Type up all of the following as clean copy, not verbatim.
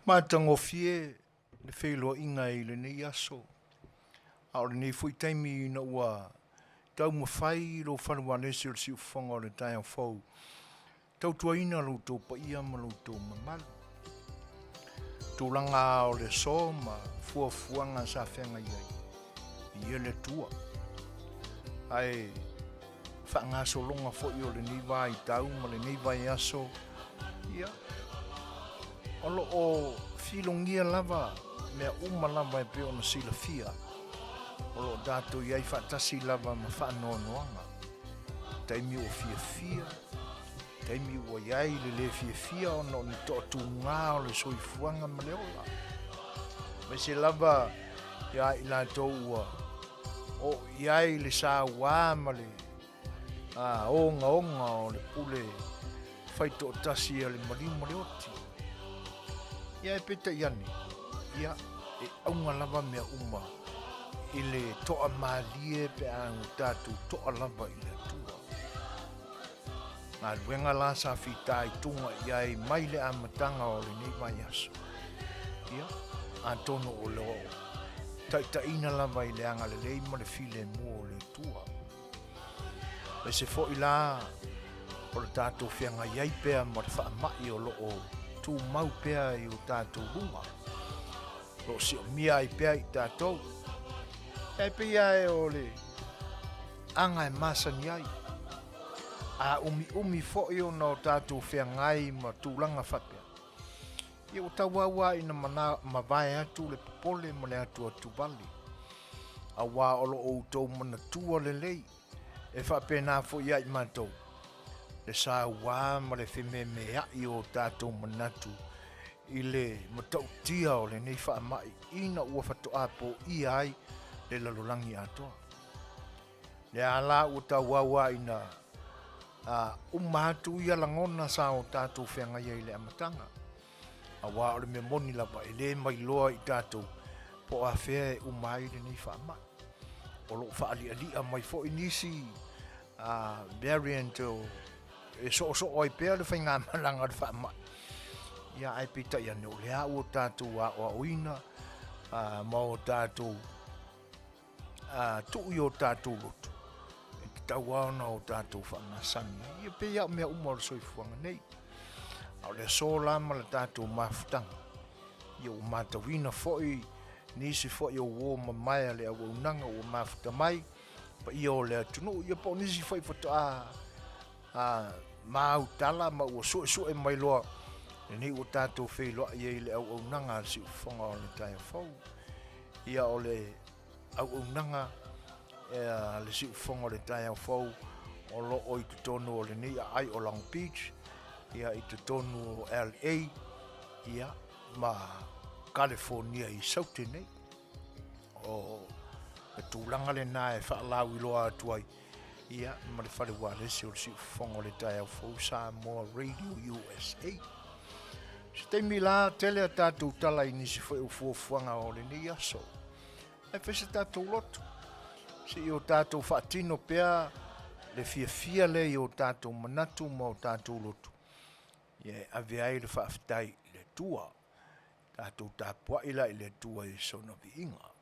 Matagofie le feiloaiga i lenei aso, a o lenei foi taimi ina ua taumafai lou fale ualesi o le siufofoga o le taeao fou, tautuaina lo outou paia ma lo outou mamalu. Tulaga o le aso ma fuafuaga sa feagai ai, viia le Atua. Ae faagasologa foi o lenei vaitau ma lenei vaiaso, ia, o lo o filogia lava mea uma lava e pei ona silafia, o lo o tatou i ai faatasi lava ma faanoanoaga, taimi ua fiafia, taimi ua i ai le le fiafia ona o ni toatuga o le soifuaga ma le ola, aemaise lava ia i latou ua oo i ai le saua ma le ogaoga o le pule faitoatasi a le maliu ma le oti. Ia e peitai ane, ia, e auga lava mea uma i le toamalie pe a ua tatou toa lava i le Atua. Galuega la sa fitaituga i ai mai le amataga o lenei vaiaso, ia, atonu o lo o taitaiina lava i le agalelei ma le filemu o le Atua. Aemaise foi la o le tatou feagai ai pea ma le faamai o lo o tumau pea i o tatou luga, o lo o siomia ai pea i tatou. E pei lava o le aga e masani ai, a umiumi foi ona o tatou feagai ma tulaga faapea, ia ua tauau lava ina mavae atu le popole ma le atuatuvale, aua o lo o outou manatua lelei e faapena foi ia i matou le saua ma le fememeai o tatou manatu i le matautia o lenei faamai ina ua faatoa poia ai le lalolagi atoa. Lea la ua tauau lava ina uma atu ia lagona sa o tatou feagai ai i le amataga, aua o le mea moni lava e le mailoa i tatou po o afea e uma ai lenei faamai. O lo o faalialia mai foi nisi variant e soosoo ai pea le faigamalaga o le faamai, ia ae peitai ane o lea ua tatou aoaoina ma o tatou tuu i o tatou loto e tatau lava ona o tatou faamasani ai. Ia pei lava o mea uma o le soifuaga nei. A o le aso la ma le tatou mafutaga, ia ua matauina foi nisi foi o uo mamae a le auaunaga ua mafuta mai, paia o le atunuu, ia po o nisi foi faatoa mautala ma ua suesue mai loa lenei ua tatou feiloai ai i le auaunaga a le Siufofoga o le Taeao Fou. Ia o le auaunaga a le Siufofoga o le Taeao Fou o lo o i totonu o lenei aai o Long Beach, ia i totonu o LA, ia ma Kalifonia i Saute nei. O le tulaga lena e faalauiloa atu ai ia ma le fale ualesi o le Siufofoga o le Taeao Fou Samoa Radio USA. Se taimi la tele a tatou tala i nisi foi o fuafuaga o lenei aso. Ae fai se tatou loto. Se i o tatou faatino pea le fiafia lea i o tatou manatu ma o tatou loto. Ia e ave ai le faafetai i le Atua. Tatou tapuai la i le Atua i sona viiga.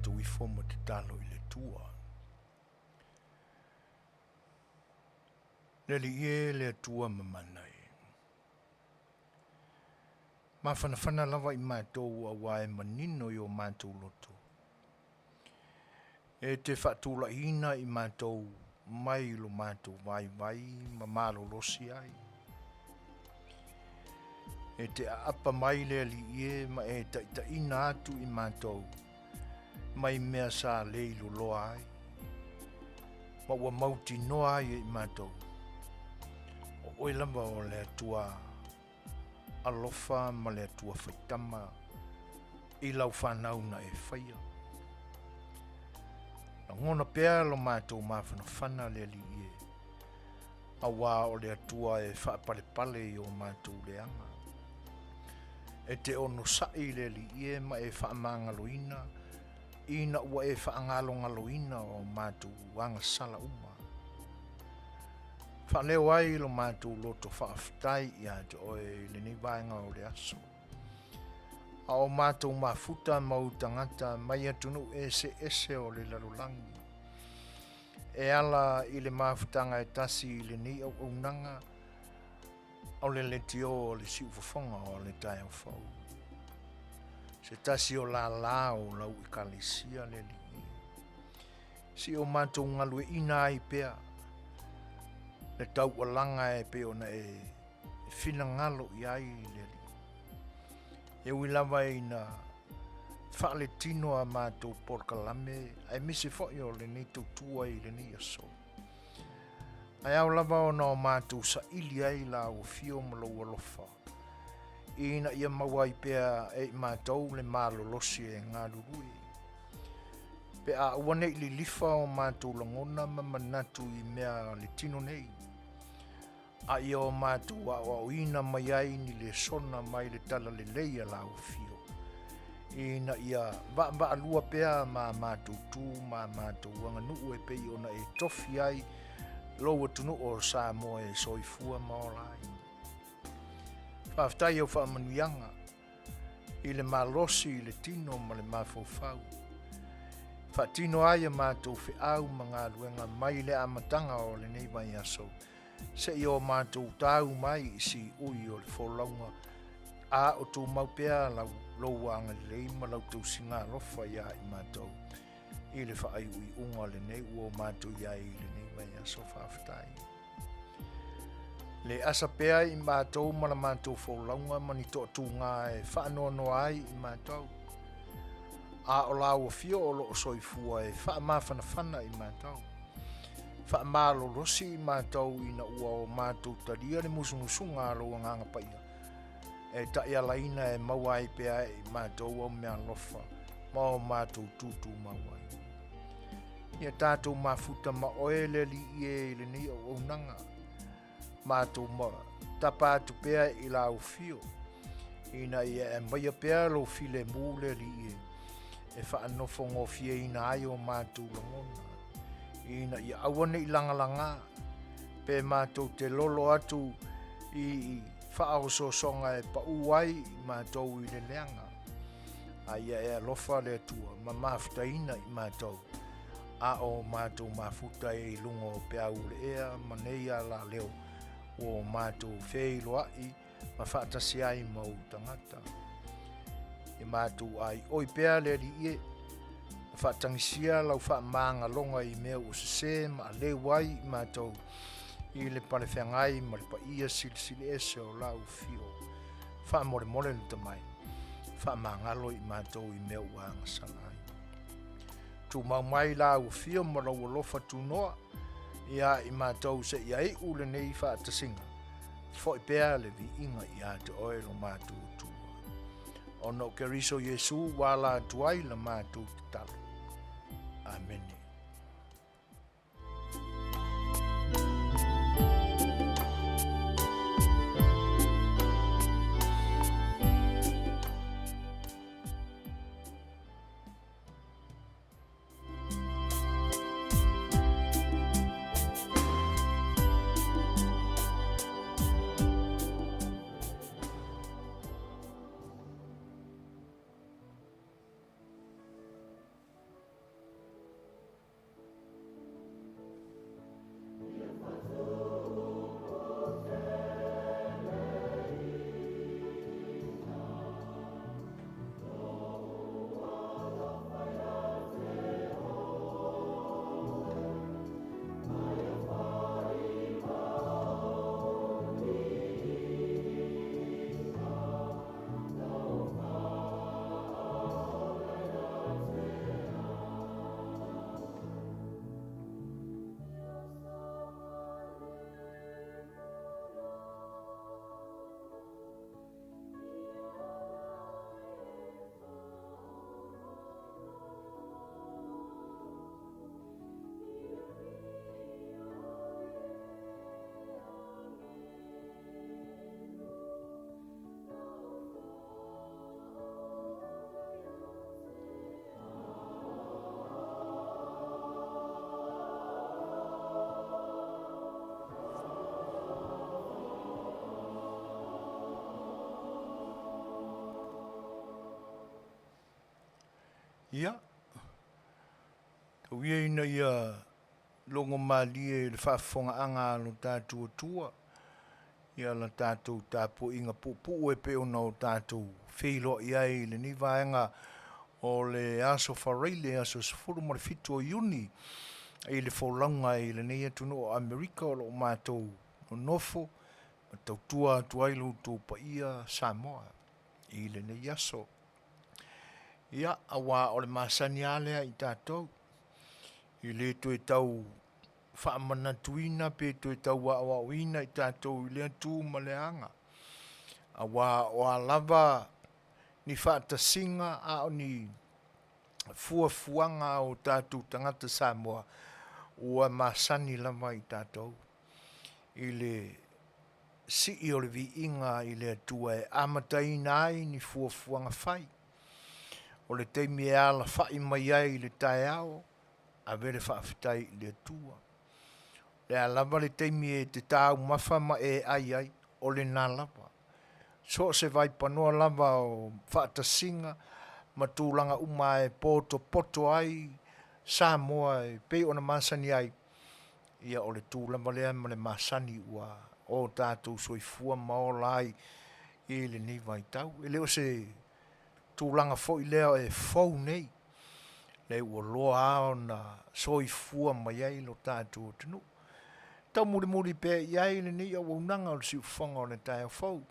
matou ifo ma tatalo i le Atua. Le Alii e, le Atua mamana e, mafanafana lava i matou auā e manino i o matou loto, e te faatulaiina i matou mai lo matou vaivai ma malolosi ai. E te aapa mai le Alii e ma e taitaiina atu i matou mai mea sa le iloloa ai, ma ua mautinoa ai e i matou, o oe lava o le Atua alofa ma le Atua faitama i lau fanau na e faia. Lagona pea lo matou mafanafana le Alii e, auā o le Atua e faapalepale i o matou leaga. E te onosai le Alii e ma e faamagaloina ina ua e faagalogaloina o matou agasala uma. Faaleo ai lo matou loto faafetai ia te oe i lenei vaega o le aso. A o matou mafuta ma ou tagata mai atunuu eseese o le lalolagi, e ala i le mafutaga e tasi i lenei auaunaga o le leitio o le siufofoga o le taeao fou. Se tasi o lālā o lau Ekalesia le Alii, si o matou galueaiina ai pea le taualaga e pei ona e finagalo i ai le Alii. E ui lava ina faaletino a matou polokalame aemaise foi o lenei tautua i lenei aso, ae ao lava ona o matou saili ai lau afio ma lou alofa, ina ia maua ai pea e i matou le malolosi e galulue, pe a aua ne i lilifa o matou lagona ma manatu i mea a le tino nei, a ia o matou aoaoina mai ai ni lesona mai le talalelei a lau afio, ina ia vaavaalua pea ma matou tu ma matou aganuu e pei ona e tofi ai lou atunuu o Samoa e soifua ma ola ai. Faafetai i au faamanuiaga i le malosi i le tino ma le mafaufau. Faatino ai a matou feau ma galuega mai le amataga o lenei vaiaso seia o matou tau mai i siui o le folauga a o tumau pea lau, lou agalelei ma lau tausiga alofa iā i matou i le faaiuiuga lenei ua o matou i ai i lenei vaiaso. Faafetai. Le asa pea i matou ma la matou folauga ma ni toatuga e faanoanoa ai i matou, a o lau afio o lo o soifua e faamafanafana i matou, faamalolosi i matou ina ua o matou talia le musumusuga a lou Agaga Paia e taialaina e maua ai pea e i matou au meaalofa ma o matou tutumau ai. Ia tatou mafuta ma oe le Alii e i lenei auaunaga, matou ma tapa atu pea i lau afio, ina ia e aumaia pea lou filemu le Alii e, e faanofogofieina ai o matou lagona, ina ia aua ne i lagalagā, pe matou te lolo atu i faaosoosoga e paū ai i matou i le leaga. A ia e alofa le Atua ma mafutaina i matou, a o matou mafuta e i luga o peau o le ea ma nei alaleo ua o matou feiloai ma faatasi ai ma ou tagata. Ia matou aioi pea le Alii e, ma faatagisia lau faamagaloga i mea ua sesē ma aleu ai i matou i le palefeagai ma le paia silisili ese o lau afio. Faamolemole le tamai, faamagalo i matou i mea ua agasala ai. Tumau mai lau afio ma lou alofa tunoa ia i matou seia iu lenei faatasiga, foi pea le viiga ia te oe lo matou Atua. Ona o Keriso Iesu ua ala atu ai la matou tatalo. Amene. Ia, tau ia ina ia logo malie i le faafofogaaga a lo tatou Atua, ia la tatou tapuaiga puupuu e pei ona o tatou feiloai ai i lenei vaega o le aso Faraile aso 17 o Iuni i le folauga i lenei atunuu o Amerika o lo o matou nonofo ma tautua atu ai lo outou paia Samoa i lenei aso. Ia, aua o le masani lava lea i tatou, e le toe tau faamanatuina pe toe tau aoaoina i tatou i lea tu ma lea aga, aua o a lava ni faatasiga a o ni fuafuaga a o tatou tagata Samoa, ua masani lava i tatou i le sii o le viiga i le Atua e amataina ai ni fuafuaga fai. O le taimi e alafai mai ai i le taeao, ave le faafetai i le Atua. O le a lava le taimi e te taumafa ma e ai ai, o lena lava. So o se vaipanoa lava o faatasiga ma tulaga uma e potopoto ai Samoa e pei ona masani ai, ia o le tu lava lea ma le masani ua o tatou soifua ma ola ai i lenei vaitau. E le o se tulaga foi lea e fou nei, leai ua loa lava ona soifua mai ai lo tatou atunuu. Taumulimuli pea i ai lenei auaunaga o le siufofoga o le taeao fou.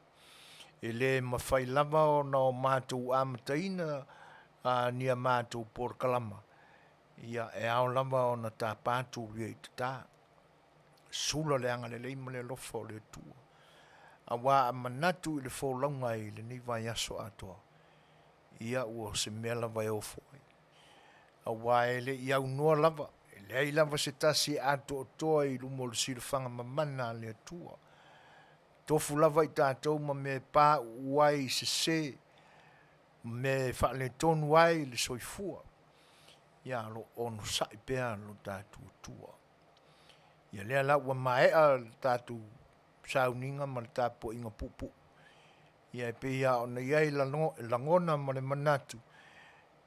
E le mafai lava ona o matou amataina ni a matou polokalama, ia e ao lava ona tapa tulia i tata, sula le agalelei ma le alofa o le Atua, aua a manatu i le folauga i lenei vaiaso atoa, ia ua o se mea lava e ofo ai, aua e le i aunoa lava, e leai lava se tasi e atoatoa i luma o le silafaga mamana a le Atua. E tofu lava i tatou ma mea e pauu ai sese, mea e faaletonu ai le soifua, ia ae o lo o onosai pea lo tatou Atua. Ia lea la ua maea le tatou sauniga ma le tapuaiga puupuu, ia e pei lava ona i ai lagona ma le manatu,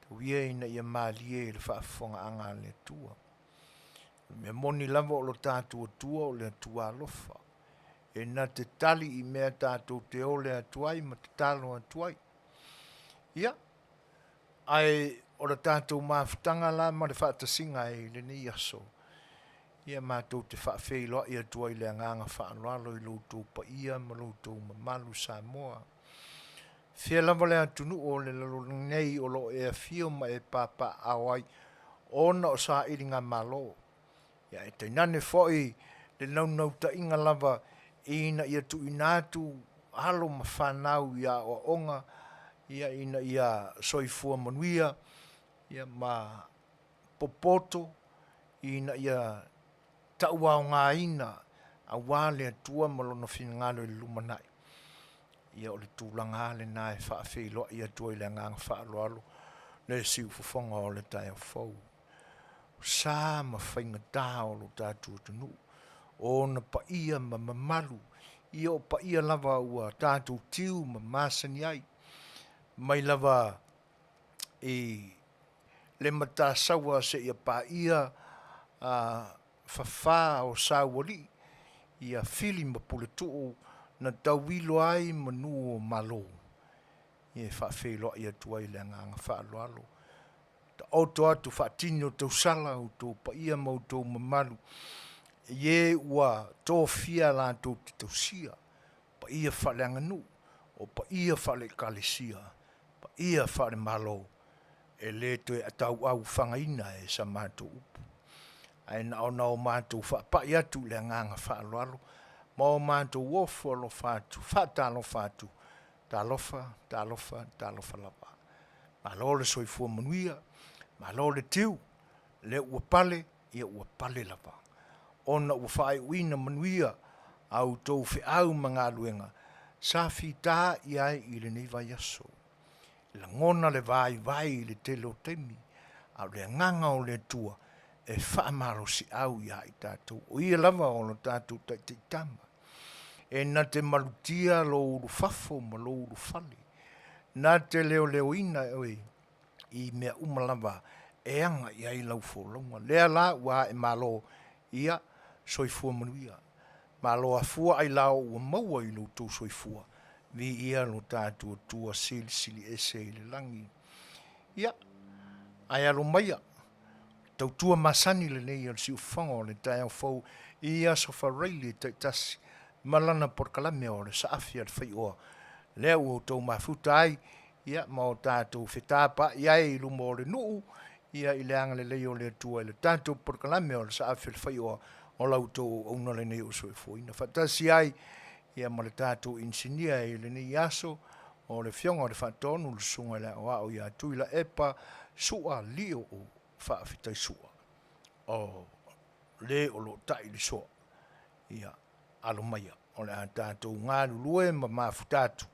tau ia ina ia malie i le faafofogaaga a le Atua. O le mea moni lava o lo tatou Atua o le Atua alofa, e na te tali i mea tatou te ole atu ai ma tatalo atu ai. Ia, ae o le tatou mafutaga la ma le faatasiga i lenei aso, ia matou te faafeiloai atu ai i le agaga faaaloalo i lo outou paia ma lo outou mamalu Samoa. Fea lava le atunuu o le lalolagi nei o lo o e afio ma e papaaao ai ona o sailigamalo, ia ae tainane foi le naunautaiga lava ina ia tuuina atu alo ma fanau i aoaoga ia ina ia soifua manuia ia ma popoto ina ia tauaogaina aua le Atua ma Lona finagalo i le lumanai. Ia o le tulaga lava lena e faafeiloai atu ai i le agaga faaaloalo le siufofoga o le taeao fou. O sa ma faigata o lo tatou atunuu, o ona paia ma mamalu, ia o paia lava ua tatou tiu ma masani ai, mai lava i le Matasaua seia paia fafa o Saualii, ia Fili ma Puletuu na tauilo ai manu o Malo, e faafeiloai atu ai i le agaga faaaloalo. Taoto atu faatini o tausala outou paia ma outou mamalu i e ua tofia latou te tausia paia faaleaganuu, o paia faale-Ekalesia, paia faalemalo, e le toe tauaufagaina e sa matou upu, ae na ona o matou faapai atu i le agaga faaaloalo ma o matou ofo alofa atu, faatalofa atu, talofa, talofa, talofa lava. Malo le soifua manuia, malo le tiu, lea ua pale, ia ua pale lava ona ua faaiuina manuia a outou feau ma galuega sa fita i ai i lenei vaiaso. Lagona le vaivai i le tele o taimi, a o le agaga o le Atua e faamalosiau ia i tatou, o ia lava o le tatou Taitaitama, e na te malutia lou ulufafo ma lou ulufale, na te leoleoina oe. i mea uma lava e aga i ai lau folauga. Lea la ua ae malo, ia soifua manuia. Malo afua ailao ua maua i lo outou soifua, viia lo tatou Atua Silisili Ese i le lagi. Ia, ae alo maia, tautua masani lenei a le siufofoga o le taeao fou i aso Faraile taitasi ma lana polokalame o le Saafi a le Faioa, lea ua outou mafuta ai, ia, ma o tatou fetapaai ai i luma o le nuu, ia, i le agalelei o le Atua i le tatou polokalame o le Saafi a le Faioa, o la outou auauna lenei o soifuaina faatasi ai, ia, ma le tatou inisinia i lenei aso, o le Afioga i le Faatonu, le Susuga i le Aoao ia Tuilaepa Sua Lio Faafetai Sua, o le o lo o tai le soa. Ia, alo maia o le a tatou galulue ma mafuta atu,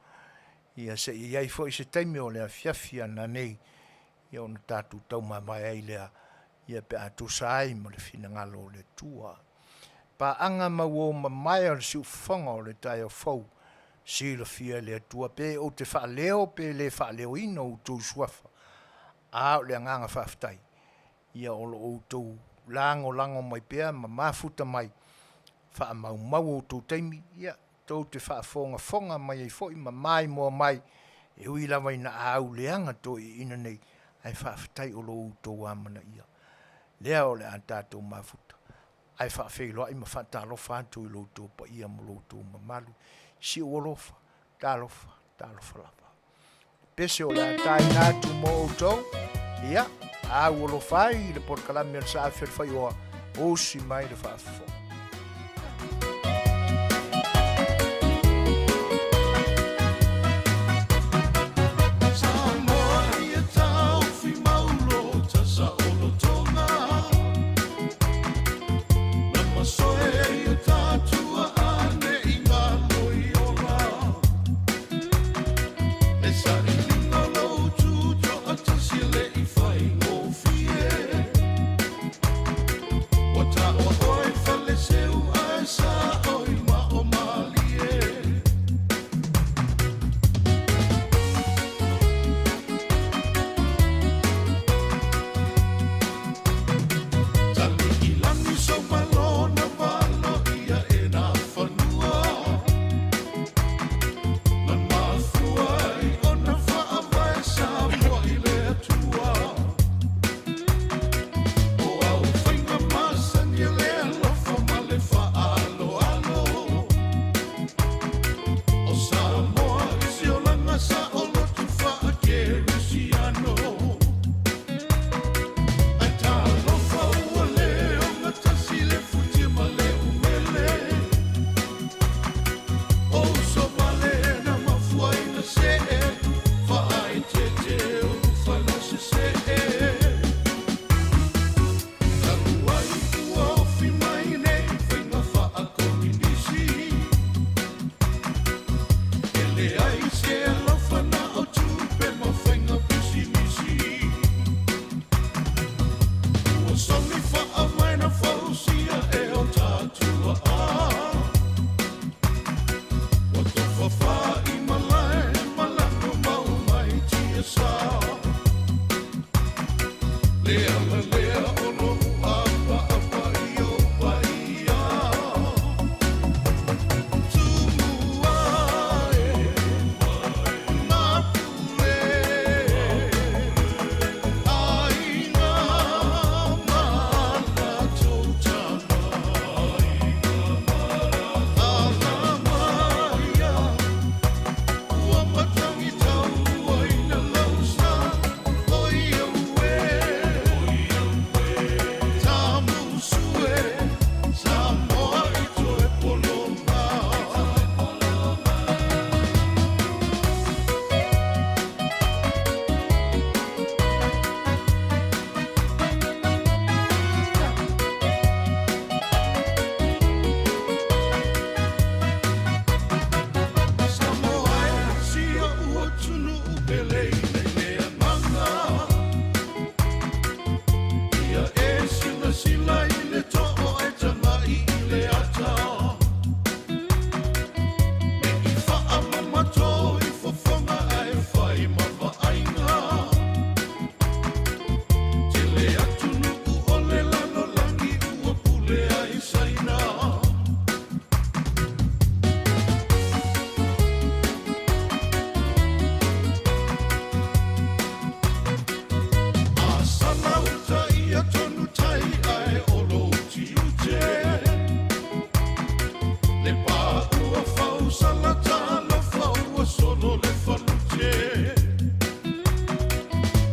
ia se i i ai foi se taimi o le afiafi a nanei, ia ona tatou taumamae ai lea, ia pe a tusa ai ma le finagalo o le Atua. Paaga ma uo mamae a le siufofoga o le taeao fou, silafia e le Atua pe ou te faaleo pe le faaleoina outou suafa, a o le agaga faafetai, ia o lo o outou lagolago mai pea ma mafuta mai, faamaumau o outou taimi tou te faafogafoga mai ai foi ma maimoa mai, e ui lava ina auleaga toeaiina nei, ae faafetai o lo outou amanaia lea o le a tatou mafuta ae faafeiloai ma faatalofa atu i lo outou paia ma lo outou mamalu. Si ou alofa, talofa, talofa lava. Pese o le a taina atu mo outou, ia, a ua alofa ai i le polokalame a le Saafi o le Faioa, usi mai le faafofoga. Samoa ia taufi maulo tasaolotoga Na masoe ia tatua ane i ngalo i ola E sailiga lou tutoatasi e le i faigofie Ua taua oe fale Le pā ua fausala talofa ua solo le falute.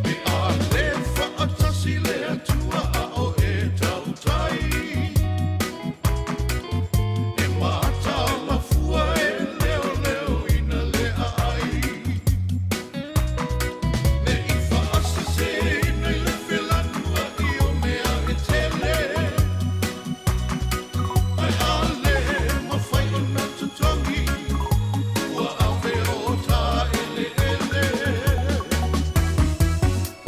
Pe a le faatasi le Atua a o e tautai. E mataala fua e leoleoina le aai. Ne i faaseseina i le felanuai o mea e tele. Ae a le mafai ona totogi, ua ave o ta eleele.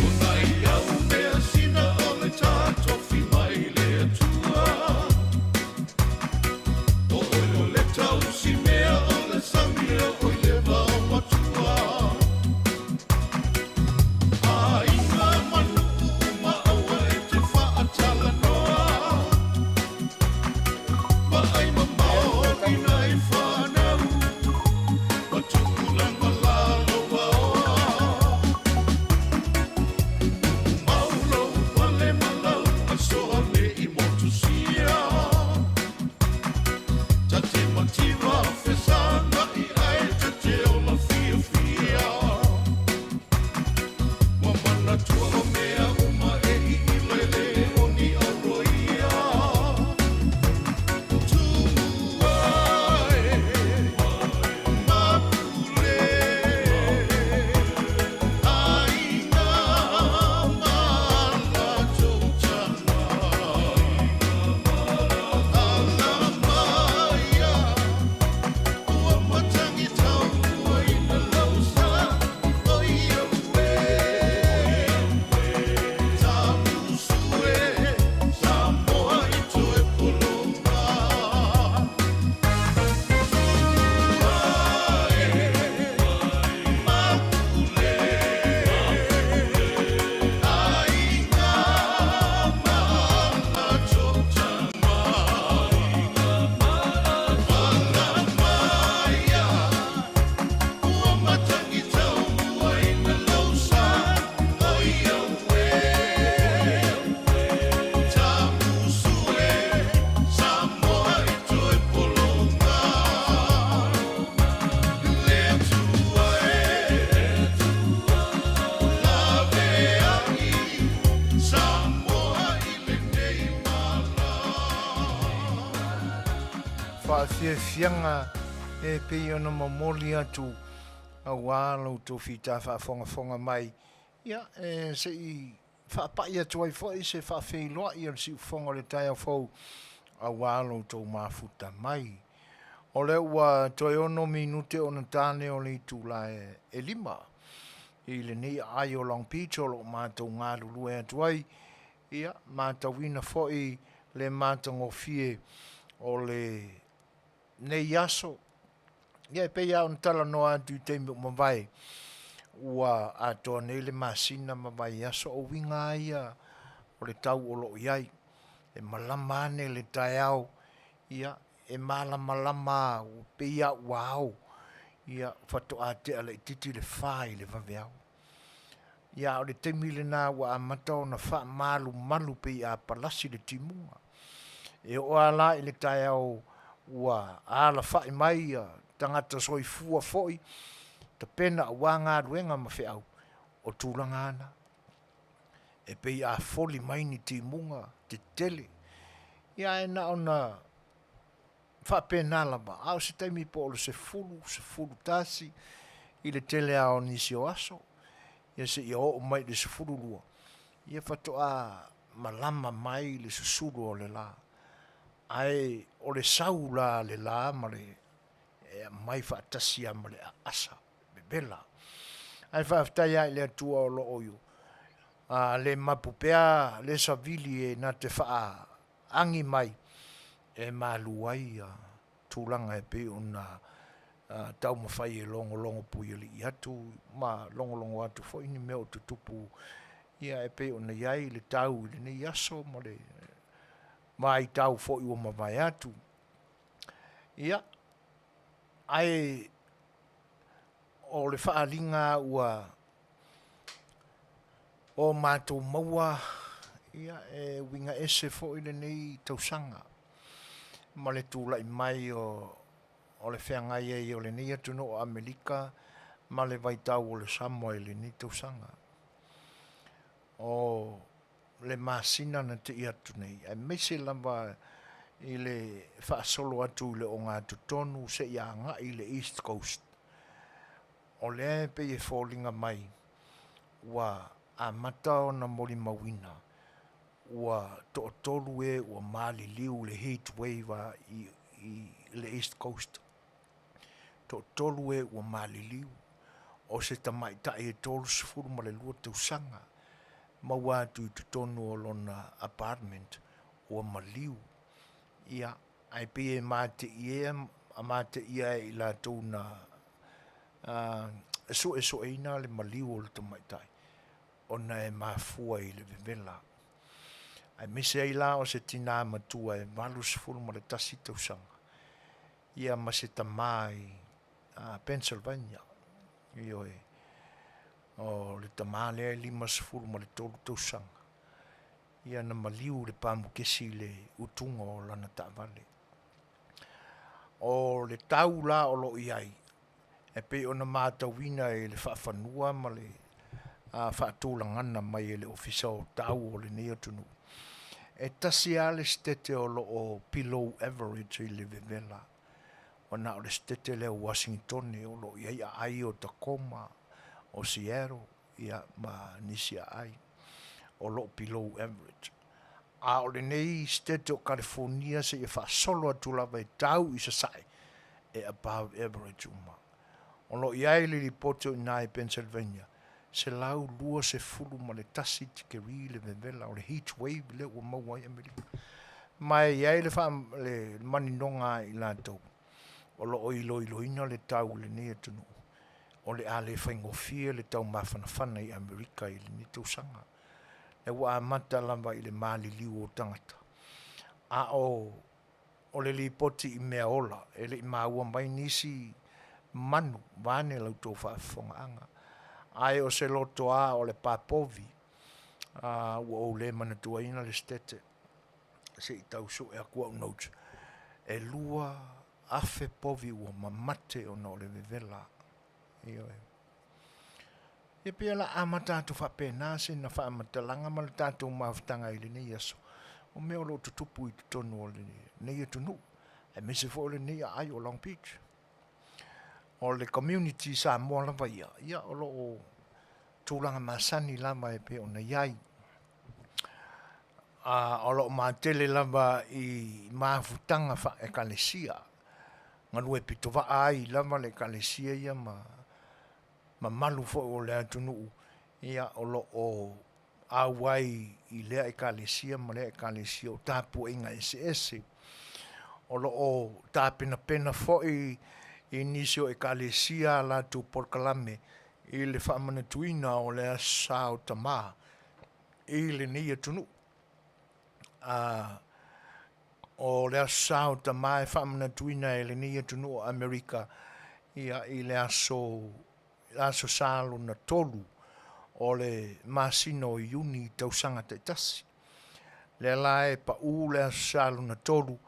O nai au measina o le tatofi mai le Atua. O oe o le tausi mea o le sami o oe le vao matua. Aiga ma nuu ma aua e te faatalanoa. Vaai mamao i nai fanau. Ma tupulaga lalovaoa. Mau lou pale ma lau asoa ne i motusia. Ta te mativa fesagai ae ta te ola fiafia. Ua manatua o mea uma e iilo e le o ni auroia. Tumua e mapule aiga ma latou tama. Alamaia ua matagitau ina lau sa o ia ue. Tamusu e Samoa i toe pologa. Tumua e mapule aiga ma latou tama. Alamaia ua matagitau ina lau sa o ia ue. Tamusu e Samoa i toe pologa. Le Atua e laveai Samoa i lenei mala. Faafiafiaga e pei ona momoli atu auā lo outou fita faafogafoga mai, ia, e se i faapai atu ai foi se faafeiloai a le siufofoga o le taeao fou auā lo outou mafuta mai. O lea ua toe 6 minute ona ta lea o le itula e 5 i lenei aai o Long Beach o lo o matou galulue atu ai, ia, matauina foi le matagofie o lenei aso. Ia, e pei lava ona talanoa atu i taimi ua mavae, ua atoa nei le masina ma vaiaso, o uiga lava ia o le tau o lo o i ai. E malama ane le taeao, ia, e malamalama lava pei lava ua ao, ia, faatoa tea laitiiti le 4 i le vaveao. Ia, a o le taimi lena ua amata ona faamalumalu pei a palasi le timuga. E oo lava la i le taeao ua alafai mai ia tagata soifua foi tapena aua galuega ma feau, o tulaga lava na. E pei a foli mai ni timuga tetele, ia ae na ona faapena lava, a o se taimi po o le 10, 11 i le tele lava o nisi o aso, ia seia oo mai i le 12, ia faatoa malama mai le susulu o le la. Ae o le sau la a le la ma le e aumai faatasi lava ma le aasa vevela. Ae faafetai lava i le Atua o lo o le mapu pea le savili e na te faaagi mai e malu ai tulaga e pei ona taumafai e logologo puialii atu ma logologo atu foi ni mea o tutupu, ia e pei ona i ai le tau i lenei aso ma le vaitau foi ua mavae atu. Ia, ae o le faaaliga ua o matou maua, ia, e uiga ese foi lenei tausaga. ma le tulai mai o le feagai ai o lenei atunuu o Amerika ma le vaitau o le Samoa i lenei tausaga. O le masina na te'i atu nei, aemaise lava i le faasolo atu i le ogatotonu seia agai i le East Coast, o lea e pei e foliga mai ua amata ona molimauina ua toatolu e ua maliliu i le heat wave i le East Coast, toatolu e ua maliliu. O se tamaitai e 32 tausaga, maua atu i totonu o lona apartment ua maliu. Ia, ae pei e mateia e i latou na suesueina le maliu o le tamaitai ona e mafua i le vevela, aemaise ai la o se tina matua e 81 tausaga, ia ma se tama i Pennsylvania. Ioe. O le tama lea e 53 tausaga, ia na maliu i le pamukesi i le utuga o lana taavale. O le tau la o lo o i ai, e pei ona matauina i le faafanua ma le faatulagaga mai e le Ofisa o Tau o lenei atunuu, e tasi lava le Setete o lo o below average i le vevela, ua na o le Setete lea o Uasinitone o lo o i ai aai o Tacoma, o Seattle, ia ma nisi aai o lo o below average. A o lenei Setete o Kalifonia seia faasolo atu lava e tau i sasae, e above average uma. O lo o i ai le lipoti o i ina i Pennsylvania, 121 tikeri le vevela, o le heat wave lea ua maua ai Amerika. Ma e i ai le maninoga a i latou o lo o iloiloina le tau i lenei atunuu, o le a le faigofie le tau mafanafana i Amerika i lenei tausaga. Lea ua amata lava i le maliliu o tagata, a o le lipoti i mea ola, e le i maua mai nisi manu, vaeane la outou faafofogaaga. Ae o se lotoa o le papovi, ua ou le manatuaina le Setete, se i tau sue atu au notes, e 2,000 povi ua mamate ona o le vevela. Ioe. Ia pei o le a amata atu faapena sina faamatalaga ma le tatou mafutaga i lenei aso, o mea o lo o tutupu i totonu o lenei atunuu, aemaise foi o lenei aai o Long Beach. O le community Samoa lava ia, ia o lo o tulaga masani lava e pei ona i ai. O lo o matele lava i mafutaga faale-Ekalesia, galue pitovaa ai lava le Ekalesia ia ma mamalu foi o le atunuu, ia o lo o auai i lea Ekalesia ma lea Ekalesia o tapuaiga eseese. O lo o tapenapena foi i nisi o Ekalesia a latou polokalame i le faamanatuina o le Aso Sa o Tama i lenei atunuu. O le Aso Sa o Tama e faamanatuina e lenei atunuu o Amerika ia i le aso Aso Sa lona tolu o le masina o Iuni i tausaga taitasi. Lea la e pau le Aso Sa lona tolu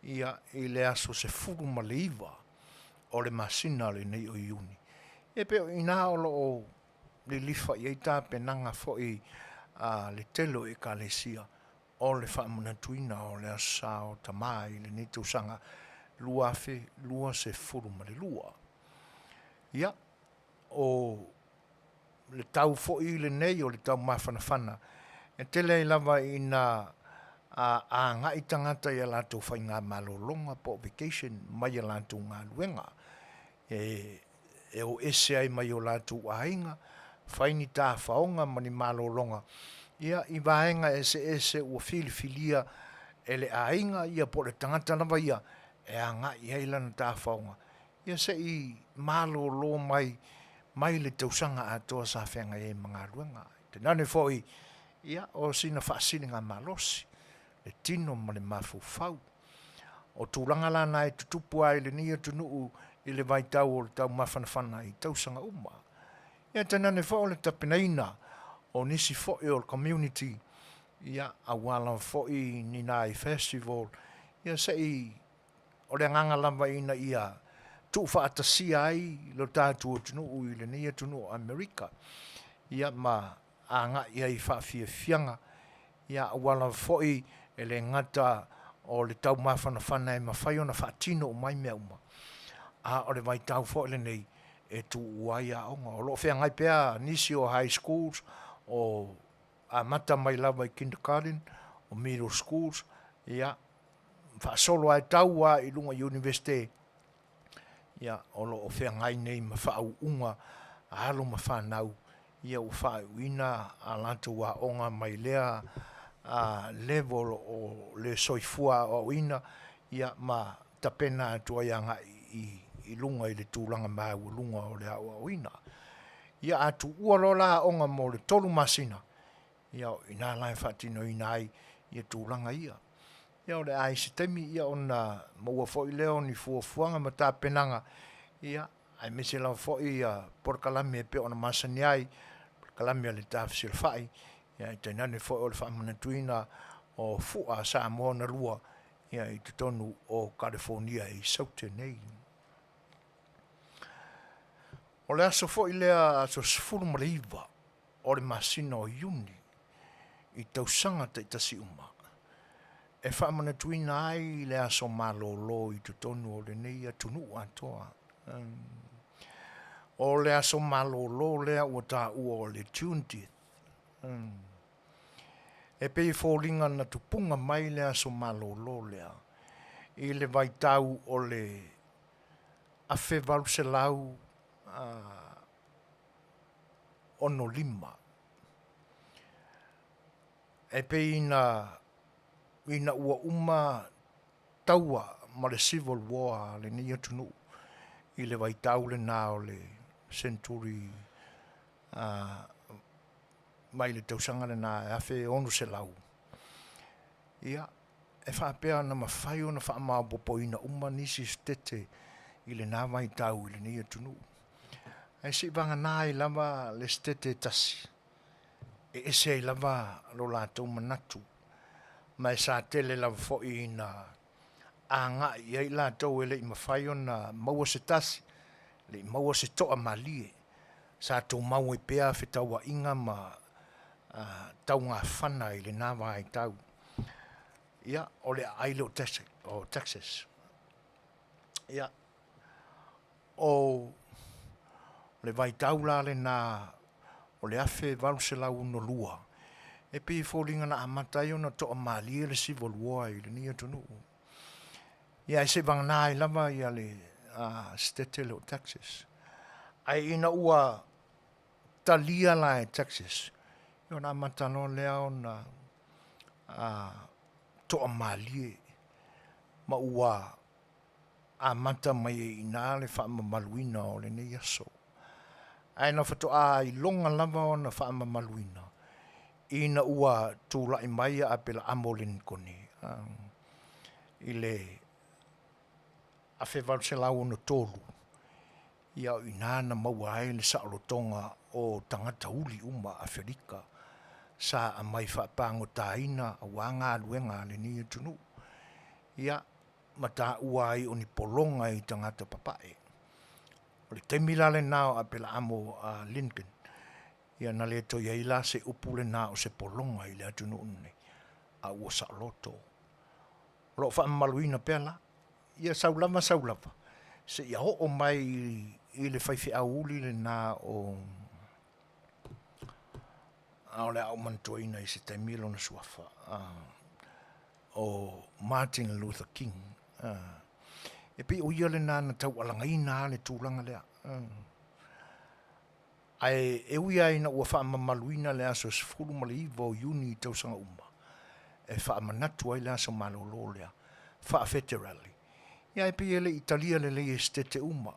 ia i le aso 19 o le masina lenei o Iuni. E pei o i ina o lo o lilifa i ai tapenaga foi a le tele o Ekalesia o le faamanatuina o le Aso Sa o Tama i lenei tausaga 2022. Ia, o le tau foi lenei o le tau mafanafana, e tele ai lava ina agai tagata i a latou faigamalologa po o vacation mai a latou galuega, e o ese ai mai o latou aiga, fai ni tafaoga ma ni malologa ia i vaega eseese ua filifilia e le aiga ia po o le tagata lava ia e agai i ai lana tafaoga ia se i malolo mai mai le tausaga atoa sa feagai ai ma galuega. Tainane foi ia o sina faasiligamalosi le tino ma le mafaufau. O tulaga la na e tutupu lava i lenei atunuu i le vaitau o le taumafanafana i tausaga uma. Ia tainane foi o le tapenaina o nisi foi o le community ia aua lava foi ni nai festival ia se i. o le agaga lava ina ia tuufaatasia ai lo tatou atunuu i lenei atunuu o Amerika, ia ma agai ai i faafiafiaga, ia aua lava foi e le gata o le taumafanafana e mafai ona faatino uma ai mea uma, a o le vaitau foi lenei e tuua ai aoga. O lo o feagai pea nisi o high schools o amata mai lava i kindergarten, o middle schools, ia, faasolo lava e tau lava i luga i Iunivesite, ia, o lo o feagai nei ma faauuga a alo ma fanau ua faaiuina a latou aoga mai lea level o le soifua aoaoina ma tapena atu ai agai i luga i le tulaga maualuga o le aoaoina. Ia a tuua loa la aoga mo le 3 masina, ia o i ina la e faatinoina ai tulaga ia. Ia o le a i ai se taimi ona maua foi lea o ni fuafuaga ma tapenaga, ia, aemaise lava foi polokalame e pei ona masani ai, polokalame a le Ta Fesilafai, ae tainane foi o le faamanatuina o fua a Samoa na lua i totonu o Kalifonia i Saute nei. O le aso foi lea aso 19 o le masina o Iuni i tausaga taitasi uma e faamanatuina ai le aso malolo i totonu o lenei atunuu atoa. O le aso malolo lea ua taua o le Juneteenth. E pei e foliga na tupuga mai le aso malolo lea i le vaitau o le 1865. E pei ina ua uma taua ma le civil war a lenei atunuu i le vaitau lena o le seneturi mai le tausaga lena e 1600, ia, e faapea na mafai ona faamaopoopoina uma nisi Setete i lena vaitau i lenei atunuu. Ae seivagana ai lava le Setete e tasi, e ese ai lava lo latou manatu, ma e sa tele lava foi ina agai i ai latou e le i mafai ona maua se tasi, e le i maua se toamalie, sa tumau ai pea fetauaiga ma taugafana i lena vaitau. Ia, o le aai lea o Texas. Ia, o le vaitau la lena o le 1862, e pei e foliga na amata ai ona toamalie le civil war i lenei atunuu. Ia ae seivagana ai lava le Setete lea o Texas. Ae ina ua talia la e Texas, ia ona amata loa lea ona toamalie ma ua amata mai ai i ina le faamamaluina o lenei aso. Ae na faatoa iloga lava ona faamamaluina ina ua tulai mai ia Apela'amo Lenikone i le 1863, ia o i ina na maua ai le saolotoga o tagata uli uma Aferika sa aumai faapagotaina aua galuega a lenei atunuu. Ia, ma taua ai o ni pologa i tagata papae. O le taimi la lena o Apela'amo Lincoln, ia na le toe i ai la se upu lena o se pologa i le atunuu lenei, a ua saoloto. O lo o faamamaluina pea la, ia sau lava sau lava, seia oo mai i le faifeau uli lena o a o le a ou manatuaina i se taimi lona suafa, o Martin Luther King. E pei o ia lena na taualagaina lava le tulaga lea. Ae e ui lava ina ua faamamaluina le aso 19 o Iuni i tausaga uma e faamanatu ai le aso malolo lea faa-Feterali, ia ae pei e le i talia lelei e Setete uma,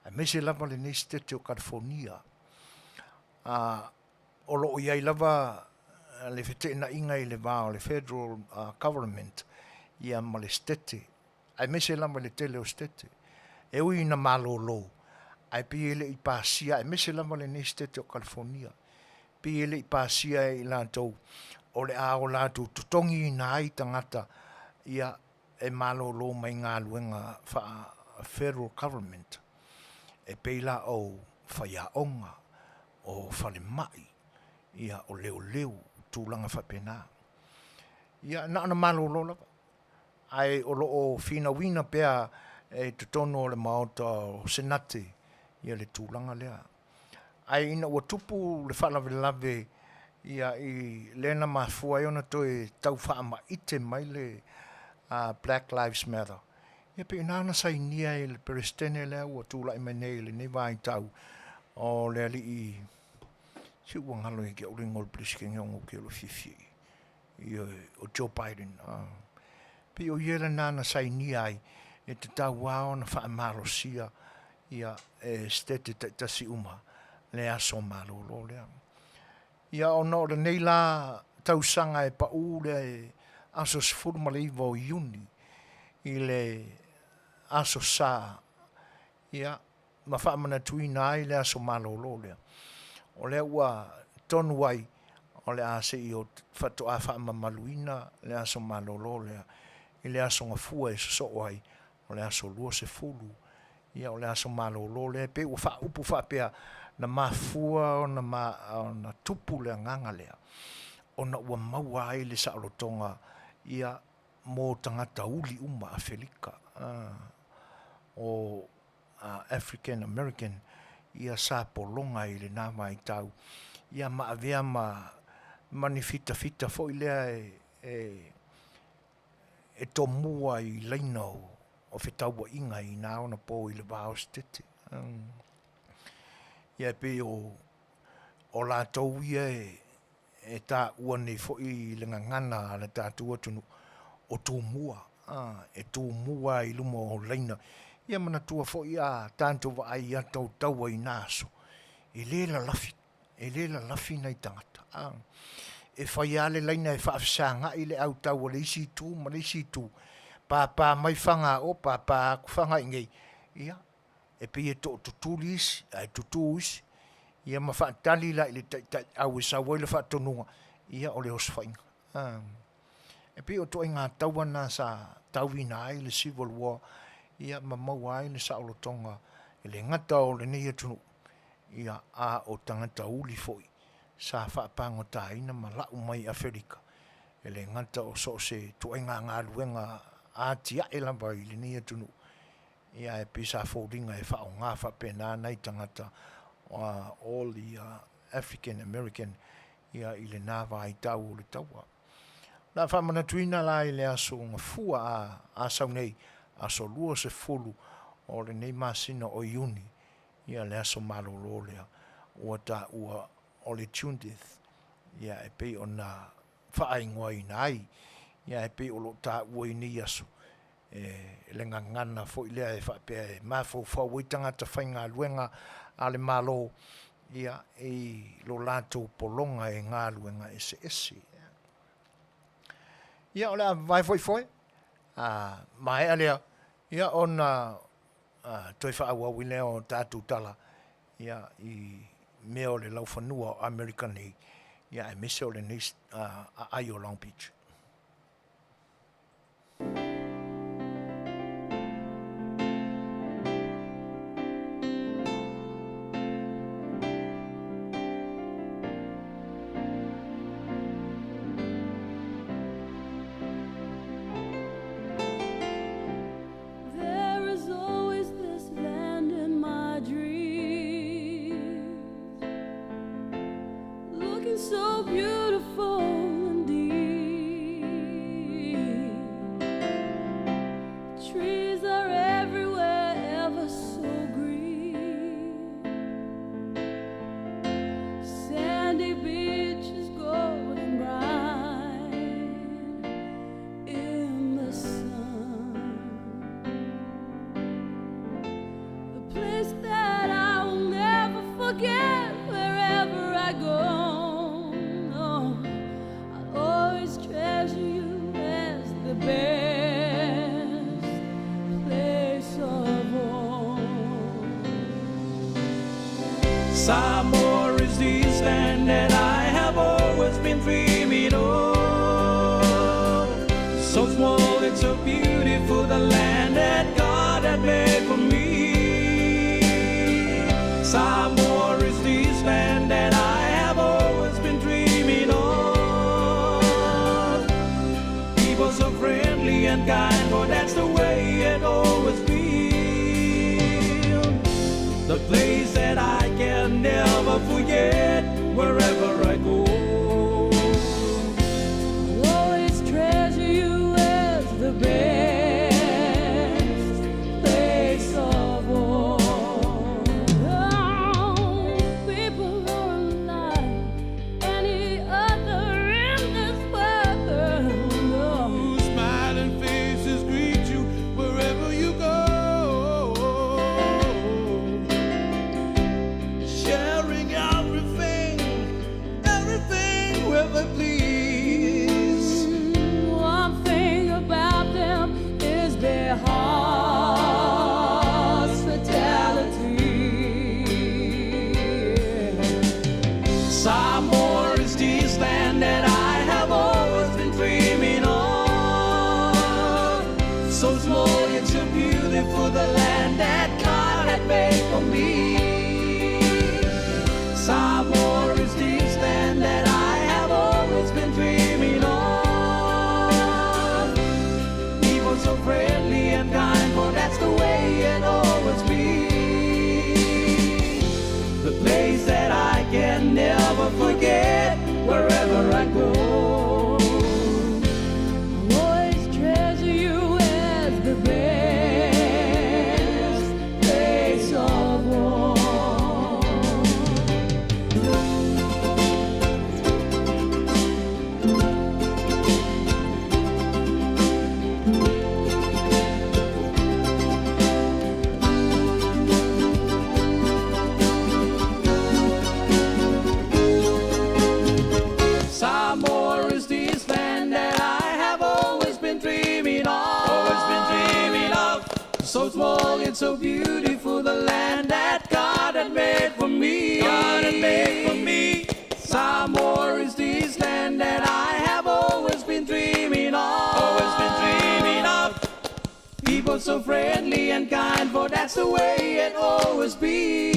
aemaise lava lenei Setete o Kalifonia. O lo o i ai lava le feteenaiga i le va o le Federal Government ia ma le Setete, aemaise lava i le tele o Setete. E ui ina malolo, ae pei e le i pasia, aemaise lava lenei Setete o Kalifonia, pei e le i pasia e i latou o le a o latou totogiina ai tagata ia e malōlō mai galuega faa-federal government, e pei la o faiaoga, o falemai, ia, o leoleo, tulaga faapena. Ia, na ona malōlō lava, ae o lo o finauina pea i totonu o le Maota o Senate ia le tulaga lea. Ae ina ua tupu le faalavelave ia i lea na mafua ai ona toe tau faamaite mai le Black Lives Matter, ia pei o i ina na sainia ai e le Peresetene lea ua tulai mai nei i lenei vaitau o le alii, se ua galo ia te au le igoa o le Peresetene ona ou te alu fiafia i ai, ioe, o Joe Biden. Pei o ia lena na sainia ai e tatau lava ona faamalosia ia e Setete taitasi uma le aso malolo lea. Ia ona o lenei la tausaga e pau le aso 19 o Iuni i le aso Sa, ia, ma faamanatuina ai le aso malolo lea, o lea ua tonu ai o le a se i faatoa faamamaluina le aso malolo lea i le aso Gafua e sosoo ai, o le aso 20, ia o le aso malolo lea, e pei ua faaupu faapea, na mafua ona tupu le agaga lea, ona ua maua ai le saolotoga, ia, mo tagata uli uma Afelika, o African American, ia sa pologa i lena vaitau, ia ma avea ma ni fitafita foi lea e e tomua i laina o fetauaiga i na ona po i le va o Setete. Ia e pei o latou ia e taua nei foi i le gagana a le tatou atunuu, o Tumua, e tumua i luma o laina. Ia manatua foi a tatou vaai i ata o taua i na aso, e le lalafi E le lalafi nai tagata, a. E fai lava le laina e faafesagai le autau a le isi itu ma le isi itu, papa mai faga a o, papa atu faga i inei, ia, e pei e tootutuli isi ae tutu isi, ia ma faatali la i le taitaiau e sau ai le faatonuga, ia o le osofaiga. A. E pei o ituaiga taua na sa tauina ai le civil war, ia ma maua ai le saolotoga e le gata o lenei atunuu, ia, a o tagata uli foi sa faapagotaina ma lau mai Afelika, e le gata o so o se ituaiga galuega atiae lava i lenei atunuu, ia ae pei sa foliga e faaaoga faapena nai tagata, all the African American ia i lena vaitau o le taua. O le a faamanatuina la i le aso Gafua a Asau nei, aso 20 o lenei masina o Iuni, ia le aso malolo lea ua taua o le Juneteenth, ia e pei ona faaigoaina ai, ia e pei o lo o taua i nei aso, e le gagana foi lea e faapea e mafaufau ai tagata faigaluega a le Malo, ia, i lo latou pologa i galuega eseese. Ia o le a vavae foi foe, a maea lea, ia ona toe faaauau ai lea o tatou tala ia, i mea o le laufanua o Amerika nei, ia aemaise o lenei aai o Long Beach. There is always this land in my dreams, looking so beautiful and deep. Trees are everywhere, ever so green. Sandy beaches golden bright in the sun. A place that I will never forget wherever I go. No, I'll always treasure you as the best place of all. Samoa is the land that I have always been dreaming of. So small. yet so beautiful, the land that God had made for me. Samoa is this land that I have always been dreaming of. People so friendly and kind, for that's the way it always been. The place that I can never forget wherever I go. I'll always treasure you as the best place of all. Oh, people are unlike any other in this world. Oh. Smiling faces greet you wherever you go. Sharing everything, everything where they please. One thing about them is their hospitality. Samoa is this land that I have always been dreaming of. So small yet so beautiful, the land that God had made for me. Samoa is this land that I have always been dreaming of. People so friendly and kind, for that's the way it always be. The place that I can never forget wherever I go. I'll always treasure you as the best place of all. Samoa is this land that I have always been dreaming of. Always been dreaming of. So small yet so beautiful, the land that God had made for me. God had made for me. Samoa is this land that I have always been dreaming of. Always been dreaming of. People so friendly and kind, for that's the way it always be.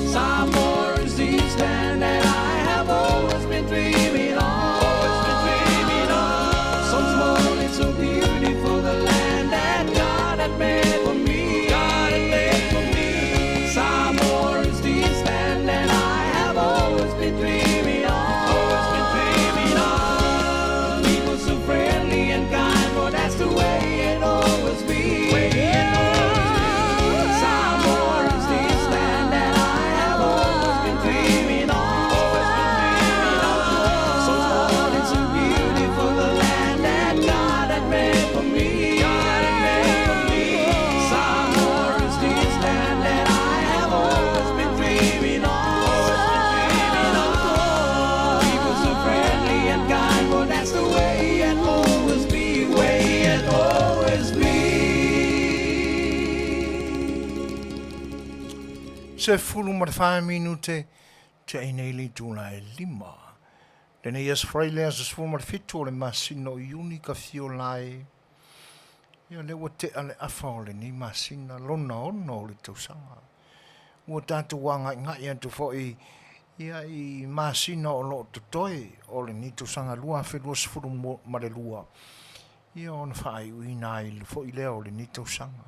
Samoa is this land that I have always been dreaming of. Always been dreaming of. So small and so beautiful, the land that God had made for me. God had made for me. Samoa is this land that I have always been dreaming of. Always been dreaming of. People so friendly and kind, for that's the way it always be. Way it always be. Samoa is this land that I have always been dreaming of. Always been dreaming of. So small and so beautiful, the land that God had made for me. God had made for me. Samoa is this land that I have always been dreaming of. Always been dreaming of. People so friendly and kind, for that's the way it always be. Way it always be. 14 minute te nei le itula e 5. Lenei aso Faraile le aso 17 o le masina o Iuni ka fio lae. Ia lea ua tea le afa o lenei masina lona ono o le tausaga. Ua tatou agaigai atu foi ia i masina o lo o totoe o lenei tausaga 2022 ia ona faaiuina ai foi lea o lenei tausaga.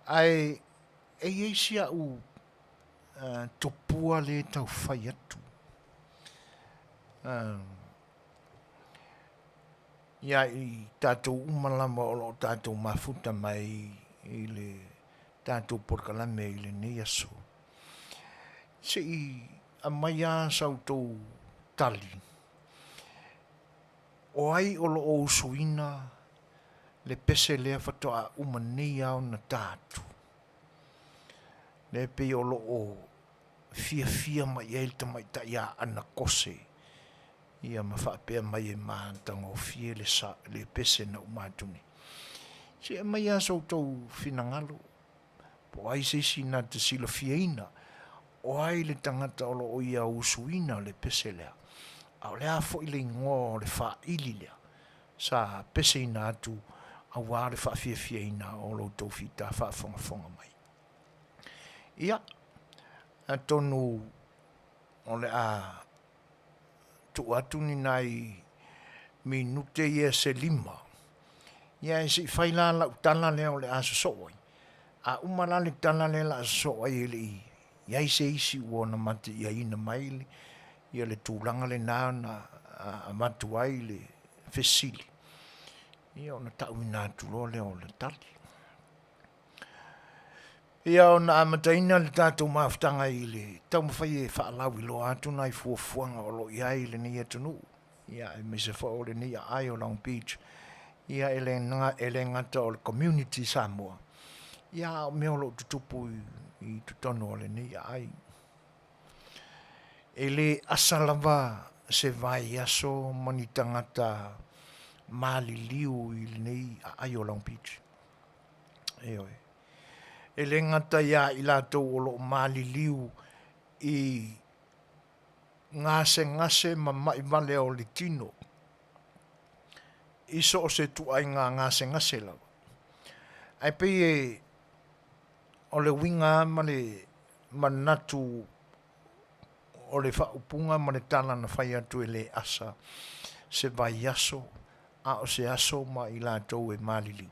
Ae e i ai si au tupua lea e tau fai atu. Ia i tatou uma lava o lo o tatou mafuta mai i le tatou polokalame i lenei aso. Se i aumai lava sa outou tali, o ai o lo o usuina le pese lea faatoa uma nei lava ona ta atu? Lea e pei o lo o fiafia mai i ai le tamaitai Aana Kose, ia ma faapea mai e matagofie le sa, le pese na uma atu nei. Se i aumai lava so outou finagalo, po o ai se isi na te silafiaina, o ai le tagata o lo o ia usuina le pese lea, a o le a foi le igoa o le faili lea. sa peseina atu aua le faafiafiaina o lo outou fita faafogafoga mai. Ia, atonu o le a tuu atu ni nai minute ia se lima, ia ae se i fai la lau tala lea o le a sosoo ai. A uma la le tala lea o le a sosoo ai e le i i ai se isi ua ona mataiaina mai ia le tulaga lena na avatu ai le fesili, ia ona ta'uina atu loa lea o le tali. Ia ona amataina le tatou mafutaga i le taumafai e faalauiloa atu nai fuafuaga o lo o i ai lenei atunuu, ia aemaise foi o lenei aai o Long Beach, ia e le gata o le community Samoa, ia a o mea o lo o tutupu i totonu o lenei aai. E le asa lava se vaiaso ma ni tagata maliliu i lenei aai o Long Beach. Ioe. E le gata ia i latou o lo o maliliu i gasegase ma mai vale o le tino, i so o se ituaiga gasegase lava. Ae pei e o le uiga lava ma le manatu o le faaupuga ma le tala na fai atu e le asa se vaiaso a o se aso ma i latou e maliliu,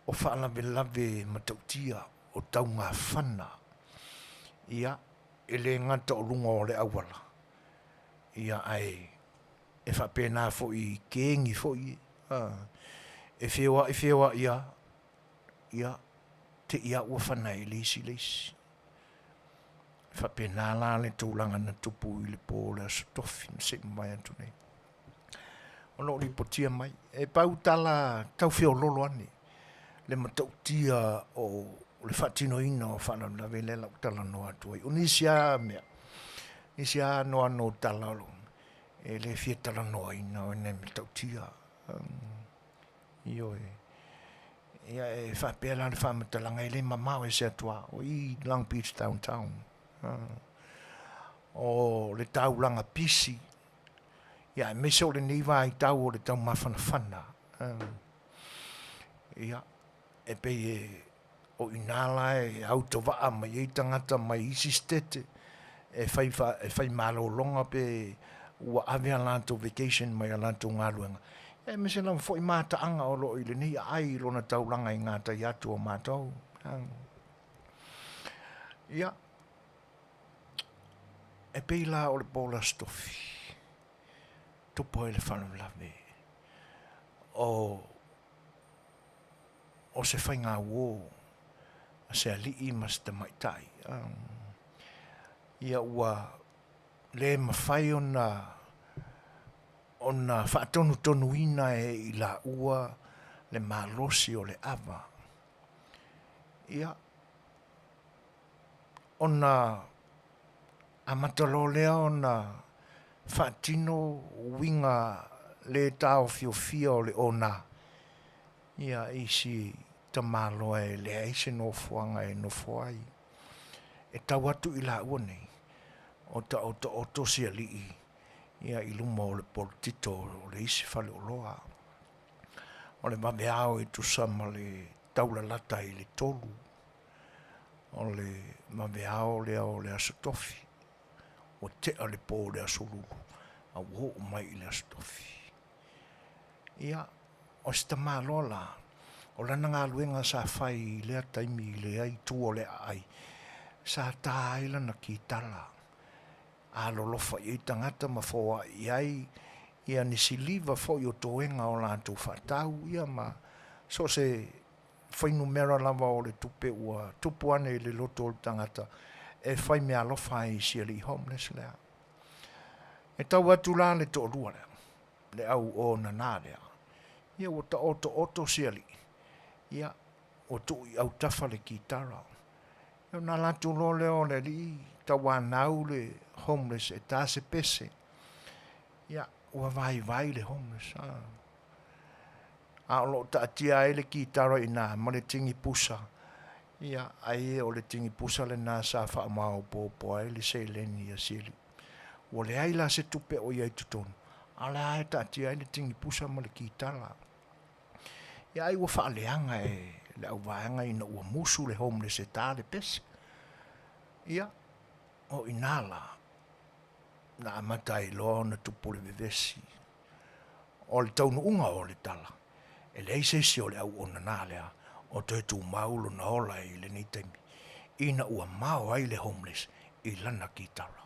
o faalavelave matautia o taugafana, ia, e le gata o luga o le auala, ia ae e faapena foi i kegi foi ia, e feoai feoai lava, ia, te i lava ua fana e le isi le isi. E faapena la le tulaga na tupu i le po o le Aso Tofi na se i mavae atu nei. O lo o lipotia mai, e pau tala tau feololo ane le matautia o le faatinoina o faalavelave lea o le a ou talanoa atu ai. O nisi lava mea, nisi lava anoano o tala e le fia talanoaina ona e matautia. Ioe. Ia e faapea la le faamatalaga e le mamao ese atu lava, o i i Long Beach Downtown. O le taulaga pisi, ia aemaise o lenei vaitau o le taumafanafana. Ia, e pei e o i ina la e autovaa mai ai tagata mai isi setete e fai, e fai malologa pe ua ave a latou vacation mai a latou galuega, aemaise lava foi mataaga o lo o i lenei aai i lona taulaga i gatai atu o matou. Ia, e pei la o le po o le Aso Tofi, tupu ai le faalavelave o o se faigauo a se alii ma se tamaitai, ia ua le mafai ona ona faatonutonuina e i laua le malosi o le ava. Ia, ona amata loa lea ona faatino uiga le taofiofia o le ona ia isi tamaloa e leai se nofoaga e nofo ai. E tau atu i laua nei, o taotaoto si alii ia i luma o le polotito o le isi faleoloa. O le vaveao e tusa ma le taulalata i le 3 o le vaveao lea o le Aso Tofi. Ua tea le po o le Aso Lulu, a ua oo mai i le Aso Tofi. Ia, o si tamaloa la, o lana galuega sa fai i lea taimi i lea itu o le aai, sa ta ai lana kitara, alolofa i ai tagata ma foai i ai ia ni siliva foi o toega o latou faatau, ia ma so o se fuainumera lava o le tupe ua tupu ane i le loto o le tagata e fai meaalofa ai i si alii homeless lea. E tau atu la le toalua lea, le au onana lea, ia ua taotooto si alii, ia ua tuu i autafa le kitara. Ia ona ala atu loa lea o le alii tauanau le homeless e ta se pese. Ia ua vaivai le homeless. A o lo o taatia ai le kitara i ina ma le tini pusa, ia ai o le tini pusa lena sa faamaopoopo ai le seleni a si alii. Ua leai la se tupe o i ai i totonu. A o le a e taatia ai le tigipusa ma le kitara. Ia ai ua faaleaga e le auvaega ina ua musu le homeless e ta le pese. Ia, o i ina la, na amata ai loa ona tupu le vevesi. O le taunuuga o le tala, e leai se isi o le auauna lea o toe tumau lona ola i lenei taimi, ina ua mao ai le homeless i lana kitara.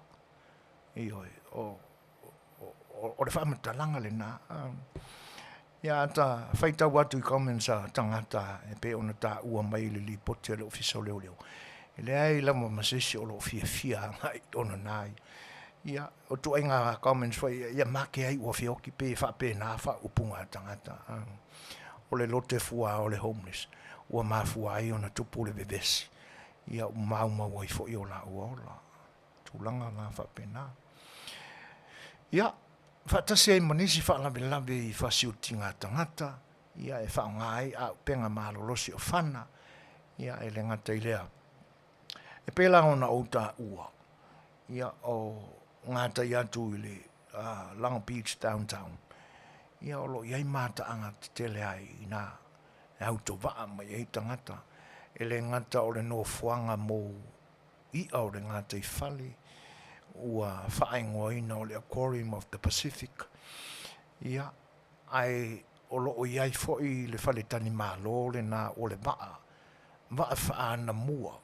Ioe, o, o, o le faamatalaga lena. Ia ata faitau atu i comments a tagata e pei ona taua mai i le lipoti a le Ofisa o Leoleo, e leai lava ma se isi o lo o fiafia agai ona na ia. Ia, o ituaiga comments foi ia, ia make ai ua feoki, pei e faapena faaupuga a tagata. O le lote fua o le homeless, ua mafua ai ona tupu le vevesi, ia ua maumau ai foi o laua ola. Tulaga la faapena. Ia, faatasi ai ma nisi faalavelave i fasiutiga tagata, ia e faaaoga ai auupega malolosi o fana, ia e le gata i lea. E pei la ona ou taua, ia o gatai atu i le Long Beach Downtown, ia o lo o i ai mataaga tetele ai i ina e autovaa mai ai tagata, e le gata o le nofoaga mo i'a o le gataifale ua faaigoaina o le Aquarium of the Pacific, ia, ae o lo o i ai foi le faletalimalo lena o le vaa, vaa faa-anamua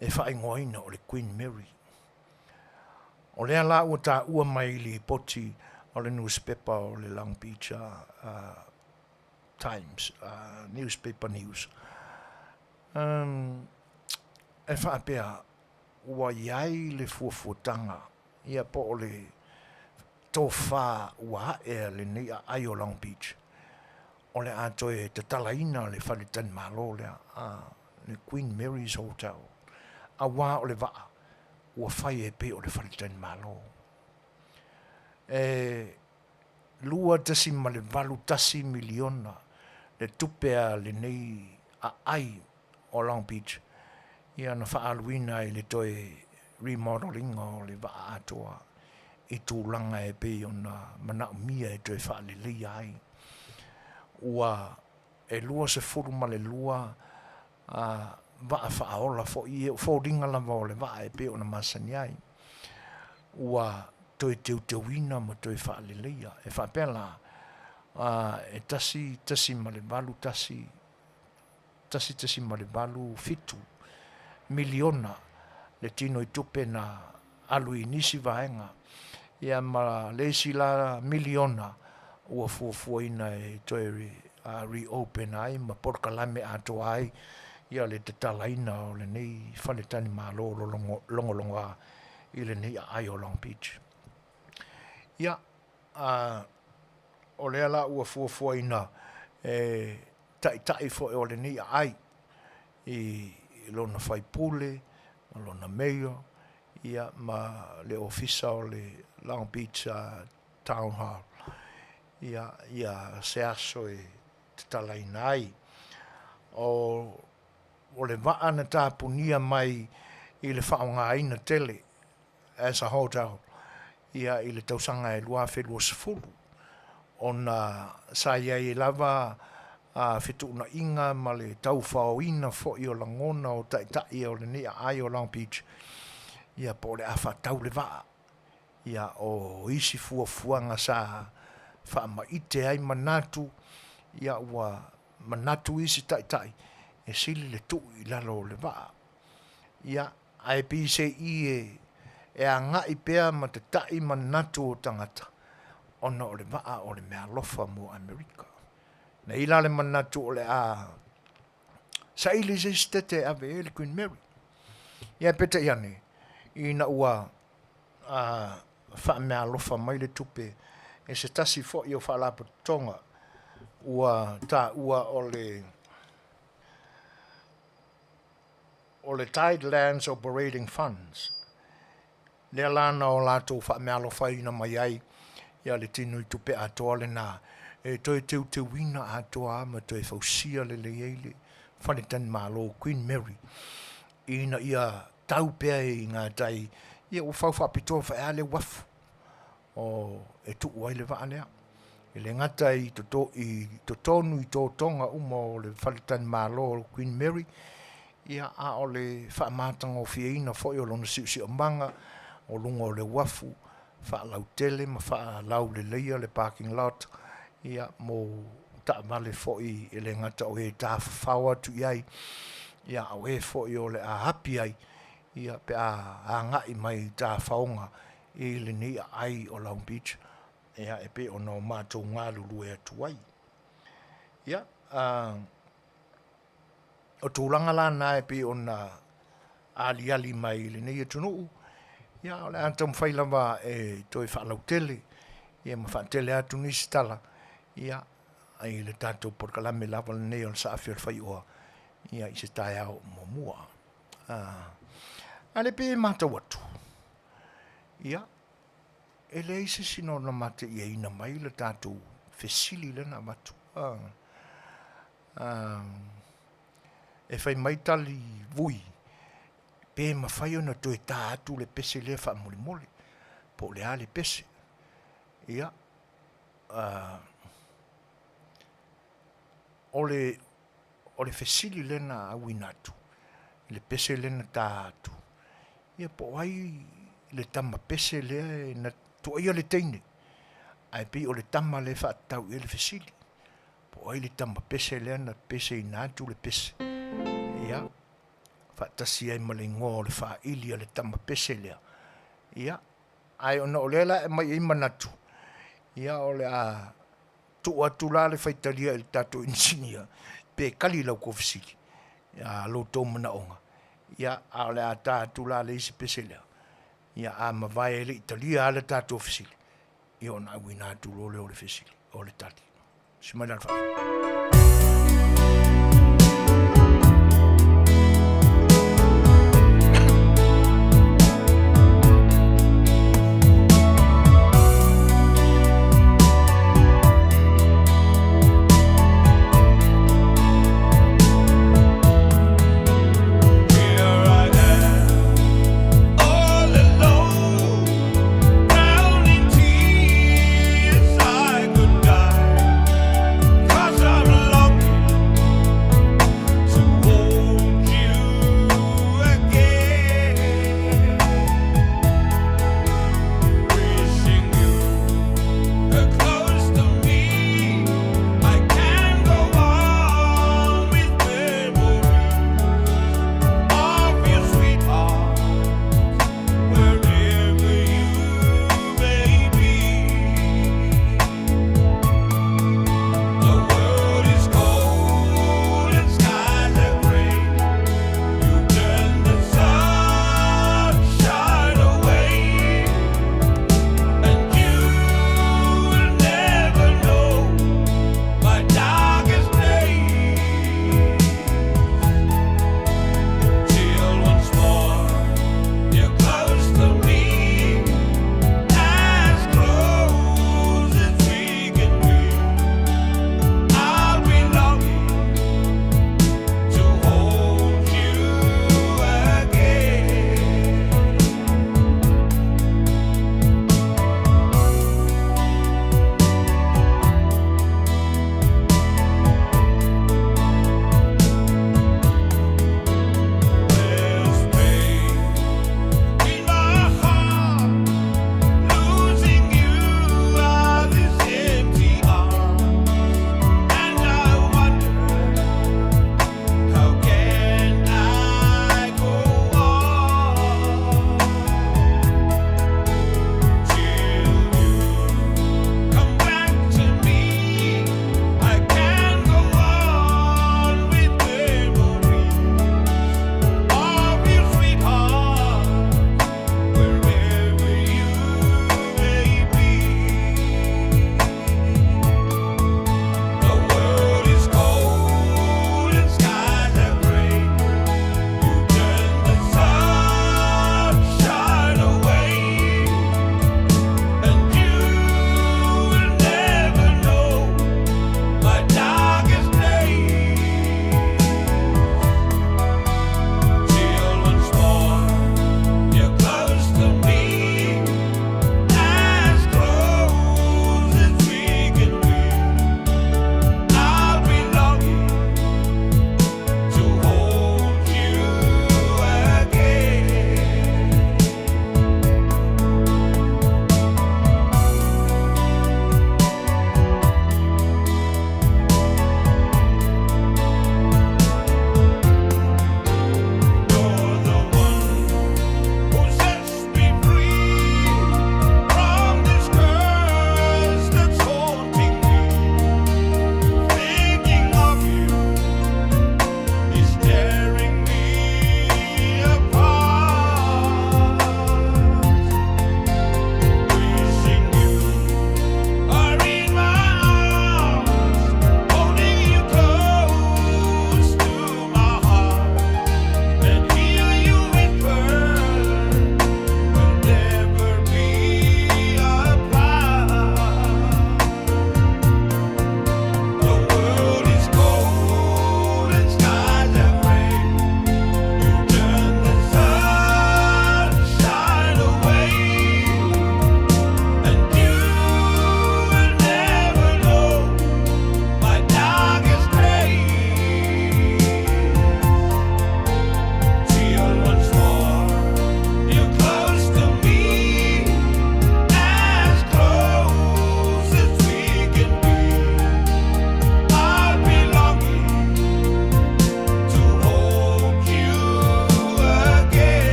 e faaigoaina o le Queen Mary. O lea la ua taua mai i lipoti o le nusipepa o le Long Beach Times, Newspaper News, e faapea ua i ai le fuafuataga ia po o le tofa ua ae a lenei aai o Long Beach, o le a toe tatalaina le faletalimalo lea, le Queen Mary's Hotel, aua o le vaa ua fai e pei o le faletalimalo. E $2.81 miliona le tupe a lenei aai o Long Beach ia na faaaluina ai le toe remodel ina o le vaa atoa i tulaga e pei ona manaomia e toe faaleleia ai. Ua e 22 vaa faaola foi ia, o foliga lava o le vaa e pei ona masani ai, ua toe teuteuina ma toe faaleleia. E faapea la, e 1.81 1.87 miliona le tino i tupe na alu i nisi vaega, ia ma le isi la miliona ua fuafuaina e toe reopen ai ma polokalame atoa ai ia le tatalaina o lenei faletalimalo logologoa i lenei aai o Long Beach. Ia, o lea la ua fuafuaina e taitai foi o lenei aai i lona faipule ma lona mayor ia ma le ofisa o le Long Beach Town Hall ia, ia se aso e tatalaina ai. O, o le vaa na tapunia mai i le faaaogaina tele as a hotel ia i le tausaga e 2020 ona sa i ai lava a fetuunaiga ma le taufaoina foi o lagona o taitai o lenei aai o Long Beach ia po o le a faatau le vaa. Ia o isi fuafuaga sa faamaite ai manatu ia ua manatu isi taitai e sili le tuu i lalo o le vaa. Ia ae pei se i e agai pea ma tata'i manatu o tagata ona o le vaa o le meaalofa mo Amerika. Nei la le manatu o le a saili se isi tete e ave i ai le Queen Mary. Ia peitai ane, ina ua faameaalofa mai le tupe e se tasi foi o faalapotopotoga ua taua o le o le Tidelands Operating Funds, lea la na o latou faameaalofaina mai ai ia le tino i tupe atoa lena e toe teuteuina atoa ma toe fausia lelei ai le faletalimalo Queen Mary ina ia tau pea i ngā tai, ia ua fau faapitoa foi lava le uafu. o e tuu ai le vaa lea. E le gata i toto i totonu i totoga uma o le faletalimalo o le Queen Mary, ia a o le faamatagofieina foi o lona siosiomaga o luga o le uafu, faalautele ma faalauleleia le parking lot, ia mo taavale foi e le gata o e tafafao atu i ai, ia a o e foi o le a api ai, ia pe a agai mai i tafaoga i lenei aai o Long Beach, ia e pei ona o matou galulue atu ai. Ia, o tulaga la na e pei ona aliali mai i lenei atunuu, ia o le a taumafai lava e toe faalautele ia ma faatele atu nisi tala, ia, i le tatou polokalame lava lenei o le Saafi o le Faioa, ia i se taeao o muamua. A lea pei e matau atu, ia, e leai se isi na ona mateiaina mai le tatou fesili lea na avatu. E fai mai tali Vui, pe mafai ona toe ta atu le pese lea faamolemole, po o le a le pese. Ia, o le fesili lea na auina atu, le pese lea na ta atu, ia po o ai le tama pese lea na tuuaia le teine, ae pei o le tama lea e faatatau i ai le fesili. Po o ai le tama pese lea na peseina atu le pese, ia, faatasi ai ma le igoa o le faili a le tama pese lea. Ia, ae ona o lea la e aumai ai manatu, ia o le a tuu atu la le faitalia i le tatou inisinia pe kali i la outou fesili, lo outou manaoga, ia, a o le a ta atu la le isi pese lea, ia a mavae e le i talia lava le tatou fesili, ia ona auina atu loa lea o le fesili, o le tali. Tusi mai la le Here I am, all alone, down in tears I could die.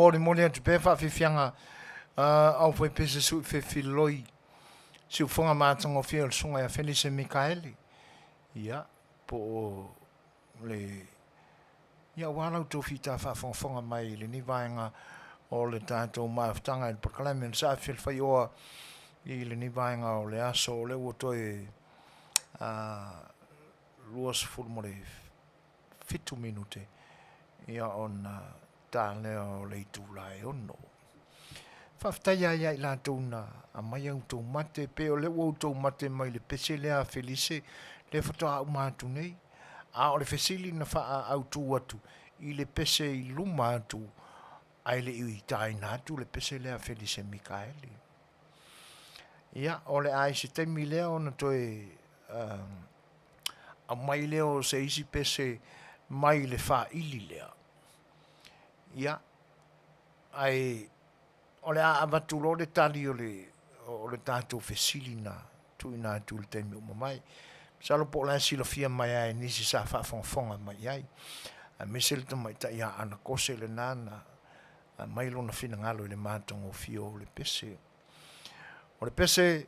Molimoli atu pea faafiafiaga aufaipese sui fefiloi siufofoga matagofie o le Susuga ia Felise Mikaeli, ia, po o le Ia aua la outou fita faafogafoga mai i lenei vaega o le tatou mafutaga i le polokalame o le Saafi o le Faioa i lenei vaega o le aso o lea ua toe 27 minute ia ona ta lea o le itula e 6. Faafetai lava ia i latou na aumai a outou mate, pei o lea ua outou mate mai le pese lea a Felise lea faatoa uma atu nei. A o le fesili na faaautu atu i le pese i luma atu ae le i taina atu le pese lea a Felise Mikaeli. Ia, o le a i se taimi lea ona toe aumai lea o se isi pese mai le faili lea. Ia, ae o le a avatu loa le tali o le, o le tatou fesili na tuuina atu i le taimi ua mavae. Masalo po o la e silafia mai lava e nisi sa faafogafoga mai i ai, aemaise le tamaitai ia Ana Kose lena na aumai lona finagalo i le matagofie o le pese. O le pese,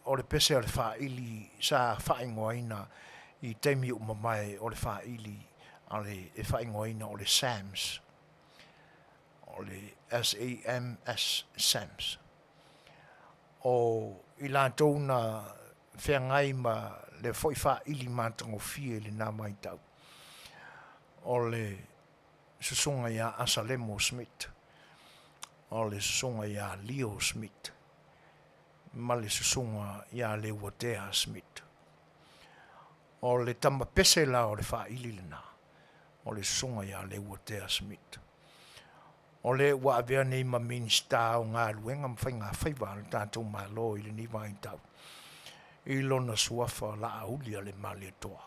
o le pese a le faili sa faaigoaina i taimi ua mavae o le faili a le, e faaigoaina o le SAMS. O le S-A-M-S, SAMS. O i latou na feagai ma le foi faili matagofie i lena vaitau, o le susuga ia Asalemo Smith, o le susuga ia Leo Smith, ma le susuga ia Leuatea Smith. O le tama pese la o le faili lena, o le susuga ia Leuatea Smith. O le ua avea nei ma Minisita o Galuega ma Faiga Faiva a le tatou Malo i lenei vaitau, i lona suafa Laaulialemalietoa,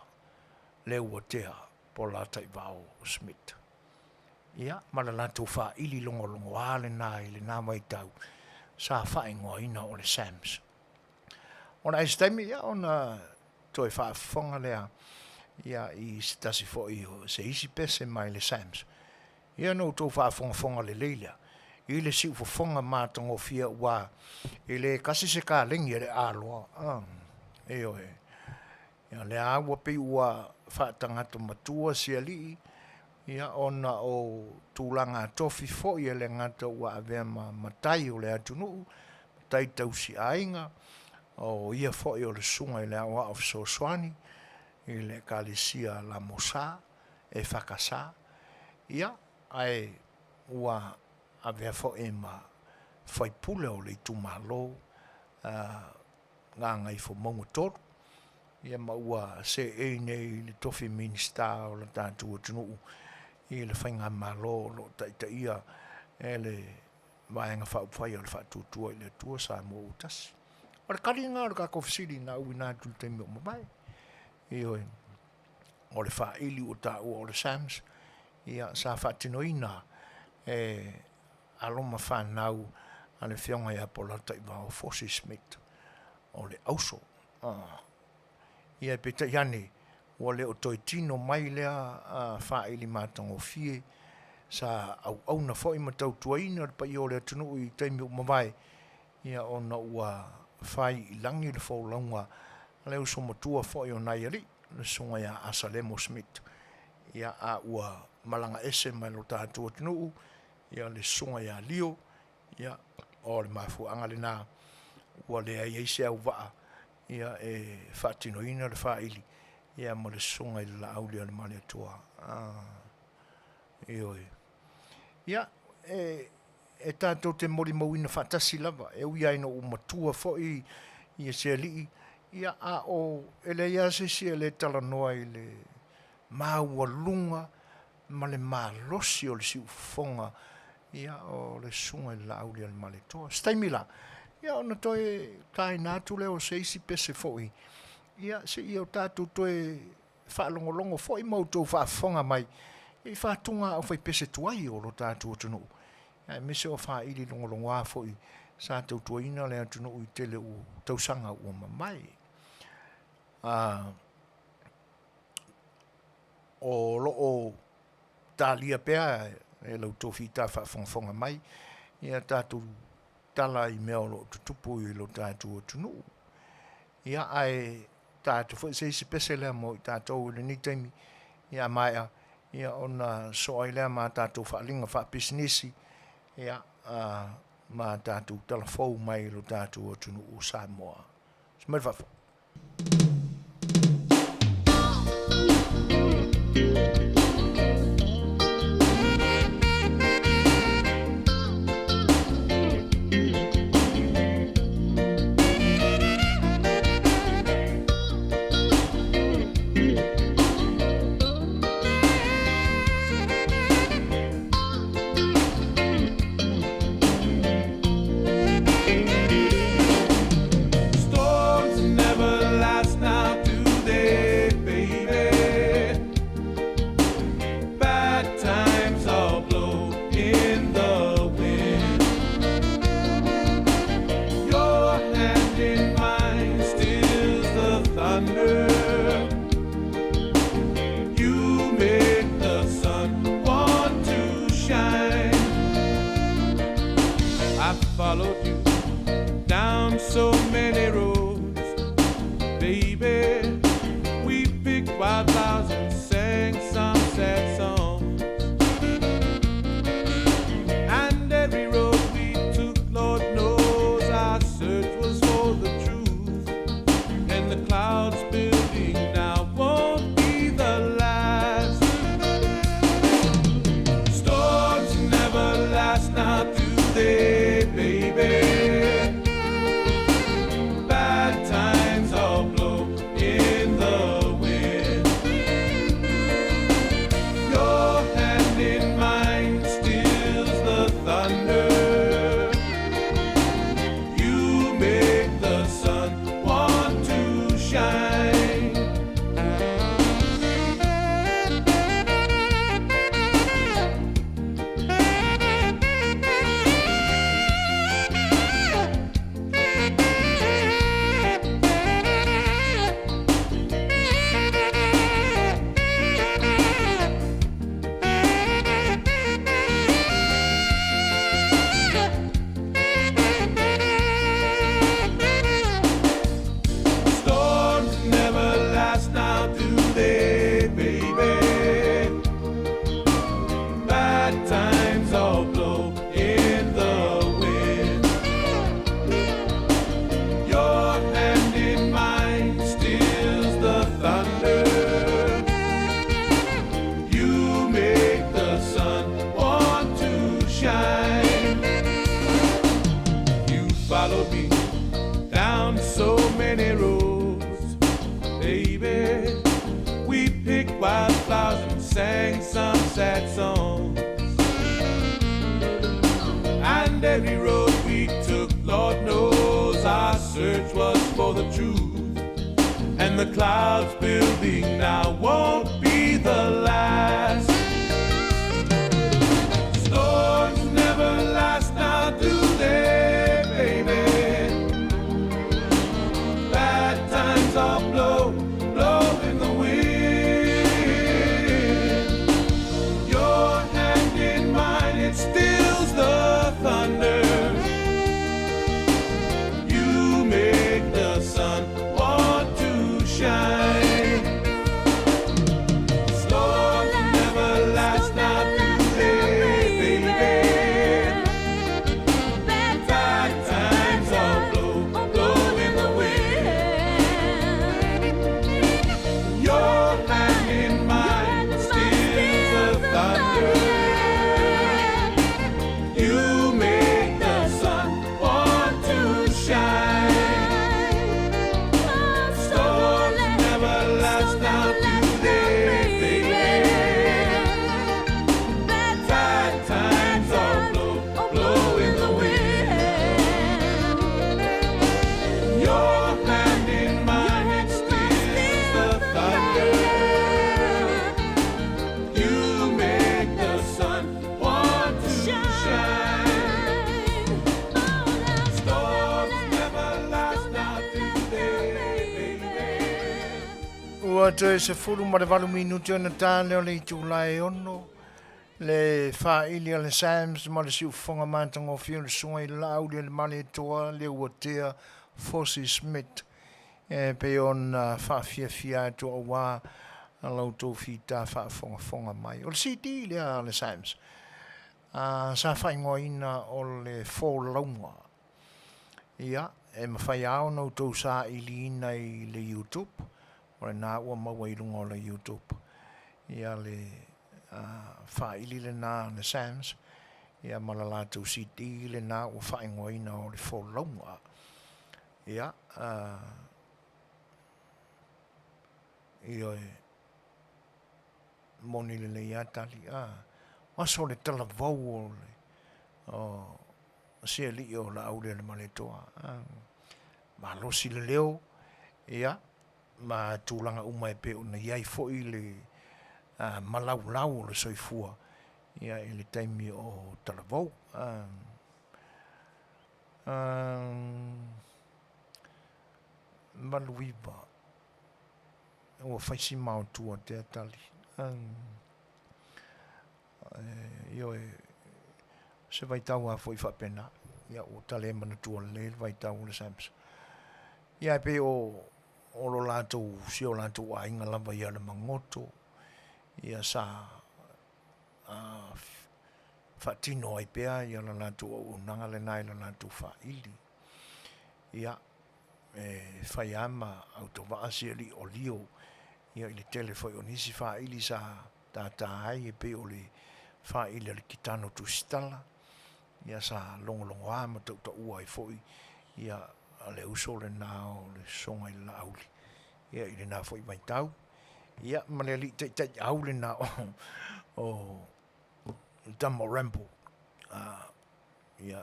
Leuatea Polataivao Smith. Ia, ma le latou faili logologoa lena i lena vaitau sa faaigoaina o le SAMS. Ona ai se taimi, ia, ona toe faafofoga lea ia i se tasi foi o se isi pese mai le SAMS. Ia ona outou faafogafoga lelei lea i le siufofoga matagofie aua e le tasi se kalegi a le aloa. Ah, ioe. Ia lea lava ua pei ua faatagata matua si alii, ia ona o tulaga tofi foi e le gata ua avea ma matai o le atunuu, matai tausi aiga, o ia foi o le susuga i le Aoao Fesoasoani i le Ekalesia LMS, EFKS, ia, ae ua avea foi ma faipule o le itumalo Gagaifomauga 3, ia ma ua seei nei i le tofi Minisita o le tatou atunuu i le faigamalo o lo o taitaia e le Vaega Faaupufai o le Faatuatua i le Atua Samoa ua Tasi. O le tali lena o le tatou fesili na auina atu i le taimi ua mavae. Ioe, o le faili ua taua o le SAMS, ia sa faatinoina e alo ma fanau a le afioga ia Polataivao Fosi Smith o le auso. Ia peitai ane, ua le o toe tino mai lea faili matagofie sa auauna foi ma tautuaina le paia o le atunuu i taimi ua mavae, ia ona ua fai i lagi le folauga a le uso matua foi o nai alii, le susuga ia Asalemo Smith, ia a ua malaga ese mai lo tatou atunuu, ia le susuga ia Leo, ia o le mafuaaga lena ua leai ai se auvaa ia e faatinoina le faili ia ma le susuga i le Laaulialemalietoa. Ioe. Ia, e, e tatou te molimauina faatasi lava, e ui lava ina ua matua foi ia se alii, ia a o e leai lava se isi e le talanoa i le maualuga ma le malosi o le siufofoga ia o le susuga i le Laaulialemalietoa. Se taimi la, ia ona toe taina atu lea o se isi pese foi, ia se i o tatou toe faalogologo foi ma outou faafofoga mai i faatuga aufaipese tuai o lo tatou atunuu, aemaise o faili logologoa foi sa tautuaina le atunuu i tele o tausaga ua mavae. O lo o talia pea e la outou fita faafogafoga mai, ia tatou tala i mea o lo o tutupu i lo tatou atunuu. Ia, ae ta atu foi se isi pese lea mo i tatou i lenei taimi, ia a maea, ia ona sosoo ai lea ma tatou faaaliga faapisinisi, ia, ma tatou tala fou mai lo tatou atunuu o Samoa. Se mai le faafofoga. Storms never last now, do they, baby? Bad times all blow in the wind. Your hand in mine stills the thunder. You make the sun want to shine. I followed you down so many roads, baby. We picked wildflowers and sang some sad songs. And every road we took, Lord knows our search was for the truth. And the clouds building now won't be the last. Storms never last now, do they, baby? Bad times all blow in the wind. Your hand in mine stills the thunder. You make the sun want to shine. Storms never last now, do they, baby? Bad times all blow in the wind. Your hand in mine stills the thunder. You make the sun want to shine. You followed me down so many roads, baby. We picked wildflowers and sang some sad songs. And every road we took, Lord knows our search was for the truth. And the clouds building now won't be the last. Storms never last now, do they, baby? Bad times all blow, blow in the wind. Your hand in mine, it stills the thunder. You make the sun want to shine. Storms never last now, do they, baby? Bad times all blow, blow in the wind. Your hand in mine stills the thunder. You make the sun want to shine. Storms never last now, do they, baby? Bad times all blow, blow in the wind. Your hand in mine, it stills the thunder. You make the sun want to shine. Storms never last now, do they, baby? Ua toe 18 minute ona ta lea o le itula e 6. Le faaili a le Sams ma le siufofoga matagofie o le Susuga i le Laaulialemalietoa Leuatea Fosi Smith e pei ona faafiafia atu aua la outou fita faafogafoga mai. O le CD lea a le Sams sa faaigoaina o le Folauga. Ia, e mafai lava ona outou sailiina i le YouTube, o lena ua maua i luga o le YouTube ia le faaili lena a le Sams ia ma le latou CD lena ua faaigoaina o le Folauga. Ia, ioe, moni lelei lava tali, o aso o le talavou o le o si alii o Laaulialemalietoa, malosi le leo, ia, ma tulaga uma e pei ona i ai foi le malaulau o le soifua i le taimi o talavou. 89, ua fai si maotua tea tali. Ioe, o se vaitau lava foi faapena, ia ua ta le manatua lelei le vaitau o le Sams. Ia ae pei o o lo latou, si o latou aiga lava i Alamagoto, ia sa faatino ai pea ia le latou auaunaga lena i le latou faili. Ia, e fai lava ma autovaa si alii o Lio ia i le tele foi o nisi faili sa tata ai e pei o le faili a le Kitano Tusitala, ia sa logologoa ma tautaua ai foi ia le uso lena o le Susuga i le Laauli ia i lena foi vaitau. Ia ma le alii taitaiau lena o le tama o Rambo, ia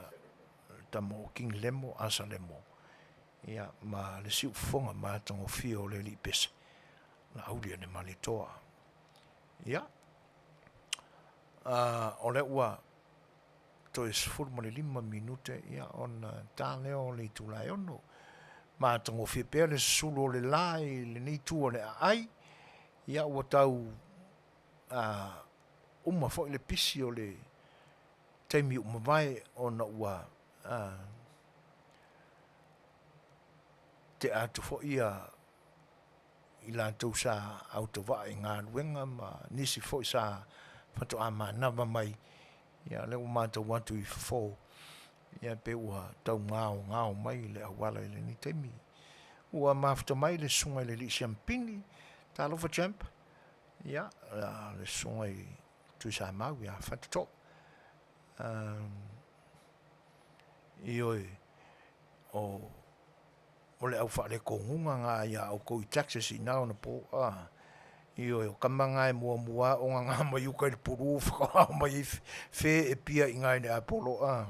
le tama o King Lemo, Asa Lemo, ia ma le siufofoga matagofie o le alii pese, Laaulialemalietoa. Ia, o lea ua toe 15 minute ia ona ta lea o le itula e 6. Matagofie pea le susulu o le la i lenei itu o le aai, ia ua tau uma foi le pisi o le taimi ua mavae ona ua tea atu foi ia i latou sa autovaa i galuega ma nisi foi sa faatoa manava mai, ia o lea ua matau atu i fofo, ia pei ua tau gaogao mai le auala i lenei taimi. Ua mafuta mai le susuga i le alii Siamupini, talofa Champ, ia, le susuga i Tuisamau ia Faitotoa. Ioe, o le au faaletonuga na ia outou i Texas i na ona po, a, ioe, o tama na e muamua lava ona na mai uta i le pulu faatoa omai ai fe e pia i ina i le Apolo, a.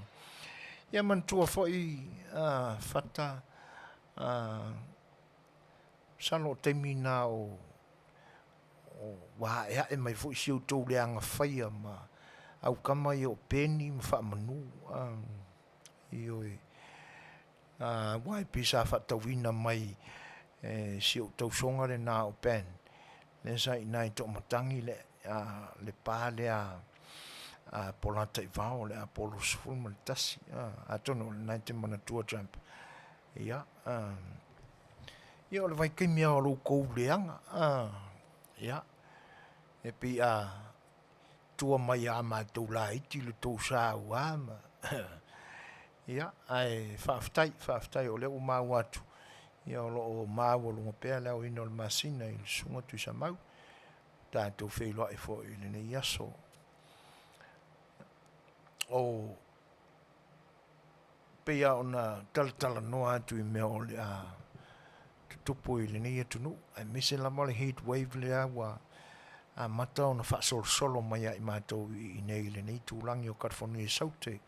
Ia manatua foi Fata, masalo o taimi na o ua aeae mai foi si outou leaga faia ma au tama ia o Peni ma Faamanu, ioe, aua e pei sa faatauina mai e si ou tausoga lena o Ben, lea sa i ina i Toamatagi le pa lea a Polataivao o le Apollo 11. Atonu o lena e te manatua Champ. Ia, ia o le vaitaimi lava o lo outou leaga. Ia, e pei a tua mai ia matou laiti le tou saua ma ia, ae faafetai, faafetai o lea ua maua atu, ia o lo o maualuga pea le aoina o le masina i le Susuga Tuisamau, tatou feiloai foi i lenei aso. O pei lava ona talatalanoa atu i mea o le a tutupu i lenei atunuu, aemaise lava le heat wave lea ua amata ona faasolosolo mai ia i matou i inei i lenei itulagi o Kalifonia i Saute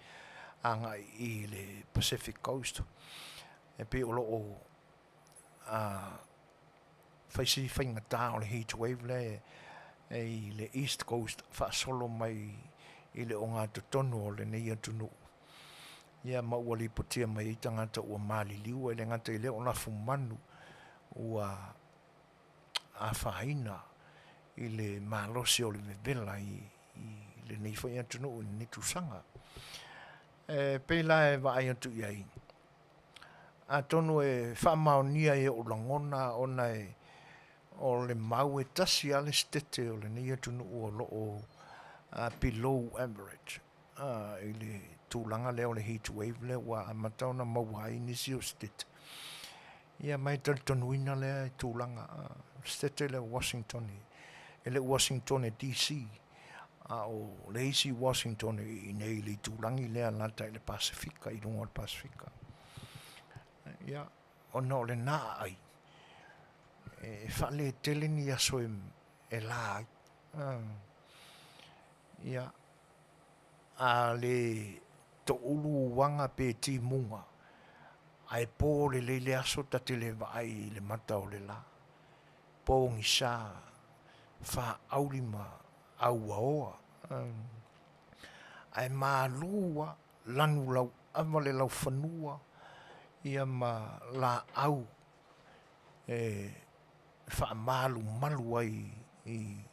agai i le Pacific Coast. E pei o lo o fai si faigata o le heat wave lea e i le East Coast faasolo mai i le ogatotonu o lenei atunuu. Ia ma ua lipotia mai ai tagata ua maliliu, e le gata i lea o lafumanu ua afaina i le malosi o le vevela i lenei foi atunuu i lenei tausaga. E pei la e vaai atu i ai, atonu e faamaonia i ou lagona ona e o le mau e tasi lava le setete o lenei atunuu o lo o below average i le tulaga lea o le heat wave lea ua amata ona maua ai nisi o setete. Ia ma e talitonuina lea tulaga, o le setete lea o Washington, e le o Washington DC, a o le isi Washington i inei i le itulagi lea e alaalatai i le Pasefika, i luga o le Pasefika. Ia, ona o lena aai, e faaletele ni aso e la ai. Ia, a le toulu uaga pe timuga, ae po lelei le aso ta te le vaai i le mata o le la. Pogisa, faaauli ma auaoa, ae malu lava, lanu lauava le laufanua ia ma laau e faamalumalu ai i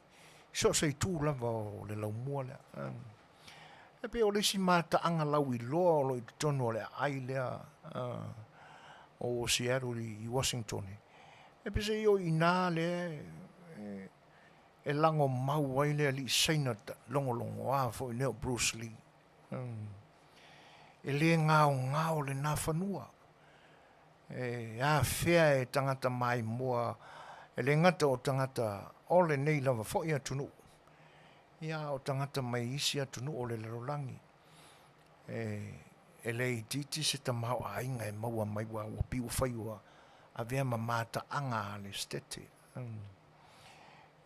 so o se itu lava o le laumua lea. E pei o le isi mataaga lauiloa o lo o i totonu o le aai lea o Seattle i Washington, e peiseai o i ina lea e lago mau ai le alii Saina logologoa foi lea o Bruce Lee. E le gaogao lena fanua, e afea e tagata maimoa, e le gata o tagata o lenei lava foi atunuu, ia a o tagata mai isi atunuu o le lalolagi. E le itiiti se tamaoaiga e maua mai aua ua pei ua fai ua avea ma mataaga a le Setete.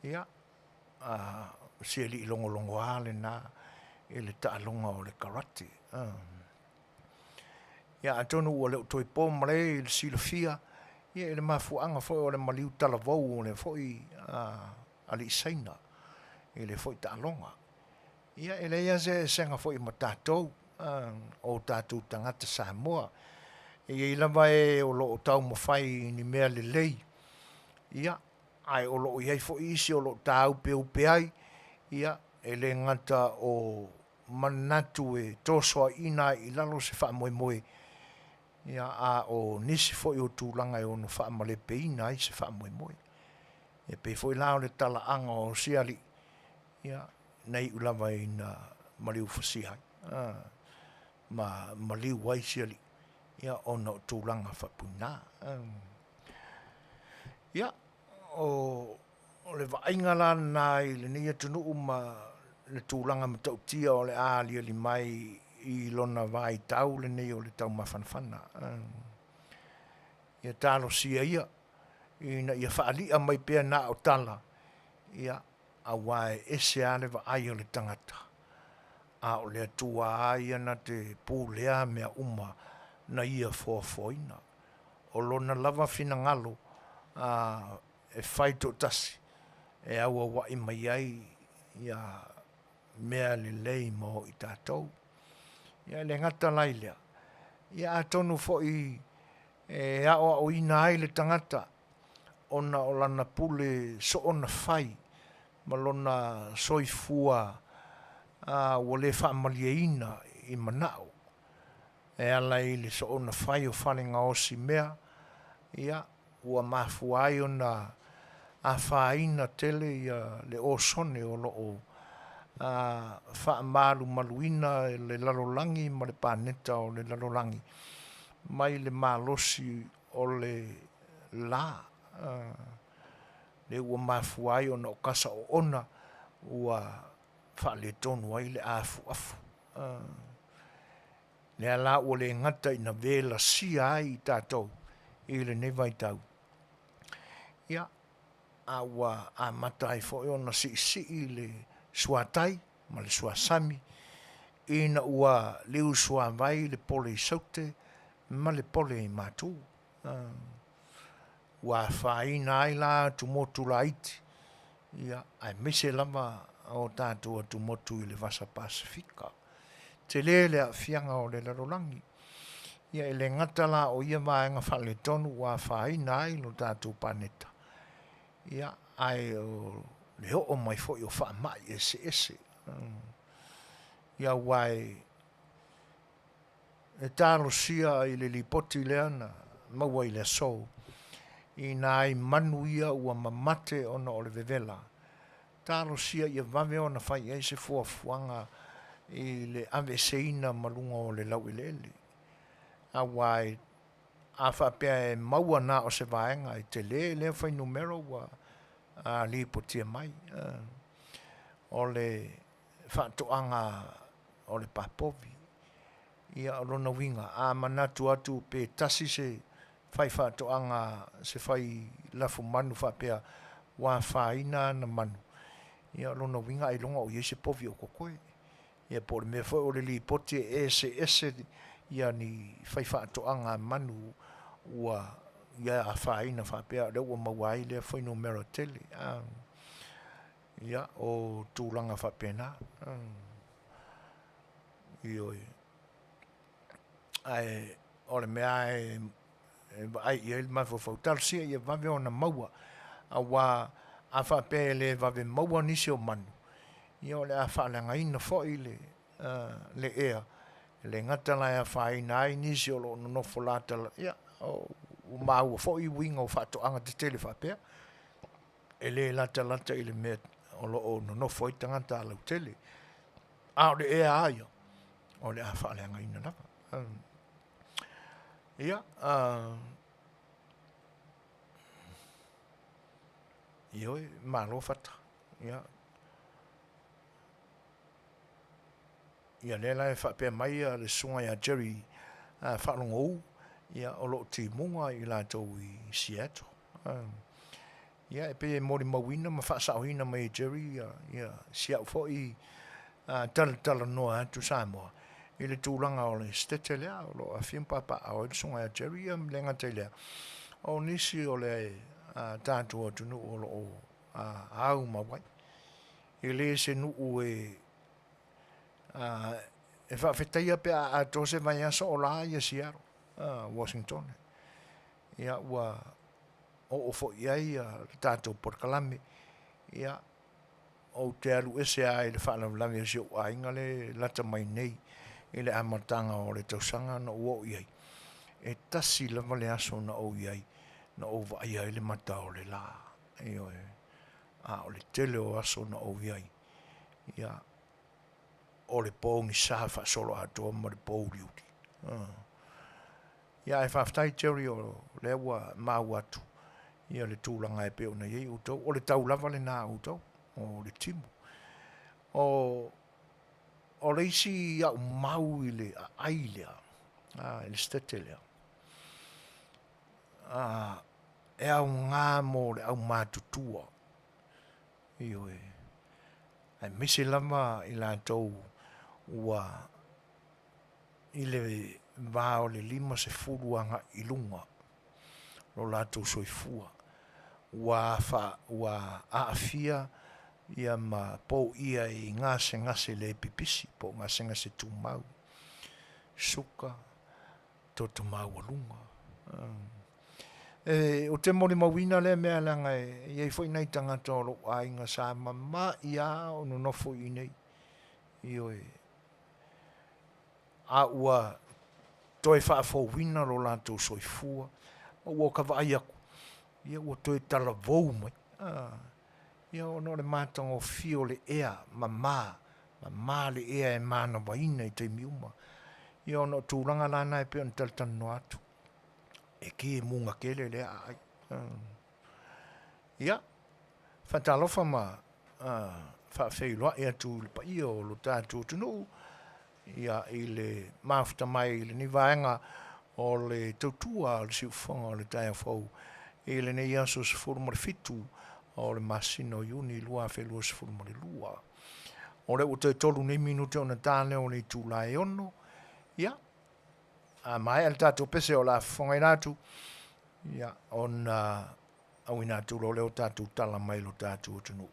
Ia, o si alii logologoa lena i le taaloga o le karate. Ia atonu ua le o toe po malae i le silafia, ia i le mafuaaga foi o le maliu talavou o lea foi alii Saina i lea foi taaloga. Ia e leai lava se eseesega foi ma tatou, o tatou tagata Samoa. E i ai lava e o lo o taumafai i ni mea lelei, ia, ae o lo o i ai foi isi o lo o tāupeupe ai, ia, e le gata o manatu e tosoaina ai i lalo se faamoemoe, ia, a o nisi foi o tulaga e ono faamalepeina ai se faamoemoe. E pei foi la o le talaaga o si alii, ia, na iu lava ina maliufasia ai, ma maliu ai si alii, ia, ona o tulaga faapena. Ia, o le vaaiga la lena i lenei atunuu ma le tulaga matautia o le a aliali mai i lona vaitau lenei o le taumafanafana. Ia talosia ia ina ia faali'a mai pea na o tala, ia, aua e ese lava le vaai a le tagata, a o le Atua lava ia na te pulea mea uma na Ia foafoaina. O Lona lava finagalo e fai toatasi e auauai mai ai ia mea lelei mo i tatou. Ia e le gata la i lea, ia atonu foi e aoaoina ai le tagata ona o lana pule soona fai ma lona soifua ua le faamalieina i manao e ala i le soona fai o fale gaosi mea, ia, ua mafua ai ona afaina tele le osone o lo o faamalumaluina le lalolagi ma le paneta o le lalolagi mai le malosi o le la, lea ua mafua ai ona o kasa oona ua faaletonu ai le afuafu. Lea la ua le gata ina velasia ai i tatou i lenei vaitau, ia, a ua amata ai foi ona siisii le suatai ma le suasami ina ua liusuavai le pole i Saute ma le pole i Matu. Ua afaina ai la atumotu laiti, ia, aemaise lava o tatou atumotu i le Vasa Pasefika. Tele le aafiaga o le lalolagi. Ia e le gata la o ia vaega faaletonu ua afaina ai lo tatou paneta, ia, ae o le oo mai foi o faamai eseese. Ia aua e e talosia i le lipoti lea na maua i le aso i nai manu ia ua mamate ona o le vevela, talosia ia vave ona fai i ai se fuafuaga i le aveeseina ma luga o le laueleele, aua e a faapea e maua na o se vaega e tele lea fuainumera ua lipotia mai, o le faatoaga o le papovi. Ia o lona uiga, a manatu atu pe tasi se faifaatoaga se fai lafumanu faapea ua afaina ana manu, ia o lona uiga ailoga o i ai se povi o totoe. Ia po o le mea foi o le lipoti e eseese ia ni faifaatoaga manu ua ia afaina faapea, lea ua maua ai lea fuainumera tele. Ia, o tulaga faapena. Ioe. Ae o le mea lava e vaai i ai le mafaufau, talosia ia vave ona maua, aua a faapea e le vave maua nisi o manu, ia o le a faaleagaina foi le le ea, e le gata la e afaina ai nisi o lo o nonofo lata, ia, ua maua foi uiga o faatoaga tetele faapea, e le latalata i le mea o lo o nonofo ai tagata lautele. A o le ea lava ia, o le a faaleagaina lava. Ia, ioe, malo Fata. Ia, ia lea la e faapea mai le susuga ia Jerry Faalogou, ia o lo o timuga i latou i Seattle. Ia e pei e molimauina ma faasaoina mai e Jerry ia, ia si au foi talatalanoa atu Samoa i le tulaga o le setete lea o lo o afifio ma papaaao ai le susuga ia Jerry, ia le gata i lea, o nisi o le tatou atunuu o lo o aumau ai. E le se nuu e e faafetaia pe a atoa se vaiaso o la ia Seattle, Washington. Ia ua oo foi i ai le tatou polokalame, ia ou te alu ese lava i le faalavelave o si ou aiga lea e lata mai nei i le amataga o le tausaga na ou oo i ai, e tasi lava le aso na ou i ai na ou vaaia ai le mata o le la, ioe, a o le tele o aso na ou i ai, ia, o le pogisa faasoloatoa ma le pouliuli. Ia ae faafetai Jerry o lea ua maua atu ia le tulaga e pei ona i ai outou. O le tau lava lena a outou, o le timu. O, o le isi au mau i le aai lea, i le stete lea, e aoga mo le aumatutua, ioe, aemaise lava i latou ua i le va o le 50 agai i luga lo latou soifua ua ua aafia ia ma poia i gasegase le pipisi po o gasegase tumau, suka, toto maualuga. E, ou te molimauina lea mea leaga e i ai foi nai tagata o lou aiga sa mama'i lava o nonofo i inei. Ioe. A ua toe faafouina lo latou soifua, ma ua ka vaai atu, ia ua toe talavou mai. Ia ona o le matagofie o le ea mama, mama le ea e manavaina i taimi uma. Ia ona o tulaga la na e pei ona talatalanoa atu, e kimuga tele lea aai. Ia, faatalofa ma faafeiloai atu i le paia o lo tatou atunuu, ia, i le mafuta mai i lenei vaega o le tautua a le siufofoga o le taeao fou i lenei aso 17 o le masina o Iuni 2022. O lea ua toe tolu nei minute ona ta lea o le itula e 6, ia, a maea le tatou pese o le a fofogaina atu, ia, ona auina atu loa lea o tatou tala mai lo tatou atunuu.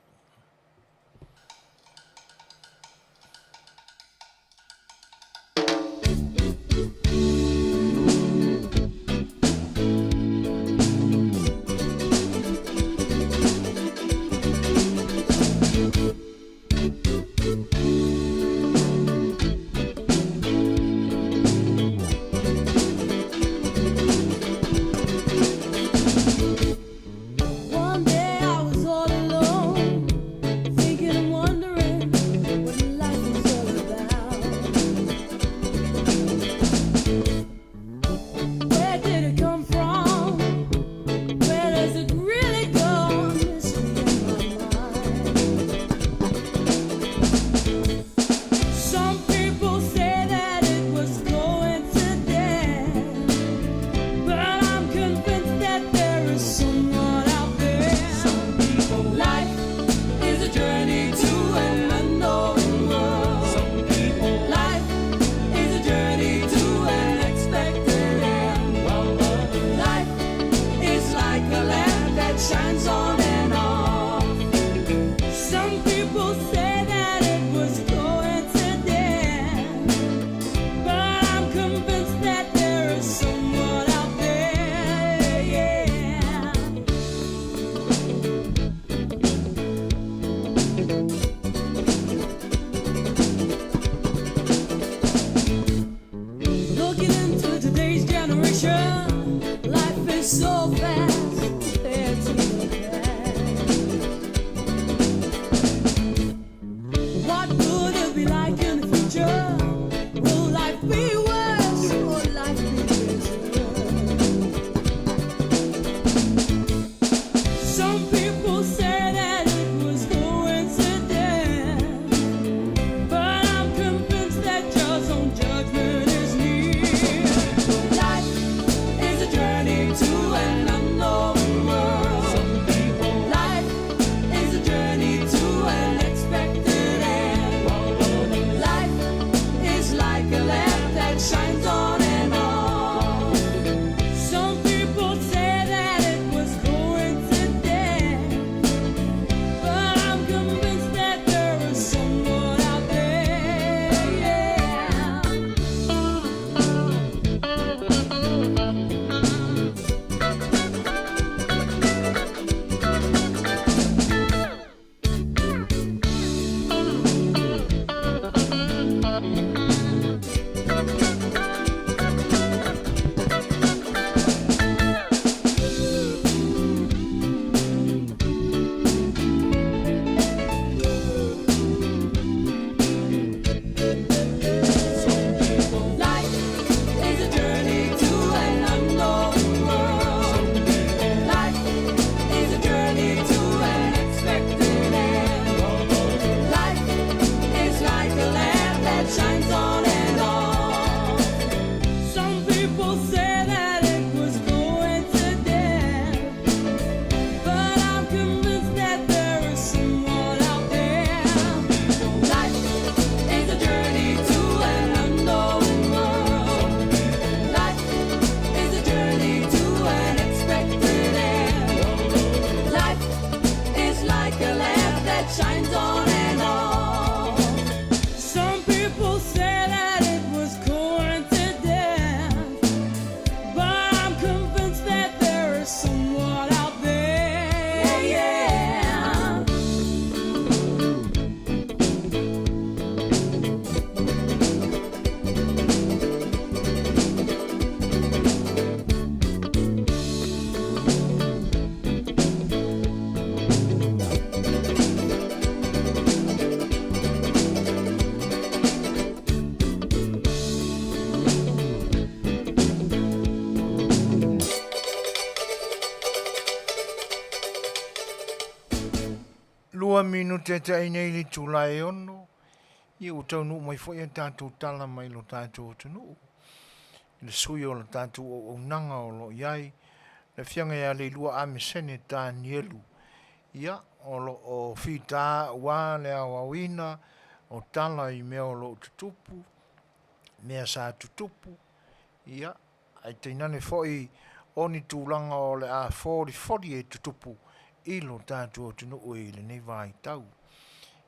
12 minute e ta'i nei i le itula e 6, ia ua taunuu mai foi a tatou tala mai lo tatou atunuu i le sui o le tatou auaunaga o lo o i ai le Afioga ia Leilua Amesene Tanielu, ia, o lo o fita aua le aoaoina o tala i mea o lo o tutupu, mea sa tutupu, ia, ae tainane foi o ni tulaga o le a folifoli e tutupu i lo tatou atunuu i lenei vaitau.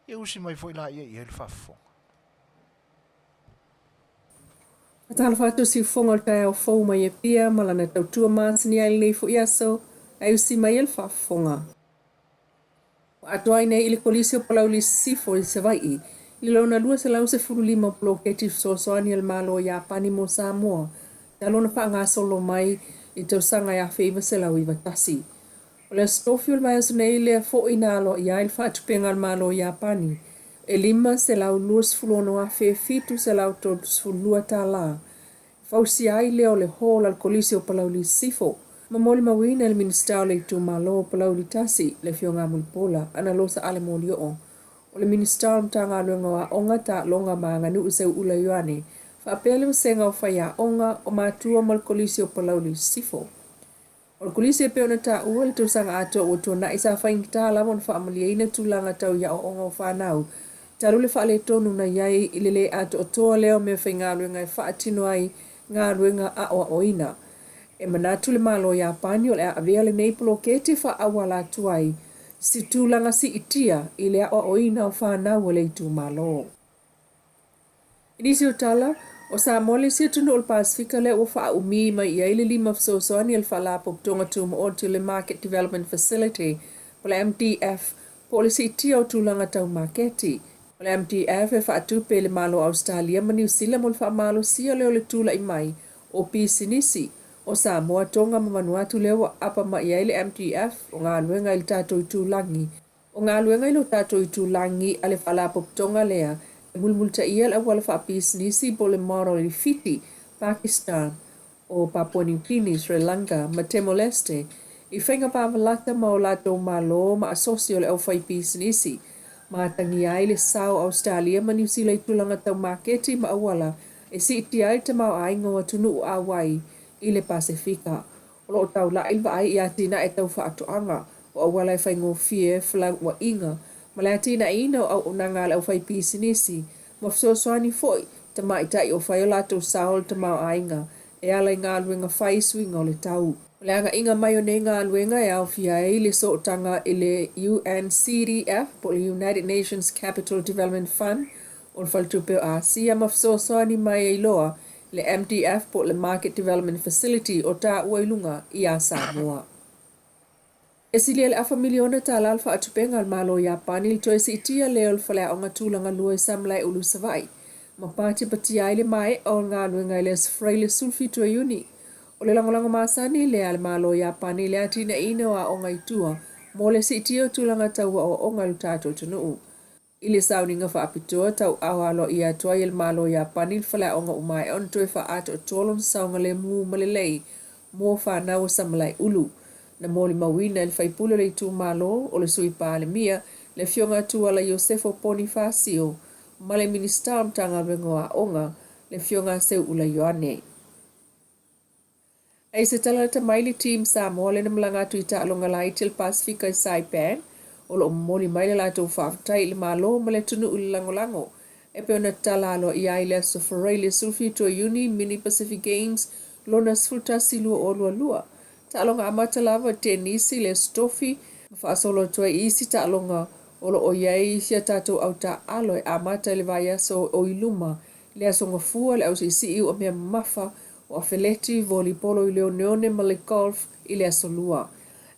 Ia usi mai foi laia i ai le faafofoga. Faatalofa atu siufofoga o le taeao fou mai Apia ma lana tautua masani ai i lenei foi aso, ae usi mai e le faafofoga. Ua atoa ai nei i le Kolisi o Palauli Sisifo i Savaii i le lona 215 o poloketi fesoasoani a le Malo o Iapani mo Samoa talu ona faagasolo mai i le tausaga e 1991. O le Aso Tofi o le vaiaso nei lea foi na aloaia ai le faatupega a le Malo o Iapani e $526,732 tala e fausia ai lea o le Hall a le Kolisi o Palauli Sisifo, ma molimauina e le Minisita o le Itumalo o Palauli 1, le Afioga a Mulipola Anarosa Ale Molioo, o le Minisita o le Matagaluega o Aoga, Taaloga ma Aganuu Seuula Ioane, faapea le Vasega o Faiaoga, o Matua ma le Kolisi o Palauli Sisifo. O le Kolisi e pei ona taua i le tausaga atoa ua tuanai sa faigata lava ona faamalieina tulaga tau i aoaoga o fanau talu le faaletonu na i ai i le le atoatoa lea o meafaigaluega e faatino ai galuega aoaoina. E manatu le Malo o Iapani o le a avea lenei poloketi e faaauala atu ai se tulaga siitia i le aoaoina o fanau a le itumalo. I nisi o tala, o Samoa le isi atunuu o le Pasefika lea ua faaumi mai i ai le lima fesoasoani a le Faalapotopotoga Tumaoti o le Market Development Facility po o le MDF po o le siitia o tulaga tau maketi. O le MDF e faatupe e le Malo o Ausetalia ma Niu Sila mo le faamalosia lea o le tulai mai o pisinisi o Samoa, Tonga ma Vanuatu lea ua apa mai ai le MDF o galuega i le tatou itulagi O galuega i lo tatou itulagi a le Faalapotopotoga lea e mulimulitaia le auala faapisinisi po o le model i Fiti, Pakistan, o Papua New Guinea, Sri Lanka ma Timor-Leste i faiga pavalata ma o latou malo ma asosi o le aufaipisinisi ma atagia ai le sao o Ausetalia ma Niu Sila i tulaga tau maketi ma auala e siitia ai le tamaoaiga o atunuu auai i le Pasefika. O lo o taulai le vaai i atinae tau faatoaga, o auala e faigofie, felauaiga, ma le atinaeina o auaunaga a le aufaipisinisi, ma fesoasoani foi tamaitai o fai o latou sao i le tamaoaiga e ala i galuega fai i suiga o le tau. O le agaiga mai o nei galuega e aofia ai le sootaga i le UNCDF po o le United Nations Capital Development Fund o le Faletupe o Asia ma fesoasoani mai ai loa le MDF po o le Market Development Facility o taua i luga iā Samoa. E silia i le afa miliona tala le faatupega a le Malo o Iapani i le toe siitia lea o le faleaoga tulaga lua i Samalaeulu, Savaii, ma patipatia ai le maea o le galuega i le Aso Faraile 17 o Iuni. O le lagolago masani lea a le Malo o Iapani i le atinaeina o aoga i tua mo le siitia o tulaga tau aoaoga i lo tatou atunuu. I le sauniga faapitoa, tauaao aloaia atu ai e le Malo o Iapani le faleaoga ua maea ona toe faaatoatoa lona saogalemu ma lelei mo fanau o Samalaeulu. Na molimauina e le faipule o le itumalo, o le Sui Palemia, le Afioga a Tuala Iosefo Ponifasio ma le Minisita o le Matagaluega o Aoga, le Afioga a Seuula Ioane. Ai se tala lata mai le Team Samoa lea na malaga atu i taaloga laiti a le Pasefika i Saipan, o lo o momoli mai le latou faafetai i le Malo ma le atunuu i le lagolago e pei ona tatala aloaia ai le Aso Faraile 17 o Iuni Mini Pacific Games lona 11 2022. Taaloga amata lava i tenisi i le Aso Tofi ma faasolo atu ai i isi taaloga o lo o i ai si a tatou au taaalo e amata i le vaiaso o i luma i le Aso Gafua, le Ausiisii ua mea mamafa o afeleti, volipolo i le oneone ma le golf i le Aso Lua.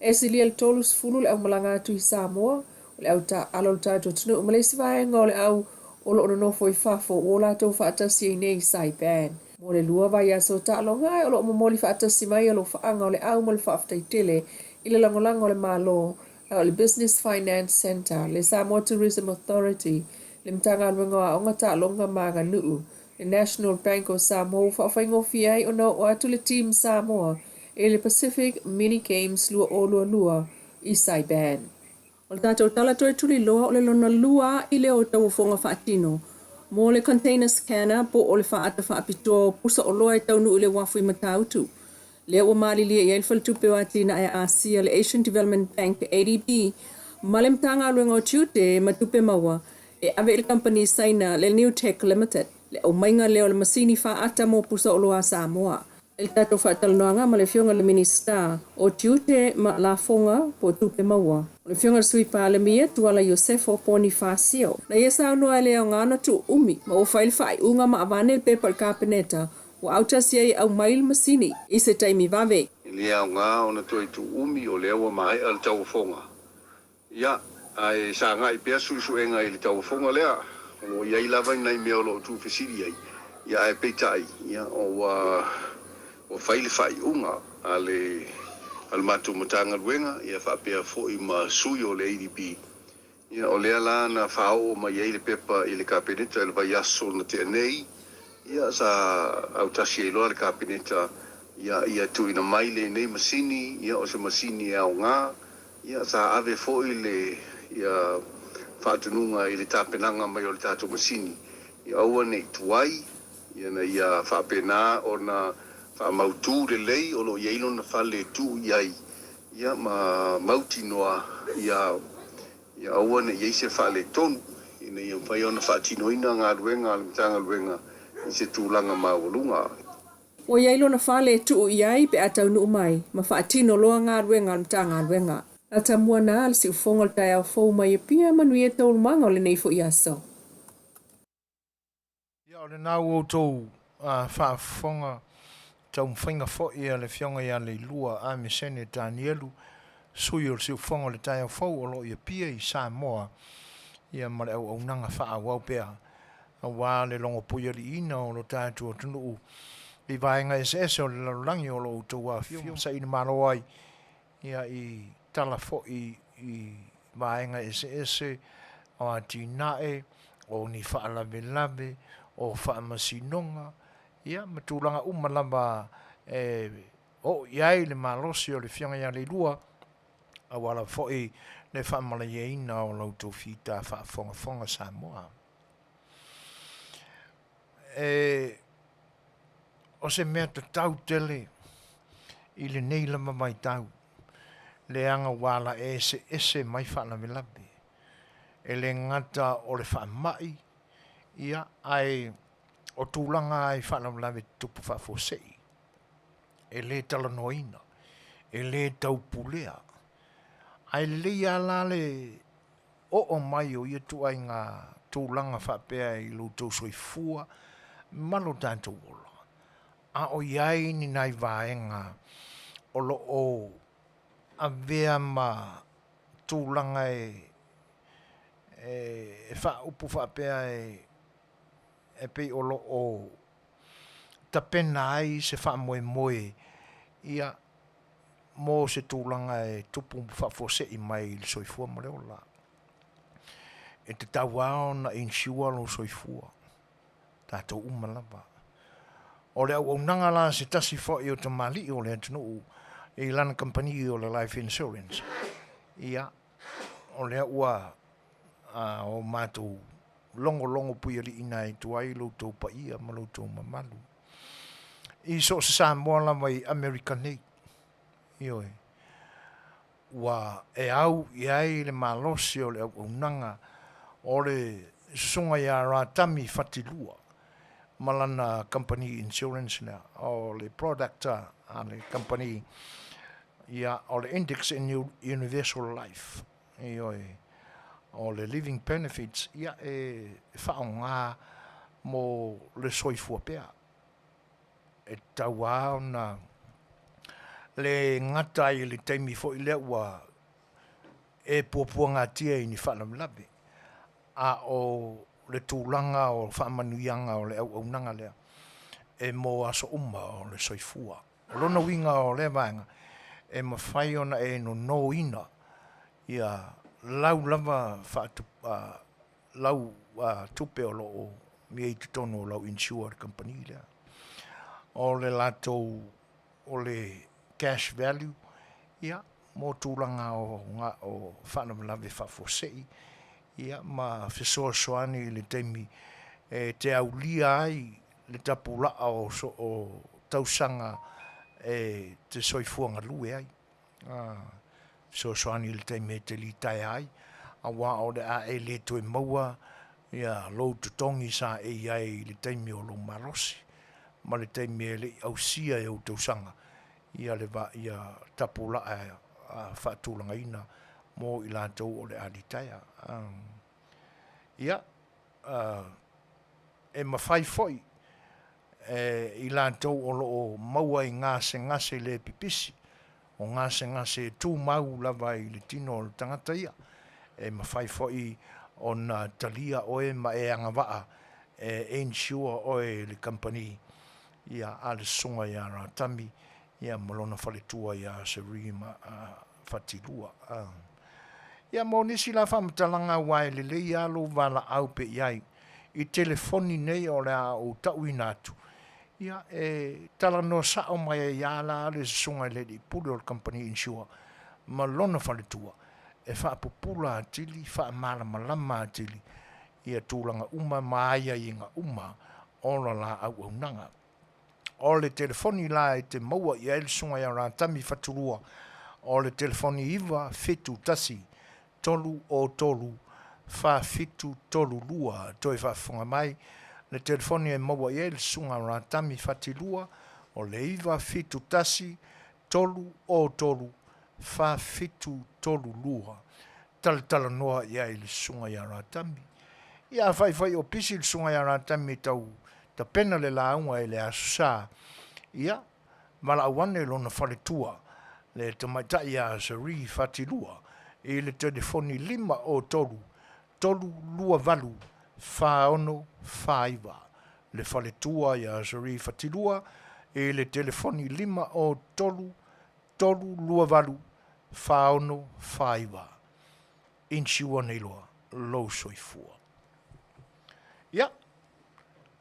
E silia i le 30 le aumalaga atu i Samoa, o le au taaalo o le tatou atunuu ma le isi vaega o le au o lo o nonofo i fafo ua o latou faatasi ai nei i Saipan. Mo le lua vaiaso o taaloga ae o lo o momoli faatasi mai alofaaga o le au ma le faafetai tele i le lagolago a le Malo a o le Business Finance Centre, le Samoa Tourism Authority, le Matagaluega o Aoga, Taaloga ma Aganuu, le National Bank of Samoa ua faafaigofie ai ona oo atu le Team Samoa i le Pacific Mini Games 2022 i Saipan. O le tatou tala toe tuliloa o le lona lua a'i lea o tauofoga faatino mo le container scanner po o le faata faapitoa o pusa oloa e taunuu i le uafu i Matautu. Lea ua malilie i ai le Faletupe o Atinae a Asia, le Asian Development Bank, ADB, ma le Matagaluega o Tiute ma Tupe Maua e ave i le kamupani Saina le Newtec Limited le aumaiga lea o le masini faata mo pusa oloa a Samoa. I le tatou faatalanoaga ma le Afioga i le Minisita o Tiute ma Lafoga po o Tupe Maua, o le Afioga i le Sui Palemia, Tuala Iosefo Ponifasio, na ia saunoa e le aoga ona tuu umi ma ua fai le faaiuga ma avane le pepa i le Kapeneta ua autasi ai e aumai le masini i se taimi vave. E le aoga ona toe tuu umi o lea ua maea le tauofoga. Ia, ae sagai pea suesuega i le tauofoga lea. O lo o i ai lava ni nai mea o lo o tuufesili ai, ia ae peitai, ia, ua ua fai le faaiuga a le a le matou Matagaluega, ia faapea foi ma sui o le ADB, ia o lea la na faaoo mai ai le pepa i le Kapeneta i le vaiaso na tea nei, ia sa autasi ai loa le Kapeneta, ia ia tuuina mai lenei masini, ia o se masini e aoga. Ia, sa ave foi le ia faatonuga i le tapenaga mai o le tatou masini, ia aua ne i tuai, ina ia faapena ona faamautu lelei o lo o i ai lona fale e tuu i ai, ia ma mautinoa ia ia aua ne i i ai se faaletonu, ina ia mafai ona faatinoina galuega a le Matagaluega i se tulaga maualuga. Ua i ai lona fale e tuu i ai pe a taunuu mai ma faatino loa galuega a le Matagaluega. Lata mua na le siufofoga o le taeao fou mai Apia, manuia taualumaga o lenei foi aso. Ia o lena ua outou faafofoga taumafaiga foi a le Afioga ia Leilua Amesene Tanielu, sui o le siufofoga o le taeao fou o lo o i Apia i Samoa, ia ma le auaunaga faaauau pea aua le logopuialiiina o lo tatou atunuu i vaega eseese o le lalolagi o lo o outou afifio ma saili malo ai ia i tala foi i vaega eseese o atinae, o ni faalavelave, o faamasinoga, ia ma tulaga uma lava e oo i ai le malosi o le Afioga ia Leilua, aua lava foi le faamalieina o la outou fita faafogafoga Samoa. E, o se mea tatau tele i lenei lava vaitau, leaga ua ala eseese mai faalavelave, e le gata o le faamai, ia, ae o tulaga i faalavelave tutupu faafuasei, e le talanoaina, e le taupulea. Ae lelei lava la le oo mai o ia ituaiga tulaga faapea i lo outou soifua ma lo tatou ola, a o i ai ni nai vaega o lo o avea ma tulaga e e faaupu faapea e pei o lo o tapena ai se faamoemoe ia mo se tulaga e tupu faafuasei mai i le soifua ma le ola. E tatau lava ona insure lou soifua, tatou uma lava. O le auaunaga la a se tasi foi o tamalii o le atunuu i lana kamupani o le Life Insurance, ia, o lea ua o matou logologo puialiiina atu ai lo outou paia ma lo outou mamalu i so o se Samoa lava i Amerika nei, ioe, ua e au i ai le malosi o le auaunaga o le susuga ia Ratami Fatilua ma lana kamupani insurance lea, o le product a le kamupani, ia, o le Index and Universal Life, ioe, o le living benefits, ia, e faaaoga mo le soifua pea. E tatau lava ona le gata ai i le taimi foi lea ua e puapuagatia i ni faalavelave, a o le tulaga o faamanuiaga o le auaunaga lea e mo aso uma o le soifua. O lona uiga o lea vaega, e mafai ona e nonoina ia lau lava lau tupe o lo o i ai i totonu o lau insured company lea. O le latou o le cash value, ia, mo tulaga o o faalavelave faafuasei, ia ma fesoasoani i le taimi e te aulia ai le tapulaa o o tausaga e te soifua galue ai. Fesoasoani i le taimi e te litaea ai, aua o le a e le toe maua ia lou totogi sa e i ai i le taimi o lou malosi ma le taimi e le i ausia e ou tausaga ia le ia tapulaa faatulagaina mo i latou o le a litaea. Ia, e mafai foi e i latou o lo o maua i gasegase le pipisi, o gasegase e tumau lava i le tino o le tagata ia, e mafai foi ona talia oe ma e agavaa e insure oe e le kamupani ia a le Susuga ia Ratami ia ma lona faletua ia Seri ma Fatilua. Ia mo nisi la faamatalaga aua e lelei lava lou valaau pea i ai i telefoni nei o le a ou tauina atu, ia e talanoa sao mai ai lava la le Susuga i le Alii Pule o le Kamupani Insure ma lona faletua e faapupula atili, faamalamalama atili ia tulaga uma ma aiaiga uma o la la auaunaga. O le telefoni la e te maua i ai le Susuga ia Ratami Fatulua, o le telefoni 971 303 4732. Toe faafofoga mai, le telefoni e maua i ai le Susuga Ratami Fatilua, o le 971 303 4732. Talatalanoa i ai le Susuga ia Ratami. Ia afai foi o pisi le Susuga ia Ratami e tau tapena le lauga i le Aso Sa, ia, valaau ane lona faletua, le tamaitai ia Sheree Fatilua, i le telefoni 503 328 4649. Le faletua ia Sheree Fatilua i le telefoni 503 328 4649. Insure nei loa lou soifua. Ia,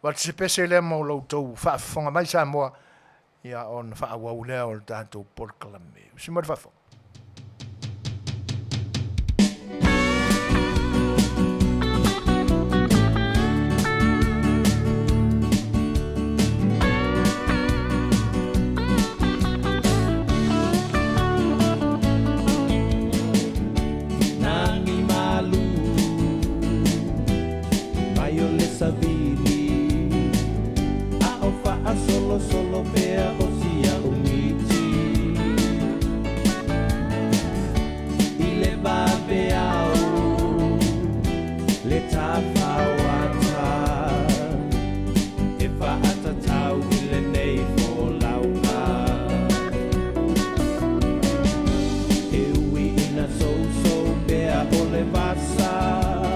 avatu se pese lea mo lo outou faafofoga mai Samoa, ia ona faaauau lea o le tatou polokalame. Usi mai le faafofoga. Nani malu mai o le savili A o faasolosolo pea o sia umiti I le vaveao le tafauata E faatatau i lenei folauga E ui ina sousou pea o le vasa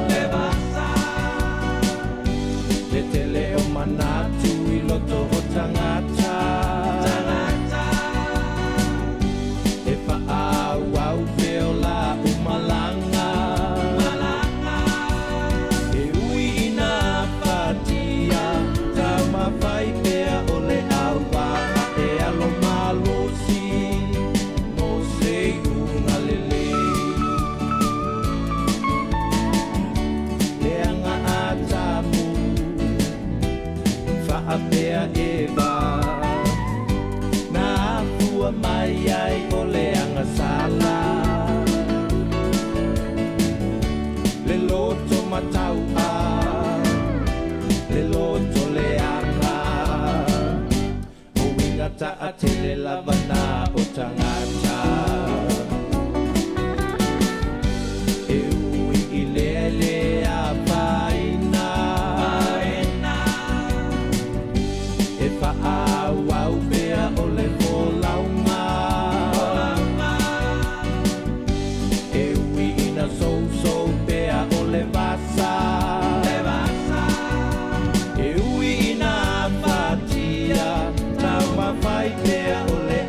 Le vasa Le tele o manatu i loto o tagata Tagata E faaauau pea o la u malaga Malaga E ui ina afatia Taumafai pea o le auvaa e alo malosi mo se iuga lelei. Leaga Atamu faapea Eva na afua mai ai o le agasala. Le loto matau'a, le loto leaga, o uiga taatele lava na o tagata. E ui i lea e le afaina, e faaauau pea o le folauga. E ui ina sousou pea o le vasa, E ui ina afatia, taumafai pea o le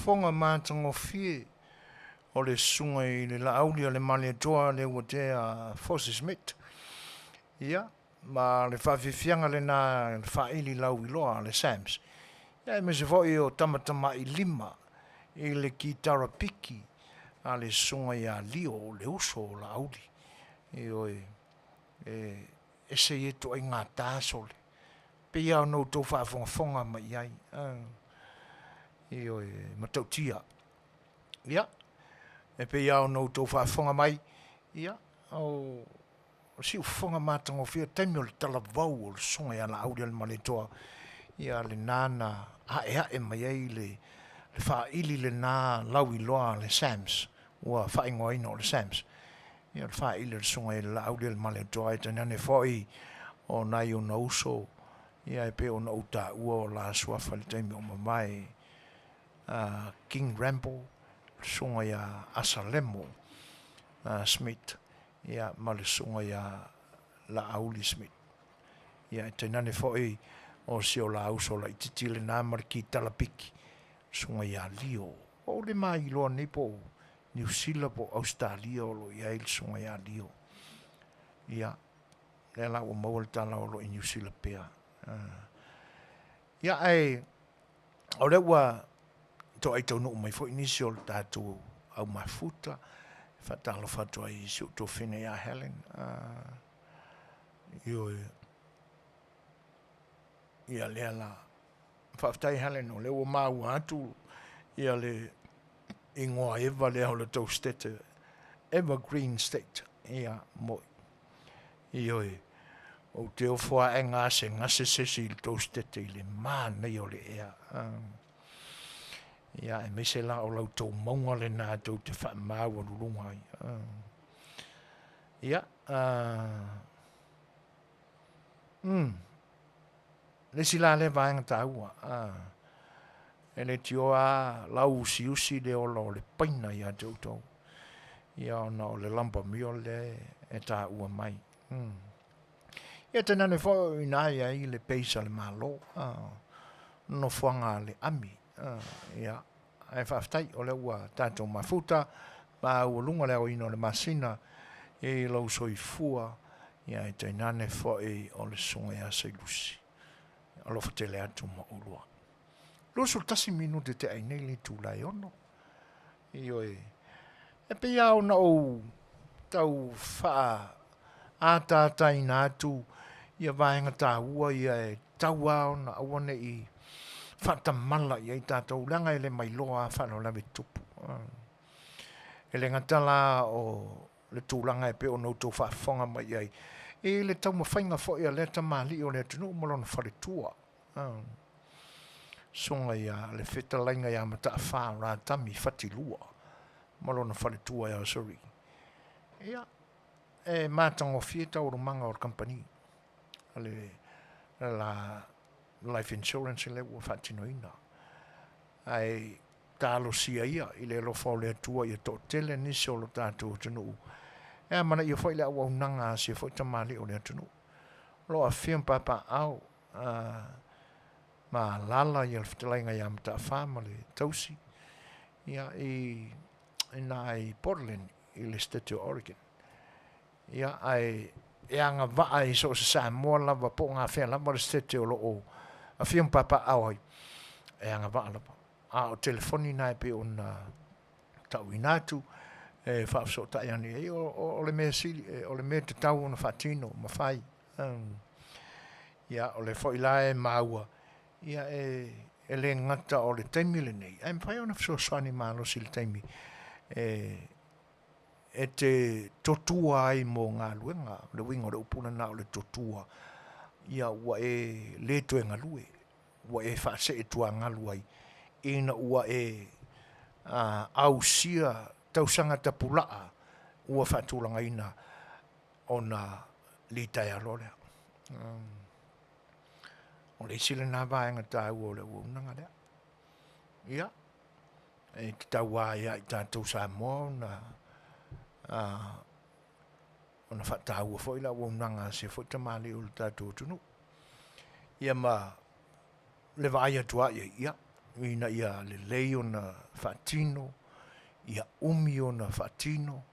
Siufofoga matagofie o le Susuga i le Laauli a le Malietoa Leuatea Force Smith. Ia, ma le faafiafiaga lena i le faaili lauiloa a le SAMS, ia aemaise foi o tamatamailima i le kitara piki a le Susuga ia Lio, le uso o Laauli. Ioe, e ese ia ituaiga ta sole, pei lava ona outou faafogafoga mai i ai, ioe, e matautia. Ia, e pei lava ona outou faafofoga mai, ia, o siufofoga matagofie, o le taimi o le talavou o le Susuga ia Laaulialemalietoa, ia lena na aeae mai ai le faaili lena lauiloa a le SAMS, ua faaigoaina o le SAMS, ia o le faaili a le Susuga ia Laaulialemalietoa, ae tainane foi o nai ona uso, ia e pei ona ou taua o la suafa i le taimi ua mavae, King Rambo, le Susuga ia Asalemo Smith, ia ma le Susuga ia Laauli Smith. Ia e tainane foi o si o la uso laitiiti lena ma le kitara piki, le Susuga ia Lio. Ua ou le mailoa nei po o Niu Sila po o Ausetalia o lo o i ai le Susuga ia Lio. Ia, lea la ua maua le tala o lo o i Niu Sila pea. Ia, ae o lea ua toai taunuu mai foi nisi o le tatou au mafuta, e faatalofa atu ai i si ou tuafafine ia Helen. Ioe, ia lea la. Faafetai Helen, o lea ua maua atu ia le igoa eva lea o le tou state, Evergreen State. Ia, moi. Ioe, ou te ofo ae gasegase se isi i le tou state i le manaia o le ea. Ia, aemaise la o la outou mauga lena tou te faamaualuluga ai. Ia, le isi la lea vaega taua, e leitioa lava lau usiusi le ola o le paina ia te outou, ia ona o le lumber mill lea e taua mai. Ia tainane foi o i ina e i ai le base a le Malo, nofoaga a le ami. Ia, ae faafetai o lea ua tatou mafuta ma aualuga le aoina o le masina i lou soifua, ia ae tainane foi o le Susuga ia Sailusi. Alofa tele atu ma oulua. 21 minute te ai nei le itula e 6. Ioe, e pei lava ona ou tau faaataataina atu ia vaega taua ia e tatau lava ona aua ne i faatamala i ai tatou, leaga e le mailoa lava faalavelave tutupu. E le gata la o le tulaga e pei ona outou faafofoga mai i ai i le taumafaiga foi a lea tamalii o le atunuu ma lona faletua, Susuga ia le Fetalaiga ia Mataafa Ratami Fatilua ma lona faletua ia Suri. Ia, e matagofie taualumaga o le kamupani a le la Life Insurance lea ua faatinoina. Ae talosia ia i le alofa o le Atua ia toatele nisi o lo tatou atunuu e amanaia foi le auaunaga a sia foi tamalii o le atunuu. O lo o afifio ma papaaao ma alaala ia le fetalaiga ia Mataafa ma le tausi ia i ina i Portland i le State o Oregon. Ia ae e agavaa i so o se Samoa lava po o gafea lava le state o lo o afio ma papaaao ai, e agavaa lava. A o telefoni na e pei ona tauina atu e faafesootai ane i ai, o le mea sili, o le mea tatau ona faatino ma fai. Ia, o lea foi la e maua, ia e le gata o le taimi lenei, ae mafai ona fesoasoani malosi i le taimi e te totua ai mo galuega. O le uiga o le upu lena o le totua, ia ua e le toe galue, ua e faasee tuagalu ai ina ua e ausia tausaga tapulaa ua faatulagaina ona litaea loa lea. O le isi lena vaega taua o le auaunaga lea. Ia, e tatau lava ia i tatou Samoa ona ona faataua foi le auaunaga a sia foi tamalii o le tatou atunuu. Ia ma le vaai atu lava i ai, ia, ina ia lelei ona faatino, ia umi ona faatino,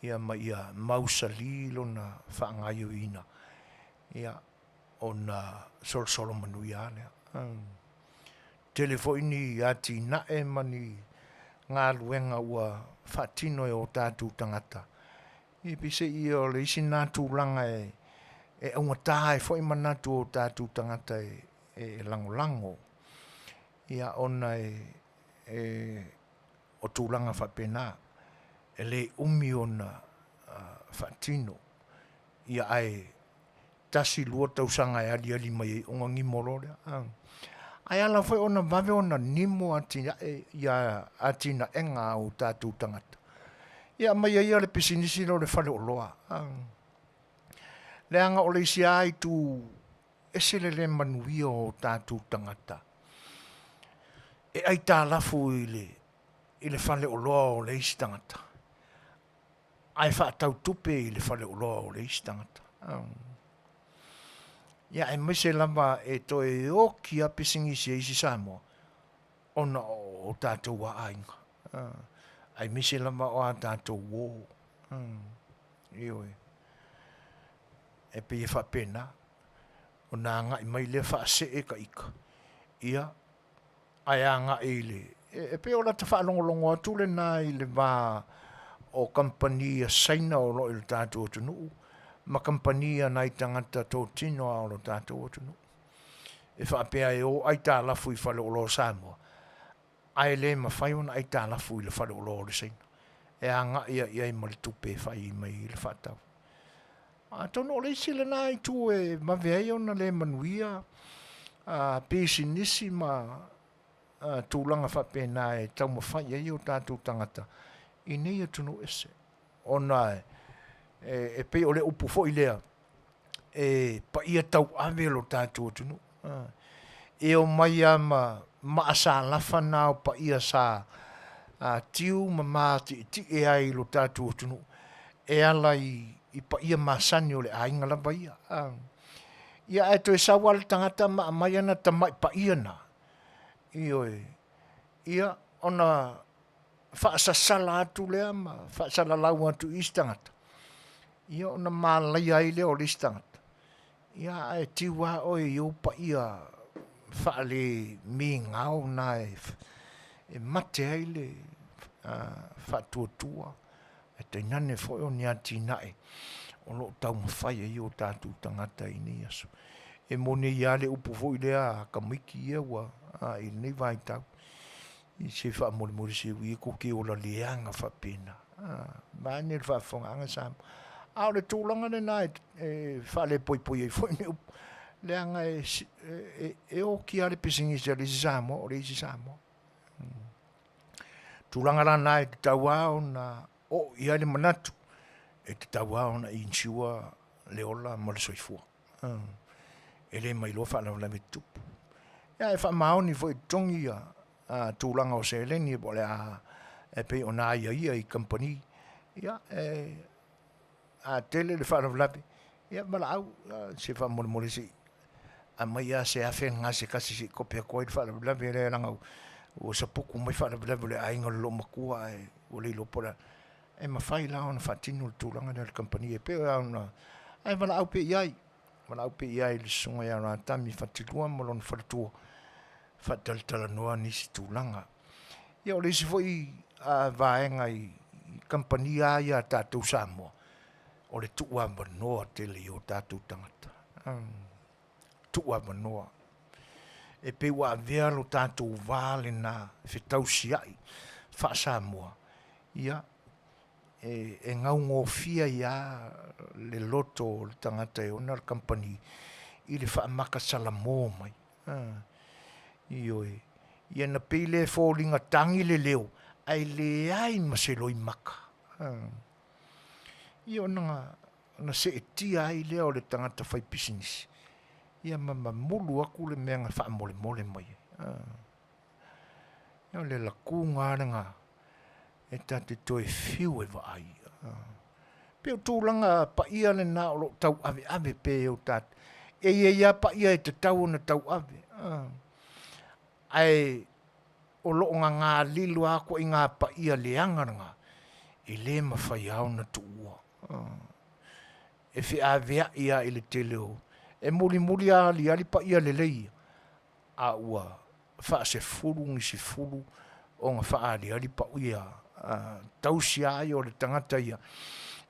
ia ma ia mausali lona faagaoioiina, ia ona solosolo manuia lava lea. Tele foi ni atinae ma ni galuega ua faatino e o tatou tagata, ia peiseai ia o le isi lena tulaga e e augata ai foi manatu o tatou tagata e lagolago, ia ona e e o tulaga faapena, e le umi ona faatino, ia ae tasi lua tausaga e aliali mai ai ona nimo loa lea. Ae ala foi ona vave ona nimo atinae ia atinaega a o tatou tagata, ia aumaia ia le pisinisi lea o le faleoloa, leaga o le isi lava itu ese le le manuia o tatou tagata, e aitalafu i le faleoloa o le isi tagata, ae faatau tupe i le faleoloa o le isi tagata. Ia aemaise lava e toe oti lava pisinisi a isi Samoa ona o tatou lava aiga, aemaise lava o a tatou uo. Ioe. E pei e faapena ona agai mai lea faasee ta ita, ia ae agai i le, e pei o lata faalogologo atu lena i le va o kamupani a Saina o lo o i le tatou atunuu ma kamupani a nai tagata totino lava o le tatou atunuu, e faapea e o aitalafu i faleoloa o Samoa, ae le mafai ona aitalafu i le faleoloa o le Saina, e agai lava i ai ma le tupe e fai mai ai le faatau. Atonu o le isi lena itu e vave ai ona le manuia pisinisi ma tulaga faapena e taumafai ai o tatou tagata i nei atunuu ese, ona e pei o le upu foi lea, e paia tauave lo tatou atunuu. E omai lava ma maasalafa na o paia sa tiu ma matietie ai i lo tatou atunuu e ala i paia masani o le aiga lava ia. Ia ae toe sau lava le tagata ma aumai ana tamai paia na, ioe, ia ona faasasala atu lea ma faasalalau atu i isi tagata, ia ona malaia ai lea o le isi tagata, ia ae tiu lava oe i ou paia faalemigao na e mate ai le faatuatua, ae tainane foi o ni atinae o lo o taumafai ai o tatou tagata i nei aso. E moni ai lava le upu foi lea a tamaiti ia ua i lenei vaitau, se faamolemole se ui e tou te ola leaga faapena, vaeane le faafofogaaga Samoa. A o le tulaga lena e faalepoipoi ai foi le upu, leaga e oti lava le pisinisi a le isi Samoa o le isi Samoa. O tulaga la na e tatau lava ona oo i ai le manatu, e tatau lava ona insure le ola ma le soifua. E le ma iloa faalavelave e tutupu. Ia e faamaoni foi e totogi ia tulaga o seleni po o le a e pei ona aiaia i kamupani, ia e a tele le faalavelave, ia valaau, se faamolemole se i aumai lava se $1,000 lena se tasi se i tope atu ai le faalavelave lea leaga ua saputu mai faalavelave o le aiga o le loomatua ae ua le iloa po o le a. E mafai la ona faatino le tulaga lea e le kamupani e pei lava ona… ae valaau pea i ai, valaau pea i ai i le Susuga ia Ratami Fatilua ma lona faletua e faatalatalanoa nisi tulaga. Ia o le isi foi vaega i kamupani lava ia a tatou Samoa, o le tuuavanoa tele i o tatou tagata, tuuavanoa. E pei ua avea lo tatou va lena fetausiai faa-Samoa, ia, e gaugofie ai lava le loto o le tagata e ona le kamupani i le faamata salamo mai. Ioe. Ia na pei lea e foliga tagi le leo, ae leai ma se loimata. Ia ona seetia ai lea o le tagata faipisinisi, ia ma mamulu atu le mea na faamolemole mai ai. O le latuga lava lena e ta te toe fiu e vaai. Pei o tulaga paia lena o lo o tauaveave pea e o tatou. E i ai lava paia e tatau ona tauave, ae O lo o gagalilo lava ituaiga paia leaga lena, e le mafai lava ona tuua. E feaveai lava i le tele o... e mulimuli lava aliali paia lelei ia, a ua faasefulu ni sefulu ona faaaliali paia tausi lava ia o le tagata ia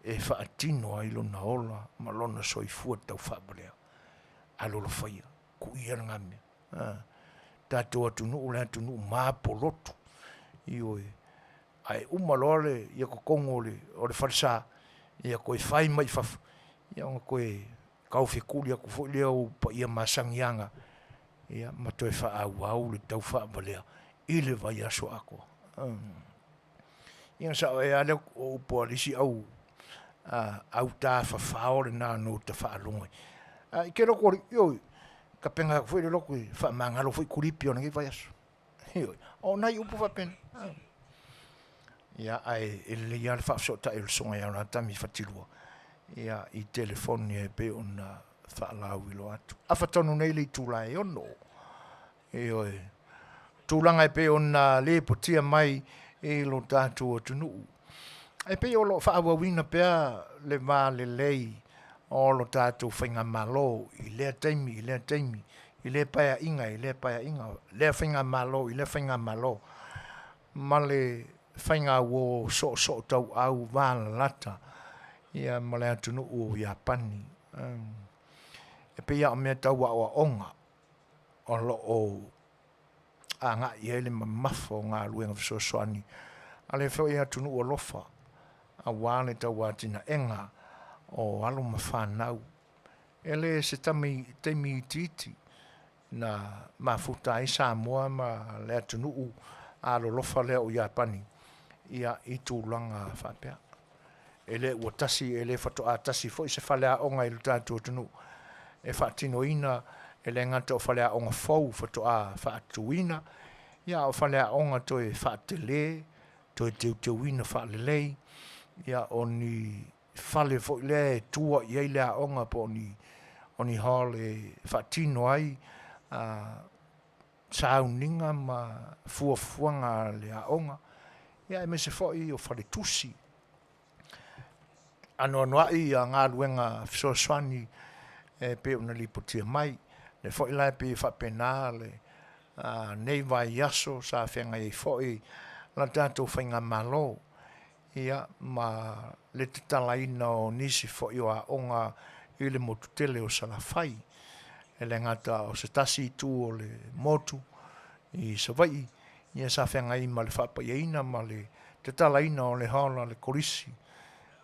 e faatino ai lona ola ma lona soifua taufaavalea. Alolofa ia, tuu ia lena mea, tatou atunuu o le atunuu mapo lotu, ioe, ae uma loa le totonu o le falesa, ia toe fai mai i fafo, ia ona toe taufetuli atu foi lea o ou paia masani lava na, ia ma toe faaauau le taufaavalea i le vaiaso atoa. Ia ona sao ai lava lea o upu a le isi au autafafao lena na ota faalogo ai, e te lotu alii, ioe, tapena atu foi le lotu e faamagalo foi tulipi o lenei vaiaso. Ioe, o nai upu faapena. Ia, ae e lelei lava le faafesootai o le Susuga ia Alatami Fatilua i telefoni e pei ona faalauiloa atu. Afa tonu nei le itula e 6:00. Ioe. Tulaga e pei ona lipotia mai i lo tatou atunuu. E pei o lo o faaauauina pea le va lelei o lo tatou faigamalo i lea taimi i lea taimi, i lea Paeaiga i lea Paeaiga, lea faigamalo i lea faigamalo, ma le faigauo soosootauau valalata ma le atunuu o Iapani. E pei lava o mea tau aoaoga o lo o agai i ai le mamafa o galuega fesoasoani a lea foi atunuu alofa aua le tauatinaega o alo ma fanau. E le se taimi itiiti na mafuta ai Samoa ma le atunuu alolofa lea o Iapani i tulaga faapea. E le ua tasi, e le faatoa tasi foi se faleaoga i lo tatou atunuu e faatinoina, e le gata o faleaoga fou faatoa faatuina, a o faleaoga toe faatele, toe teuteuina faalelei, o ni fale foi lea e tua i ai le aoga po o ni hall e faatino ai sauniga ma fuafuaga a le aoga, aemaise foi o faletusi. Anoanoai galuega fesoasoani e pei ona lipotia mai. O lea foi la e pei e faapena lenei vaiaso sa feagai ai foi la tatou faigamalo ma le tatalaina o nisi foi o aoga i le motu tele o Salafai. E le gata o se tasi itu o le motu i Savaii, ia sa feagai ma le faapaiaina ma le tatalaina o le hall a le Kolisi,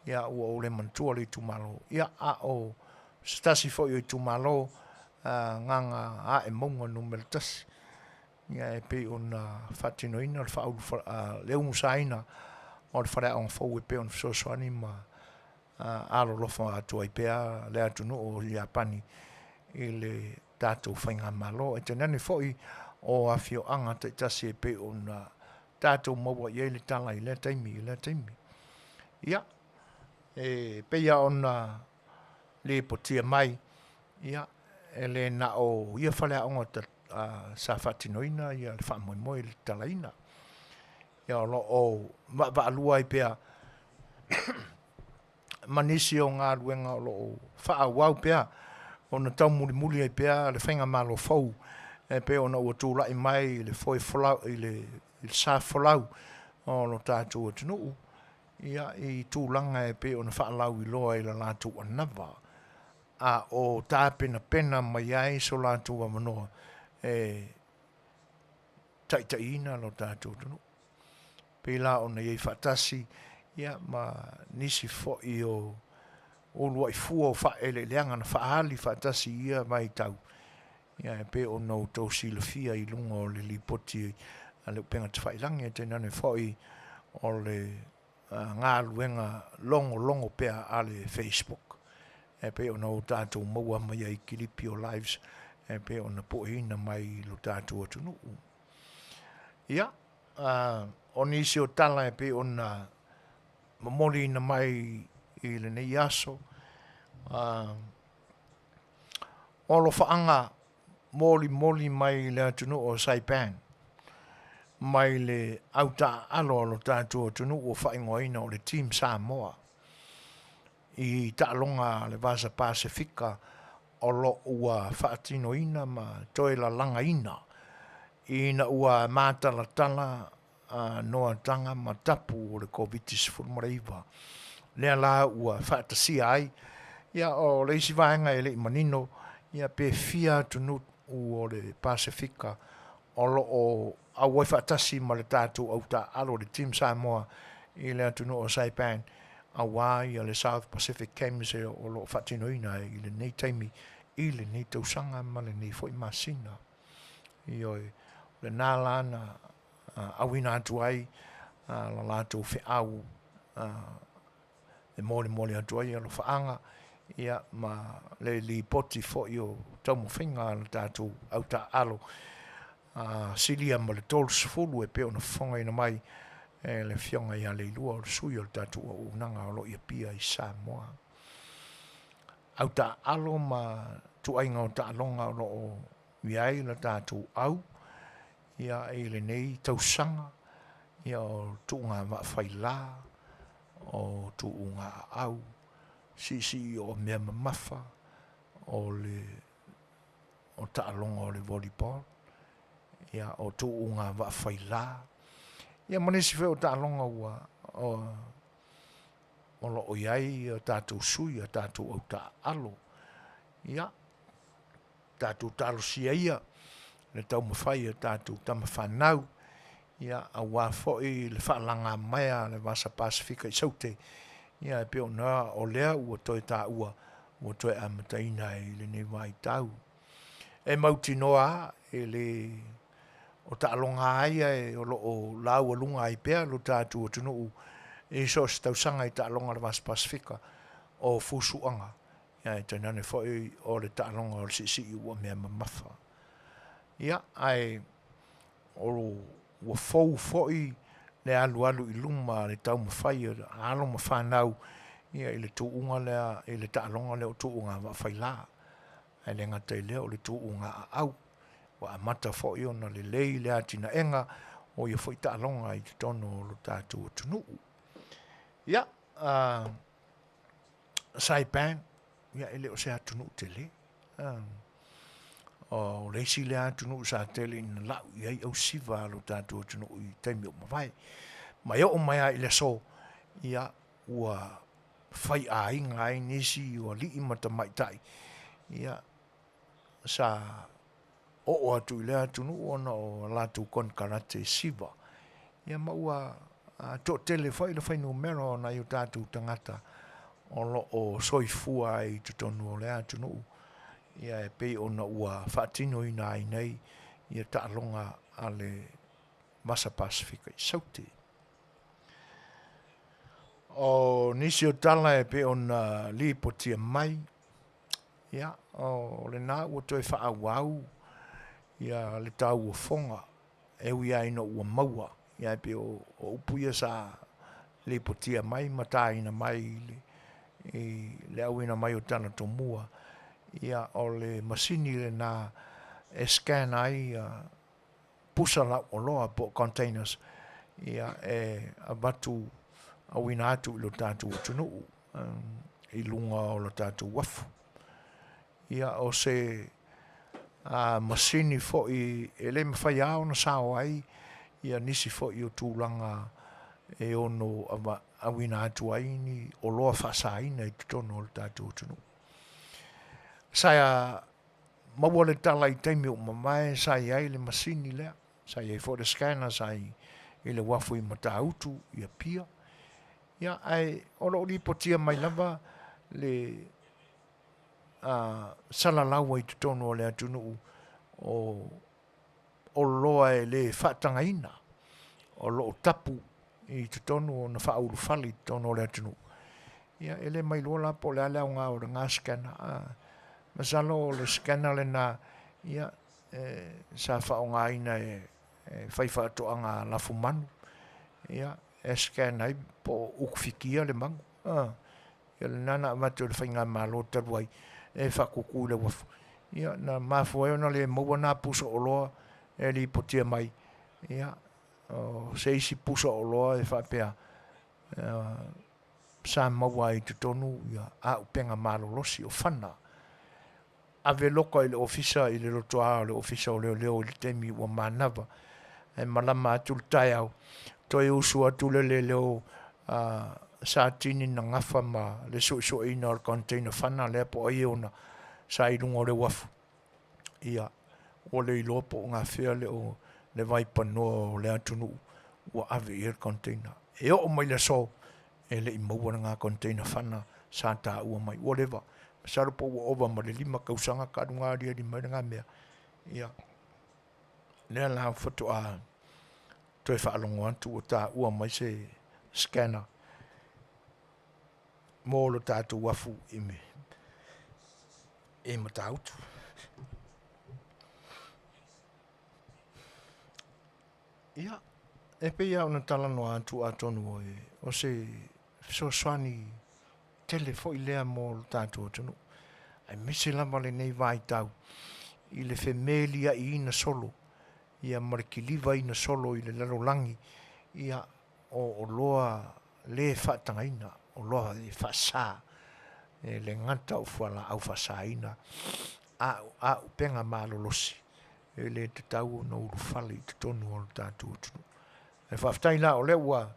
ia ua ou le manatua le itumalo, ia a o se tasi foi o itumalo, Gagaaemauga 1, ia e pei ona faatinoina le umusaina o le faleaoga fou e pei ona fesoasoani ma alolofa atu ai pea le atunuu o Iapani i le tatou faigamalo. Ae tainane foi o afioaga taitasi e pei ona tatou maua i ai le tala i lea taimi i lea taimi. Ia, e pei lava ona lipotia mai, ia, e le na o ia faleaoga sa faatinoina le faamoemoe i le tatalaina. Ia o lo o vaavaalua ai pea ma nisi o galuega o lo o faaauau pea ona taumulimuli ai pea le faigamalo fou e pei ona ua tulai mai i le foe folau i le sa folau o lo tatou atunuu ia i tulaga e pei ona faalauiloa i le latou anava a o tapenapena mai ai so latou avanoa e taitaiina lo tatou atunuu. Pei la ona i ai faatasi ma nisi foi o uluai fua o faaeleeleaga na faaali faatasi i ia vaitau, e pei ona outou silafia i luga o le lipoti a le Upega Tafailagi, ae tainane foi o le galuega logologo pea a le Facebook e pei ona o tatou maua mai ai i kilipi o lives e pei ona pueina mai i lo tatou atunuu. Ia, o nisi o tala e pei ona momoliina mai i lenei aso, o alofaaga molimoli mai i le atunuu o Saipan. mai le au taaalo a lo tatou atunuu ua faaigoaina o le Team Samoa i taaloga a le Vasa Pasefika o lo o ua faatinoina ma toe lalagaina ina ua matalatala noataga ma tapu o le Koviti-19, lea la ua faatasia ai. Ia, o le isi vaega e le i manino, ia pe fia atunuu o le Pasefika o lo o auai faatasi ma le tatou au taaalo le Team Samoa i le atunuu o Saipan, aua ia le South Pacific Games o lo o faatinoina i lenei taimi i lenei tausaga ma lenei foi masina. Ioe, o lena la na auina atu ai la latou feau e molimoli atu ai alofaaga ia ma le lipoti foi o taumafaiga a le tatou au taaalo silia ma le 30 e pei ona fofogaina mai e le Afioga ia Leilua o le sui o le tatou auaunaga o lo o i Apia i Samoa. Au taaalo ma tuaiga o taaloga o lo o i ai le tatou au ia i lenei tausaga ia o tuuga vaafaila, o tuuga aau, siisii o mea mamafa, o le o taaloga o le volleyball, ia o tuuga vaafaila, ia ma nisi foi o taaloga ua o, o lo o i ai a tatou sui, a tatou au taaalo. Ia, tatou talosia ia le taumafai a tatou tama fanau, ia aua foi le faalagamaea a le Vasa Pasefika i Saute, ia e pei ona o lea ua toe taua ua toe amataina ai i lenei vaitau. E mautinoa lava e le o taaloga lava ia e, o lo o laualuga ai pea lo tatou atunuu i so o se tausaga i taaloga a le Vasa Pasefika o fusuaga, ae tainane foi o le taaloga o le siisii ua mea mamafa. Ia, ae o ua fou foi le alualu i luma le taumafai o alo ma fanau ia i le tuuga lea i le taaloga lea o tuuga vaafaila. Ae le gata i lea o le tuuga aau ua amata foi ona lelei le atinaega o ia foi taaloga i totonu o lo tatou atunuu. Ia, Saipan, ia e le o se atunuu tele. O le isi lea atunuu sa tele ina lau i ai ausiva a lo tatou atunuu i taimi o mavae. Ma e oo mai lava i le aso, ia, ua faiaiga ai nisi o alii ma tamaitai, ia, sa oo atu i lea atunuu ona o latou konekarate siva. Ia ma ua toatele foi le fuainumera o nai o tatou tagata o lo o soifua ai i totonu o lea atunuu, ia e pei ona ua faatinoina ai nei ia taaloga a le Vasa Pasefika i Saute. O nisi o tala e pei ona lipotia mai, ia, o lena ua toe faaauau ia le tauofoga e ui lava ina ua maua, ia e pei o upu ia sa lipotia mai ma taina mai i le auina mai o tala tomua, ia o le masini lena e scan ai ia pusa lauoloa po o containers ia e avatu auina atu i lo tatou atunuu i luga o lo tatou uafu. Ia o se a masini foi e le mafai lava ona sao ai ia nisi foi o tulaga e ono auina atu ai ni oloa faasaina i totonu o le tatou atunuu. Sa maua le tala i taimi ua mavae sa i ai le masini lea, sa i ai foi le scanner sa i i le uafu i Matautu i Apia. Ia, ae o lo o lipotia mai lava le salalau ai i totonu o le atunuu o oloa e le faatagaina o lo o tapu i totonu ona faaulufale i totonu o le atunuu. Ia, e le mailoa la po o le a le aoga o lena scanner. Masalo o le scanner lena, ia, e, sa faaaogaina e, e faifaatoaga lafumanu, ia, e scan ai po o utufikia le manu. Ia lena na avatu e le faigamalo talu ai e faakutu i le uafu. Ia na mafua ai ona le maua na pusa oloa e lipotia mai, ia. O se isi pusa oloa e faapea sa maua ai i totonu ia auupega malolosi o fana. Ave loka i le ofisa i le lotoa o le ofisa o leoleo i le taimi ua manava ae malama atu le taeao toe usu atu le leoleo Satini na gafa ma le suesueina o le container fana lea po o ai e ona sa i luga o le uafu. Ia, ua le iloa po o gafea le o le vaipanoa o le atunuu ua ave i ai le container. E oo mai le aso, e le i maua lena container fana sa taua mai. Ua leva, masalo po ua ova ma le 5 tausaga talu ona aliali mai lena mea. Ia, lea la faatoa toe faalogo atu ua taua mai se scanner mo lo tatou uafu i Matautu. Ia, e pei lava ona talanoa atu atonu o se fesoasoani tele foi lea mo lo tatou atunuu, aemaise lava lenei vaitau i le femeliaiina solo ia ma le kilivaina solo i le lalolagi ia o oloa le faatagaina, oloa e faasa, e le gata o fualaau faasaina, a o auupega malolosi e le tatau ona ulufale i totonu o le tatou atunuu. Ae faafetai la o lea ua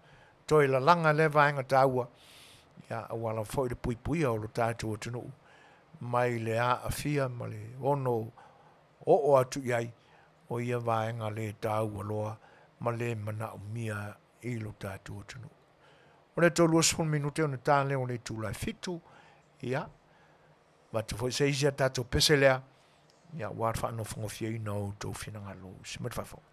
toe lalaga lea vaega taua aua lava foi le puipuia o lo tatou atunuu mai le aafia ma le ono oo atu i ai o ia vaega le taua loa ma le manaomia i lo tatou atunuu. O le toe 20 minute ona ta lea o le itula e 7, ia, avatu foi se isi a tatou pese lea, ia aua le faanofonofieina o outou finagalo. Usi mai le faafofoga.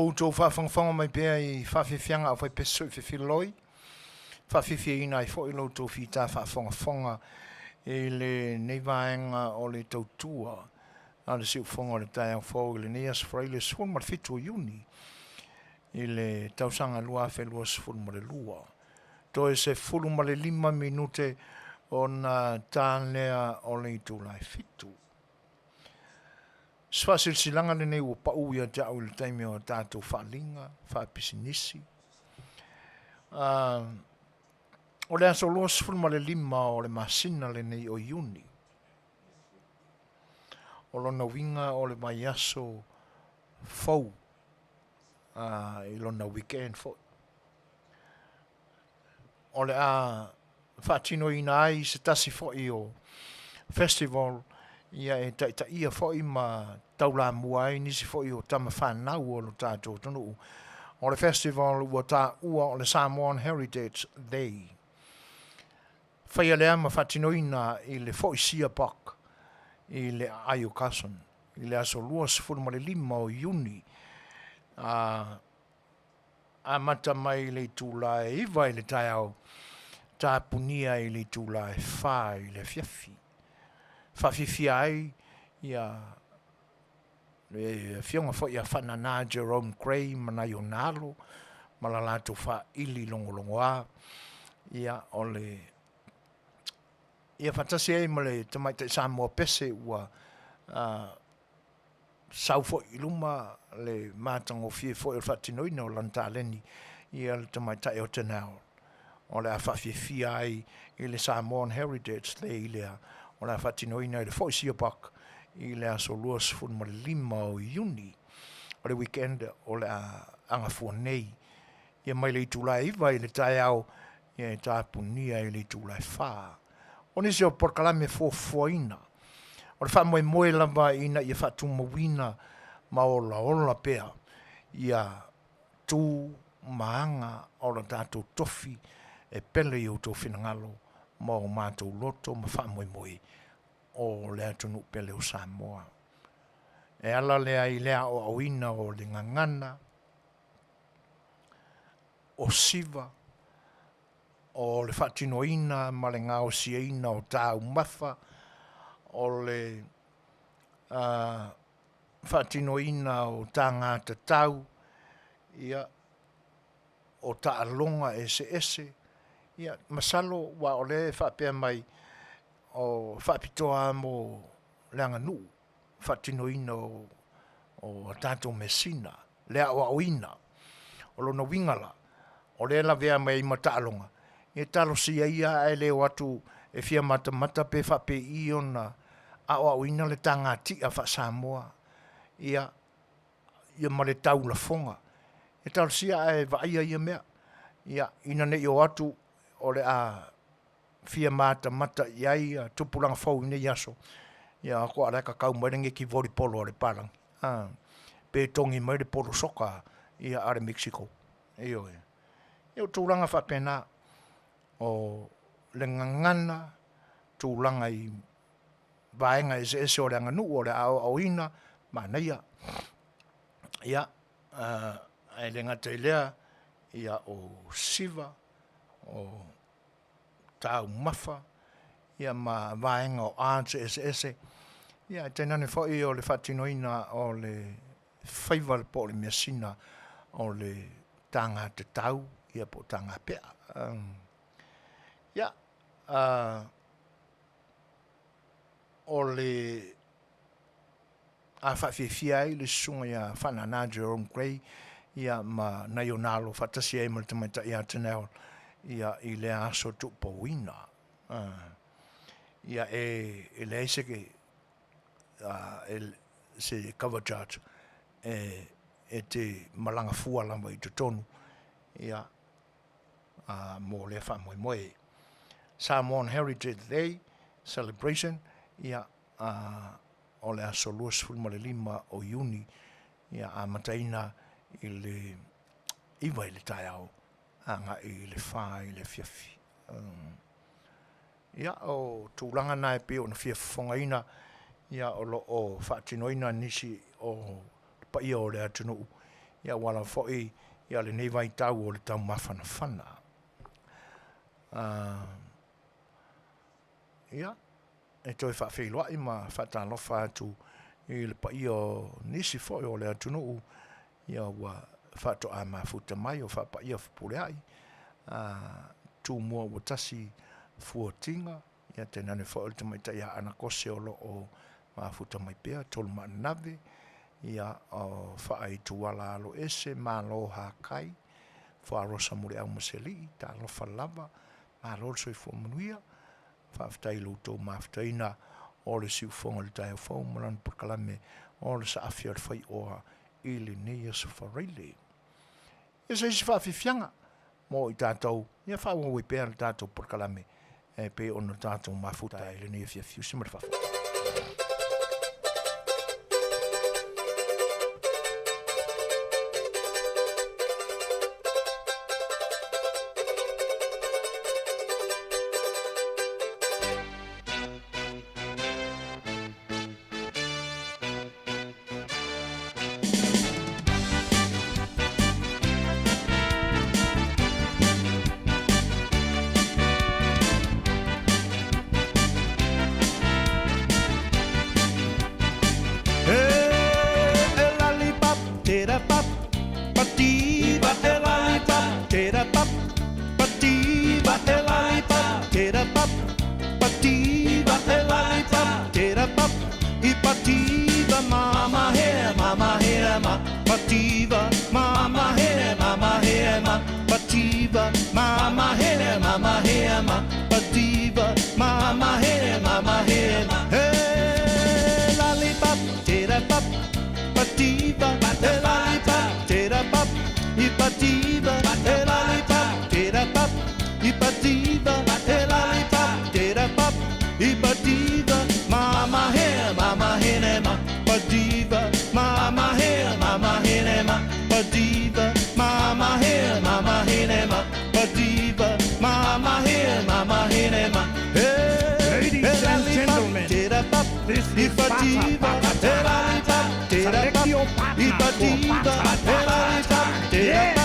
outou faafogafoga mai pea i faafiafiaga a faipeso i fefiloi, faafiafiaina ai foi lo outou fita faafogafoga i lenei vaega o le tautua a le siufofoga o le taeao fou i lenei aso Faraile 17 o Iuni i le tausaga 2022. Toe 15 minute ona ta lea o le itula e 7. Se faasilasilaga lenei ua pau ia te au i le taimi o a tatou faaaliga faapisinisi. O le aso 25 o le masina lenei o Iuni, o lona uiga o le vaiaso fou i lona weekend foi. O le a faatinoina ai se tasi foi o festival ia e taitaia foi ma taulamua ai nisi foi o tama fanau o lo tatou atunuu. O le festival ua taua o le Samoan Heritage Day. Faia lea ma faatinoina i le Foisia Park i le aai o Carson i le aso 25 o Iuni a amata mai i le itula e 9 i le taeao, tapunia i le itula e 4 i le afiafi. Faafiafia ai ia le afioga foi ia Faanana Jerome Gray ma nai ona alo ma la latou faaili logologoa, ia o le ia faatasi ai ma le tamaitai Samoa pese ua sau foi i luma le matagofie foi o le faatinoina o lana taleni ia le tamaitai o Tanel o le a faafiafia ai i le Samoan Heritage Day lea o le a faatinoina i le Foisia Park i le aso 25 o Iuni o le weekend o le a agafua nei ia mai le itula e 9 i le taeao ia e tapunia i le itula e 4. O nisi o polokalame fuafuaina o le faamoemoe lava ina ia faatumauina ma olaola pea ia tu ma aga o le tatou tofi e pele i outou finagalo ma o matou loto ma faamoemoe o le atunuu pele o Samoa. E ala lea i le aoaoina o le gagana, o siva, o le faatinoina ma le gaosiaina o taumafa, o le faatinoina o taga tatau, ia, o taaloga eseese. Ia, masalo aua o lea e faapea mai o faapitoa lava mo le aganuu, faatinoina o a tatou measina, le aoaoina. O lona uiga la, o lea e lavea mai ai ma taaloga, ia talosia ia ae le o atu e fia matamata pe faapei ona aoaoina le taga tia faa-Samoa, ia, ia ma le taulafoga. Ia talosia ae vaaia ia mea, ia, ina ne i o atu o le a fia matamata i ai tupulaga fou i nei aso, ia o atu a o la e kakau mai le geki volleyball a le palagi, a, pe togi mai le polo soka ia a le Mexico. Ioe. Ia o tulaga faapena, o le gagana, tulaga i vaega eseese o le aganuu o le aoaoina, manaia. Ia, ae le gata i lea, ia o siva, o taumafa, ia ma vaega o arts eseese, ia ae tainane foi o le faatinoina o le faiva po o le measina o le taga tatau ia po o taga pea. Ia, o le a faafiafia ai le susuga ia Faanana Jerome Gray ia ma nai ona alo faatasi ai ma le tamaitai ia Tanel ia i lea aso tuupouina. Ia e leai se se cover charge e e te malaga fua lava i totonu ia mo lea faamoemoe. Samoan Heritage Day Celebration ia o le aso 25 o Iuni ia amataina i le 9 i le taeao agai i le 4 i le afiafi. Ia o tulaga na e pei ona fia fofogaina ia o lo o faatinoina nisi o le paia o le atunuu. Ia aua lava foi ia lenei vaitau o le taumafanafana. Ia, e toe faafeiloai ma faatalofa atu i le paia o nisi foi o le atunuu ia ua faatoa mafuta mai o faapaia Fepuleai, Tumua ua tasi Fuatiga, ia tainane foi o le tamaitai Aana Kose o lo o mafuta mai pea, Tolumaanave, ia o Faaituala Aloese, Malo Hakai, Fuarosa Muliau ma Selii, talofa lava, malo le soifua manuia, faafetai i lo outou mafutaina o le siufofoga i le taeao fou ma lana polokalame o le saafi o le faioa i lenei aso Faraile. Ia se isi faafiafiaga mo i tatou, ia faaauau ai pea le tatou polokalame e pei ona tatou mafuta ai i lenei afiafi. Usi ma le faafofoga. Ladies and gentlemen, this is Bata Bata Time. Select your partner for Bata Bata Time. Yeah.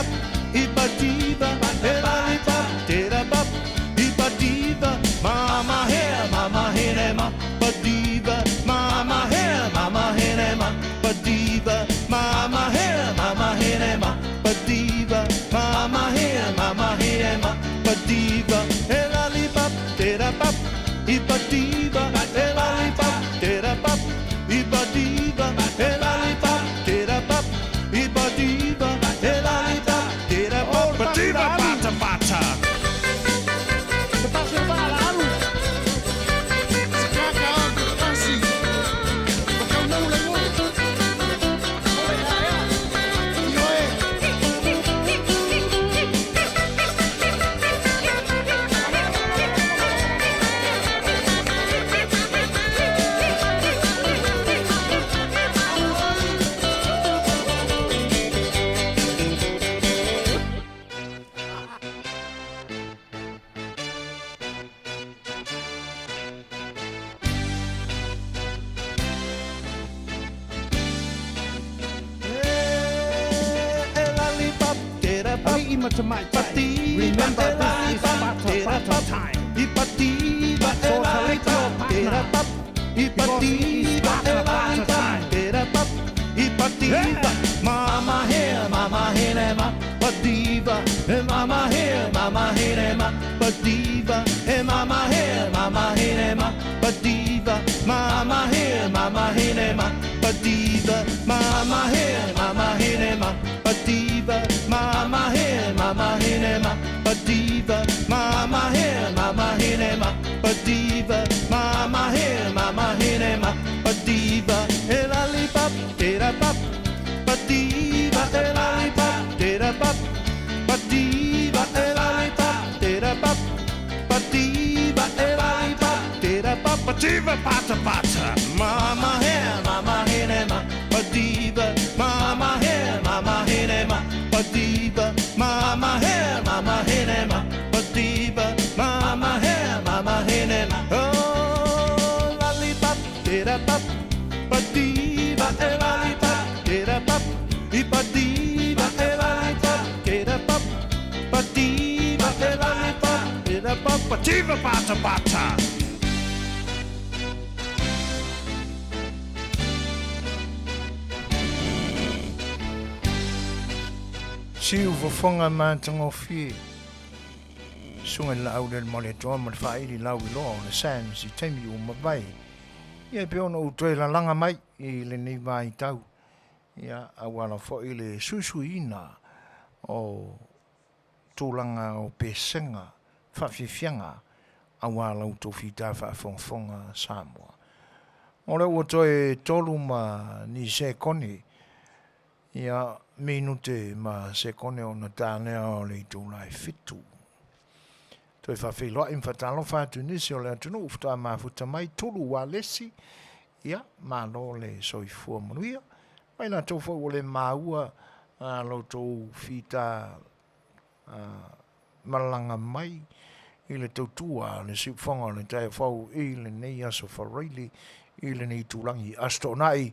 Ali'i ma tamaitai, remember this is Bata Bata time. So select your partner because it is Bata Bata time. Yeah. Pativa Bata Bata. Mama here, mama here, ma. Pativa, mama here, mama here, ma. Pativa, mama here, mama here, ma. Pativa, mama here, mama here, ma. Oh, lollipop, tera pop. Pativa, eh, lollipop, tera pop. Ipativa. Pativa pata pata. Siu fofoga matagofie. Susuga i le laau lea i le Malietoa ma le faaili lauiloa o le SAMS i taimi ua mavae. Ia e pei ona ou toe lalaga mai i lenei vaitau, ia auala foi le suisuiina o tulaga o pesega faafiafiaga aua la outou fita faafogafoga Samoa. O lea ua toe tolu ma ni sekone Ia, minute ma sekone ona ta lea o le itula e fitu. Toe faafeiloai ma faatalofa atu i nisi o le atunuu faatoa mafuta mai, Tulu Ualesi, ia, malo le soifua manuia. Ma i latou foi ua le maua a lo outou fita malaga mai i le tautua a le siufofoga o le taeao fou i lenei aso Faraile i lenei itulagi Aso Toonai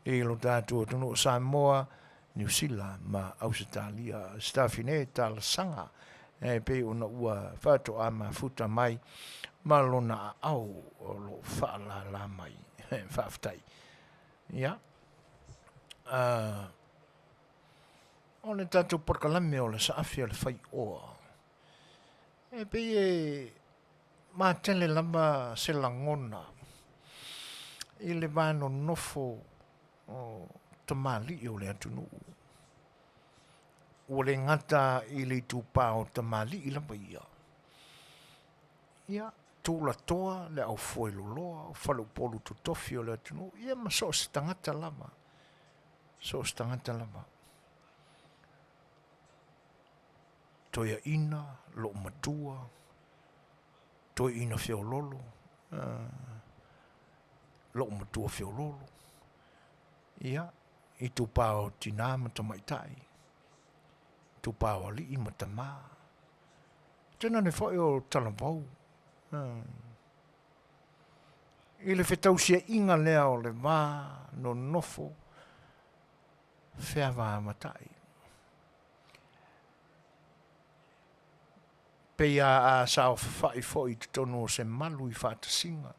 i lo tatou atunuu o Samoa, Niu Sila ma Ausetalia. Sitafine talosaga e pei ona ua faatoa mafuta mai ma lona aao o lo o faalala mai. Faafetai. Ia, o le tatou polokalame o le saafi a le faioa, e pei e matele lava se lagona i le va nonofo o tamalii o le atunuu. Ua le gata i le itupa o tamalii lava ia, ia, tulatoa le aufueloloa, o faleupolu totofi o le atunuu, ia ma so o se tagata lava, so o se tagata lava. Toeaina, loomatua, toeaina feololo, loomatua feololo, ia, itupa o tinā ma tamaitai, itupa o alii ma tamā. Tainane foi o talavou, i le fetausiaiga lea o le va nonofo feavaavatai. Pei a a saofafai foi i totonu o se malu i faatasiga,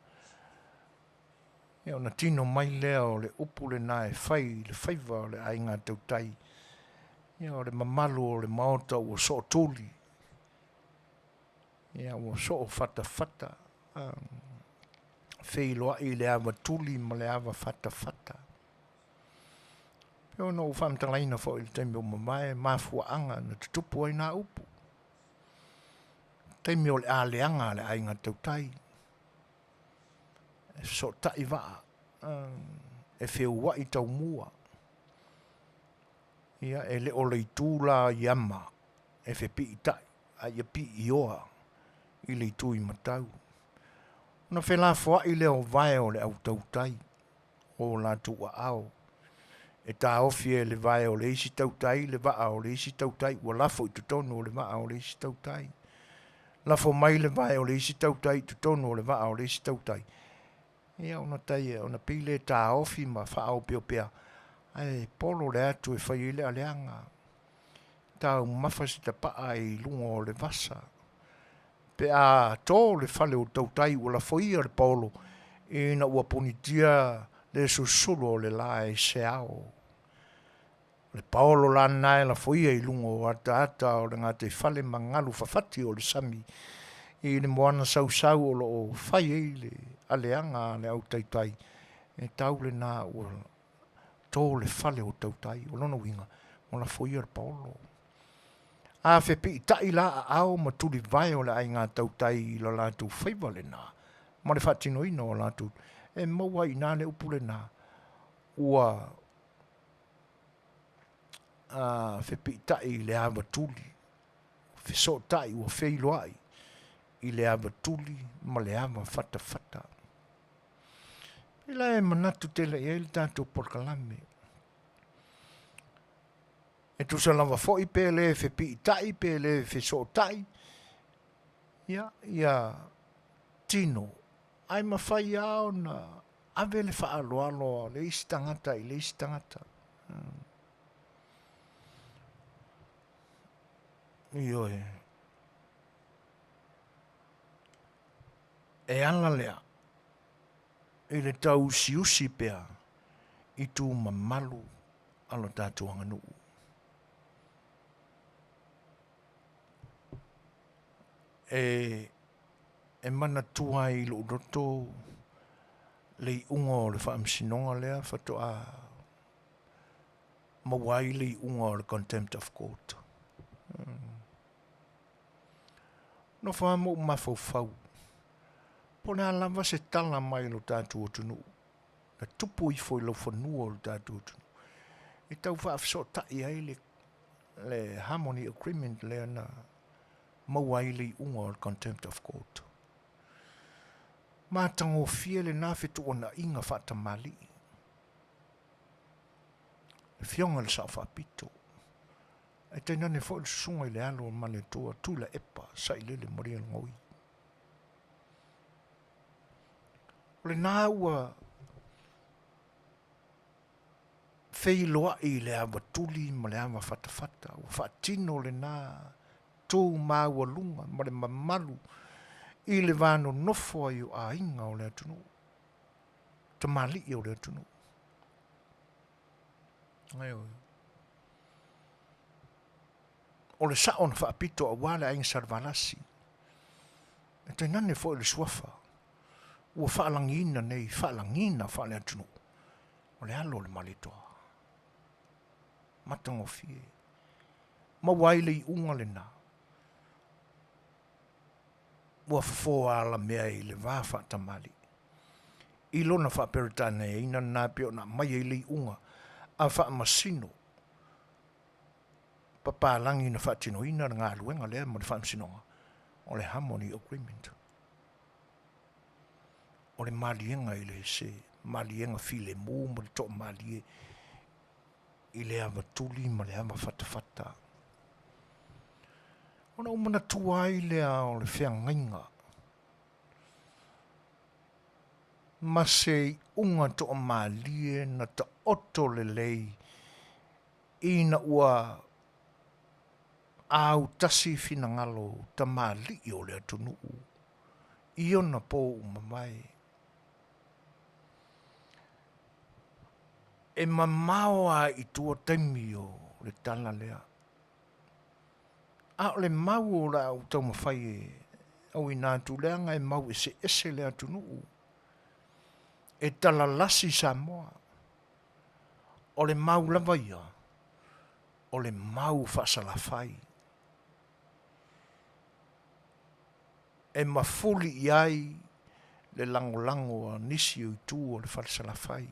ia ona tino mai lea o le upu lena e fai i le faiva o le aiga tautai, ia o le mamalu o le Maota ua sootuli, ia ua soofatafata, feiloai i le ava tuli ma le ava fatafata. Pei ona ou faamatalaina foi i le taimi ua mavae, mafuaaga na tutupu ai na upu. Taimi o le aleaga a le aiga tautai, e fesootai vaa, e feua'i taumua, ia e le o le itu la i ama e fepiitai, a ia piioa i le itu i matau. Ona felafoai lea o vae o le au tautai o latou aao, e taofi e le vae o le isi tautai le vaa o le isi tautai ua lafo i totonu o le vaa o le isi tautai. Lafo mai le vae o le isi tautai i totonu o le vaa o le isi tautai, ia ona tai ona pei lea e taofi ma faaopeopea, ae polo le atu e fai ai le aleaga. Taumafa se tapaa i luga o le vasa. Pe a to le fale o tautai ua lafoia le paolo ina ua punitia le susulu o le la e se ao. O le paolo la lena e lafoia i luga o ataata o le gataifale ma galu fafati o le sami i le moana sausau o lo o fai ai le aleaga a le au taitai, e tau lena ua to le fale o tautai. O lona uiga, ua lafoia le paolo. A fepiitai la aao ma tulivae o le aiga tautai i lo latou faiva lena ma le faatinoina o latou, e maua ai i ina le upu lena, ua fepiitai i le ava tuli, fesootai ua feiloai i le ava tuli ma le ava fatafata. Pei la e manatu tele i ai le tatou polokalame. E tusa lava foi pe le fepiitai pe le fesootai, ia, ia tino, ae mafai lava ona ave le faaaloalo a le isi tagata i le isi tagata. Ioe. E ala lea i le tauusiusi pea i tu mamalu a lo tatou aganuu. E e manatua ai i lou loto le iuga o le faamasinoga lea faatoa maua ai le iuga o le contempt of court. Nofo lava ma ou mafaufau, po o le a lava se tala mai lo tatou atunuu, na tupu ifo i laufanua o le tatou atunuu, e tau faafesootai ai le, le harmony agreement lea na maua ai le iuga o le contempt of court. Matagofie lena fetuunaiga faatamalii. Le Afioga i le Sao Faapito, ae tainane foi le Susuga i le Alo o Malietoa, Tuilaepa Sailele Malielegaoi. O lena ua feiloai i le ava tuli ma le ava fatafata, ua faatino lena tu maualuga ma le mamalu i le va nonofo ai o aiga o le atunuu, tamalii o le atunuu. Ioe. O le sao na faapito aua le aiga Salevalasi, e tainane foi le suafa ua faalagiina nei, faalagiina faale-atunuu, o le alo o le Malietoa. Matagofie. Maua ai le iuga lena. Ua fofo alamea i le va faatamalii. I lona faaperetaniaina lena pei ona aumai ai le iuga a faamasino papalagi na faatinoina le galuega lea ma le faamasinoga o le Harmony Agreement. O le maliega i le se maliega filemu ma le toamalie i le ava tuli ma le ava fatafata. Ona ou manatua ai lea o le feagaiga ma se iuga toamalie na taoto lelei ina ua autasi finagalo tamalii o le atunuu i ona po ua mavae. E mamao lava i tua taimi o le tala lea, a o le mau o le a ou taumafai e auina atu leaga e mau eseese le atunuu e talalasi Samoa. O le mau lava ia, o le mau faasalafai e mafuli i ai le lagolago a nisi o itu o le fale Salafai,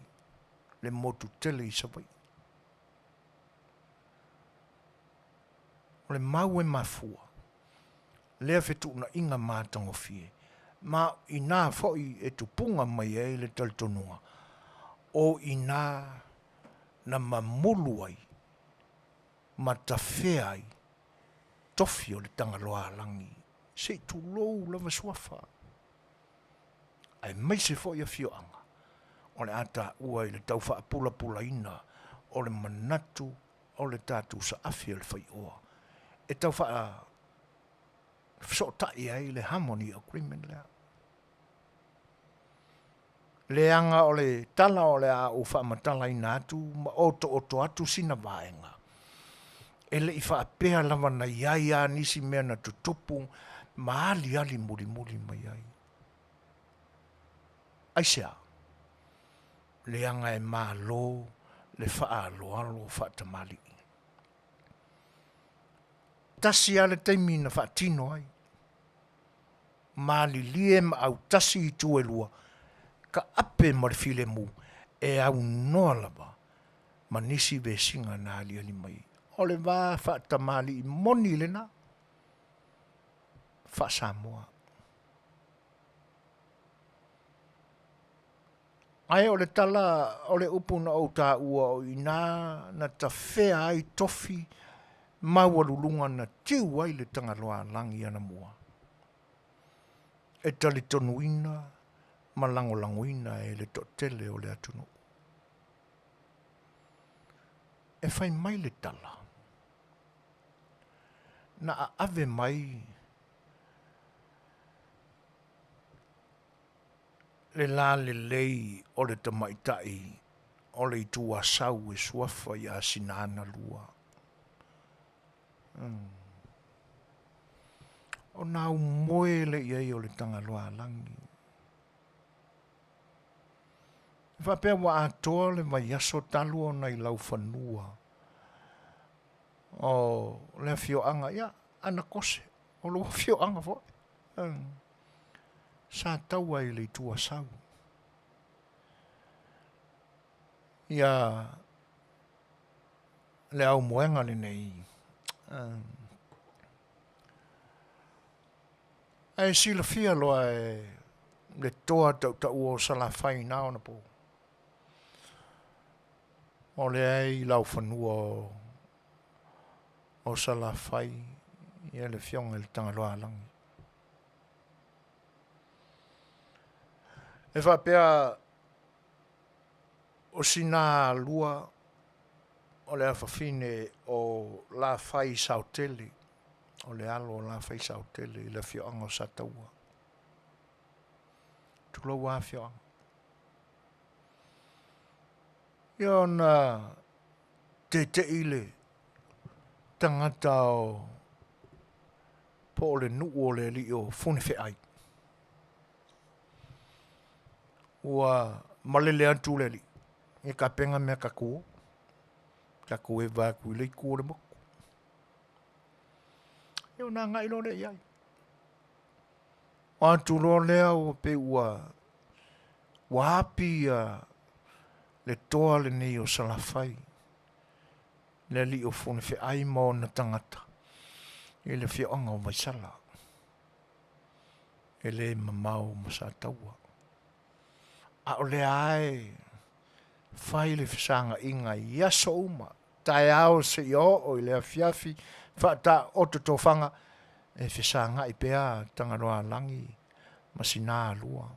le motu tele i Savaii. O le mau e mafua lea fetuunaiga matagofie, ma o ina foi e tupuga mai ai le talitonuga o ina na mamulu ai ma tafea ai tofi o le Tagaloaalagi, se i tulou lava suafa, aemaise foi afioaga o le a taua i le tau faapulapulaina o le manatu o le tatou saafi o le faioa e tau faafesootai ai le Harmony Agreement lea. Leaga o le tala o le a ou faamatalaina atu ma otooto atu sina vaega, e le i faapea lava na i ai a nisi mea na tutupu ma aliali mulimuli mai ai. Aisea? Leaga e malo le faaaloalo faatamalii. Tasi lava le taimi na faatino ai. Malilie ma autasi itu e lua, ka ape ma le filemu e aunoa lava ma nisi vesiga na aliali mai. O le va faatamalii moni lena faa-Samoa. Ae o le tala o le upu na ou taua o i ina na tafea ai tofi maualuluga na tiu ai le Tagaloaalagi anamua, e talitonuina ma lagolagoina e le toatele o le atunuu. E fai mai le tala, na aave mai. Le lalelei o le tamaitai o le Itu Asau e suafa ia Sinaanalua. Ona aumoe lea i ai o le Tagaloaalagi. E faapea ua atoa le vaiaso talu ona i laufanua o le afioaga, ia, Anakose, o lou afioaga foi, sa taua i le Itu Asau. Ia le aumoega lenei. Ae silafia loa e le toa tautaua o Salafai na ona po, o lea e i laufanua o Salafai ia le afioga i le Tagaloaalagi. E faapea o sina lua o le afafine o Lafai Saotele, o le alo o Lafai Saotele i le afioaga o Sataua. Tulou afioaga. Ia ona tete'i le tagata o po o le nuu o le alii o Funefeai. Ua malele atu le alii, e tapena mea tatou o, tatou eva atu i le itu o le motu. Ia ona agai loa lea i ai. O atu loa lea ua pei ua ua api ia le toa lenei o Salafai, le alii o Funefeai ma ona tagata i le afioaga o Vaisala, e le mamao ma Sataua. A o lea lava e fai le fesagaina i aso uma, taeao seia oo i le afiafi, faataoto tofaga, e fesagai pea Tagaloaalagi ma Sinalua.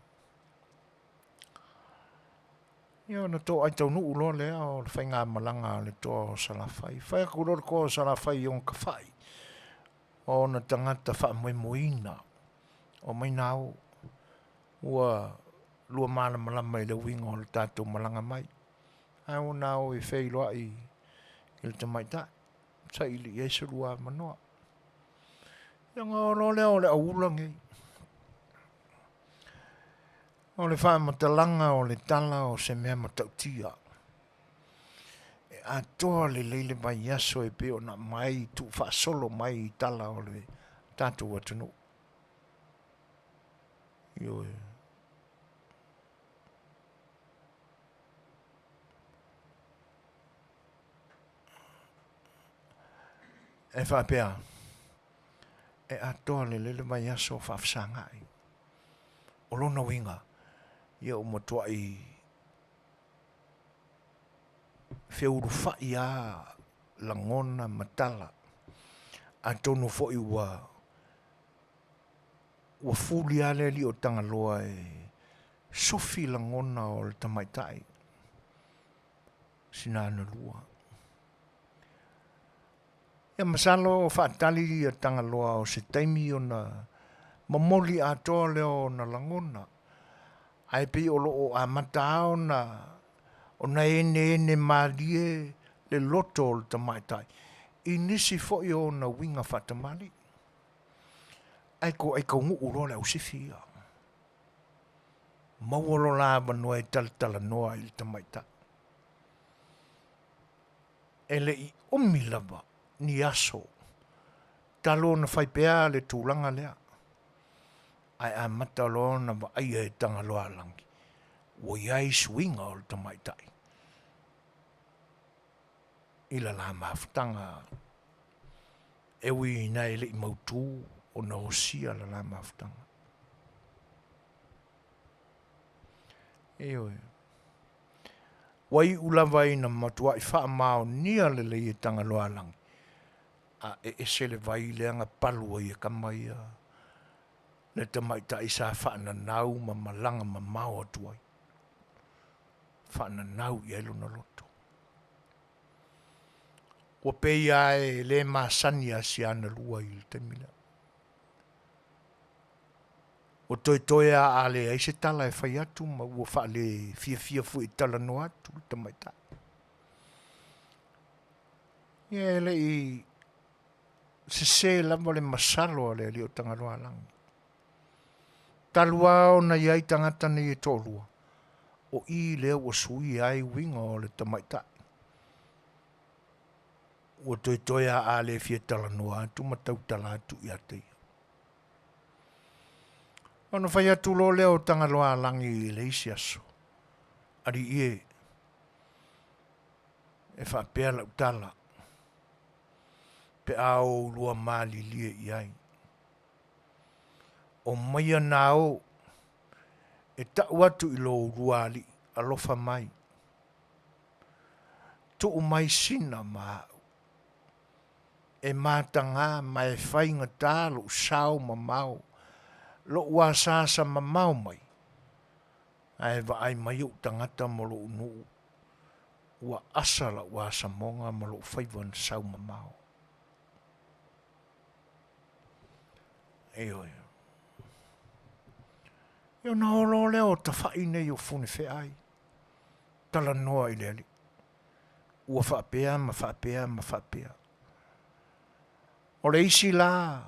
Ia ona toai taunuu loa lea o le faigamalaga a le toa o Salafai. Fai atu loa le toa o Salafai i ona tafai, o ona tagata faamoemoeina, omai na o, ua lua malamalama i le uiga o le tatou malaga mai. Ae ua na o e feiloai i le tamaitai, saili i ai se lua avanoa. Ia ona o loa lea o le auula nei. O le faamatalaga o le tala o se mea matautia. E atoa lelei le vaiaso e pei ona aumai tuufaasolo mai i tala o le tatou atunuu. Ioe. E faapea, e atoa lelei le vaiaso o faafesagai. O lona uiga, ia ua matuai feulufai lava lagona ma tala. Atonu foi ua ua fuli lava le alii o Tagaloa e sofi lagona o le tamaitai Sinanalua. Ia masalo o faatali ia Tagaloa o se taimi ona momoli atoa lea o ona lagona, ae pei o lo o amata lava ona ona eneene malie le loto o le tamaitai i nisi foi o ona uiga faatamalii. Ae toai taunuu loa le ausifi ia. Maua lo la avanoa e talatalanoa ai i le tamaitai. E le i umi lava ni aso talu ona fai pea le tulaga lea, ae amata loa ona vaaia e Tagaloaalagi ua i ai suiga o le tamaitai i lala mafutaga e ui ina e le i mautu ona osia lala mafutaga. Ioe. Ua iu lava ina matuai faamaonia lelei e Tagaloaalagi, a e ese le vai lea na palu ai e tama ia le tamaitai sa faananau ma malaga mamao atu ai, faananau i ai lona loto. Ua pei lava e le masani ia Sianalua i le taimi lea. Ua toetoe a a leai se tala e fai atu ma ua faale fiafia foi e talanoa atu le tamaitai. Ia e le i sese lava le masalo a le alii o Tagaloaalagi. Talu lava ona i ai tagata nei e toalua, o i lea ua suia ai uiga o le tamaitai. Ua toetoe a a le fia talanoa atu ma tautala atu ia te ia. Ona fai atu loa lea o Tagaloaalagi i le isi aso, Alii e, e faapea lau tala, pe a oulua malilie i ai. O maia na o, e tau atu i lo ulua alii, alofa mai, tuu mai sina ma au, e mataga ma e faigata lou sao mamao, lou asaasa mamao mai, ae vaai mai ou tagata ma lou nuu, ua asa lau asamoga ma lou faiva na sau mamao. Ioe. Ia ona o loa lea o tafai nei o Funefeai, talanoa i le alii, ua faapea ma faapea ma faapea. O le isi la,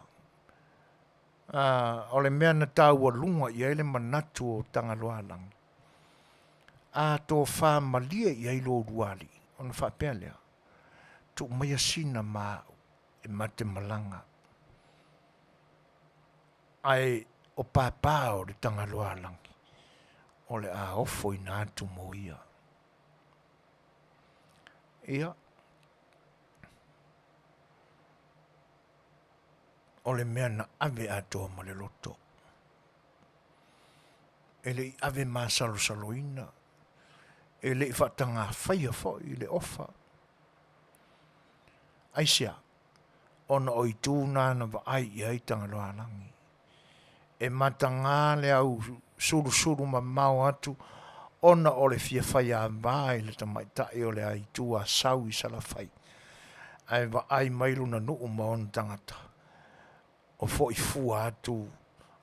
o le mea na taualuga i ai le manatu o Tagaloaalagi, a tofa malie i ai lo lua alii, ona faapea lea, tuu maia sina ma au e ma te malaga, ae o pāpā o le Tagaloaalagi, o le a ofoina atu mo ia. Ia, o le mea na ave atoa ma le loto. E le i ave masalosaloina, e le i faatagafaia foi le ofa. Aisea? Ona o itu na na vaai i ai Tagaloaalagi. E mataga le au sulusulu mamao atu ona o le fia faiava i le tamaitai o le aitu Asau i Salafai, ae vaai mai lona nuu ma ona tagata, o foi fua atu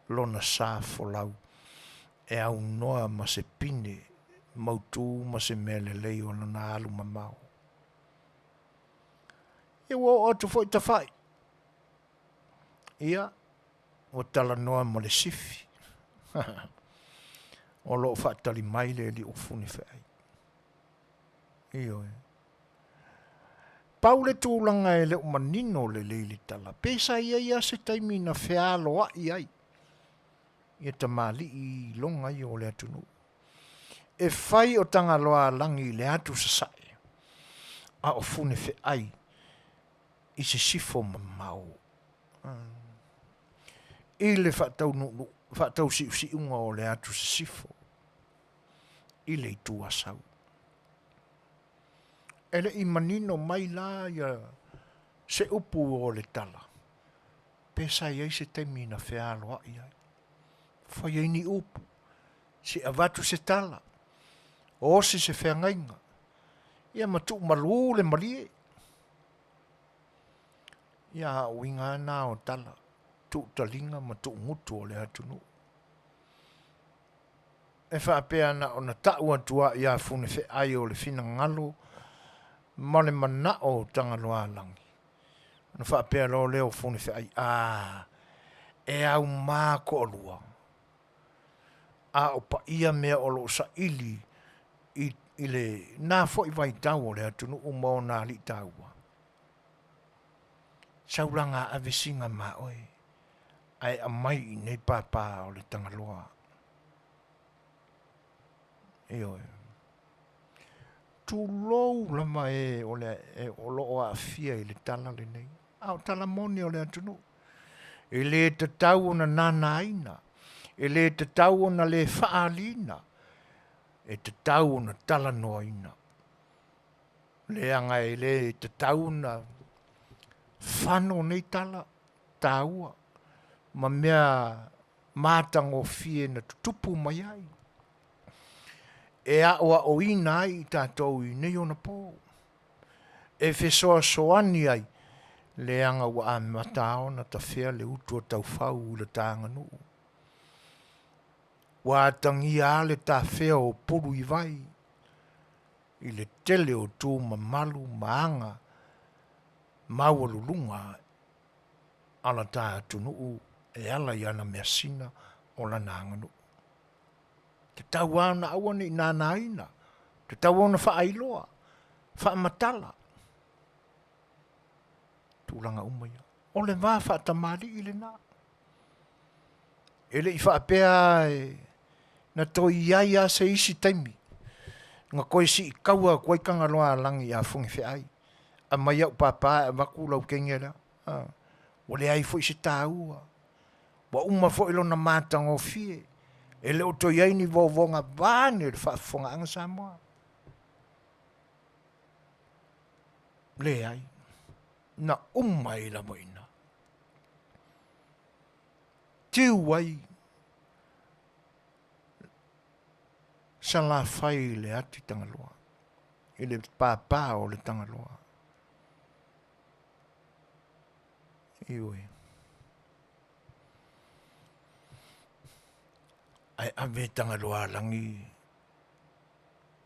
lona sa folau e aunoa ma se pine mautu ma se mea lelei o lona alu mamao. Ia ua oo atu foi Tafai. Ia, ua talanoa ma le sifi. O lo o faatali mai le alii o Funefeai. Ioe. Pau le tulaga e le o manino lelei le tala, pe sa i ai lava se taimi na fealoai ai ia tamalii iloga ia o le atunuu. E fai o Tagaloaalagi i le atu sasae, a o Funefeai i sisifo mamao i le faatausiusiuga o le atu sisifo i le itu Asau. E le i manino mai la ia se upu o le tala, pe sa i ai se taimi na fealoai ai, fai ai ni upu, se i avatu se tala, osi se feagaiga, ia ma tuumalu le malie. Ia a o uiga lava na o tala, tuutaliga ma tuugutu o le atunuu. E faapea na ona tau atu a ia Funefeai o le finagalo ma le manao o Tagaloaalagi, ona faapea loa lea o Funefeai, A, e aumā toalua, a o paia mea o lo o saili i, i lena foi vaitau o le atunuu ma ona alii taua. Sau la ga ave siga ma oe, ae aumai i inei pāpā o le Tagaloa. Ioe. Tulou lava e o, le, e o lo o aafia i le tala lenei, a o tala moni o le atunuu. E le tatau ona nānāina, e le tatau ona le faaaliina, e tatau ona talanoaina. Leaga e le tatau ona fano nei tala taua ma mea matagofie na tutupu mai ai e aʻoaʻoina ai i tatou i nei ona pō, e fesoasoani ai leaga ua amata ona tafea le utu a taufau i le ta aganuu. Ua atagia lava le tafea o Upolu i vai i le tele o tu mamalu ma aga maualuluga a la ta atunuu e ala i ana measina o lana aganuu. Tatau lava ona aua ne i nānāina, tatau lava ona faailoa, faamatala, tulaga uma ia. O le va faatamalii lena. E le i faapea e na toe i ai lava se isi taimi na toe siikaua atu ai Tagaloa Alagi ia Fogefeai, aumai au papa ae avatu lau teine lea. Ua leai foi se taua, ua uma foi lona matagofie, e le o toe i ai ni vovoga vaeane le faafofogaaga Samoa. Leai, na uma ai lava i ina. Tiu ai Salafai i le ati Tagaloa, i le pāpā o le Tagaloa. Ioe. Ae ave Tagaloaalagi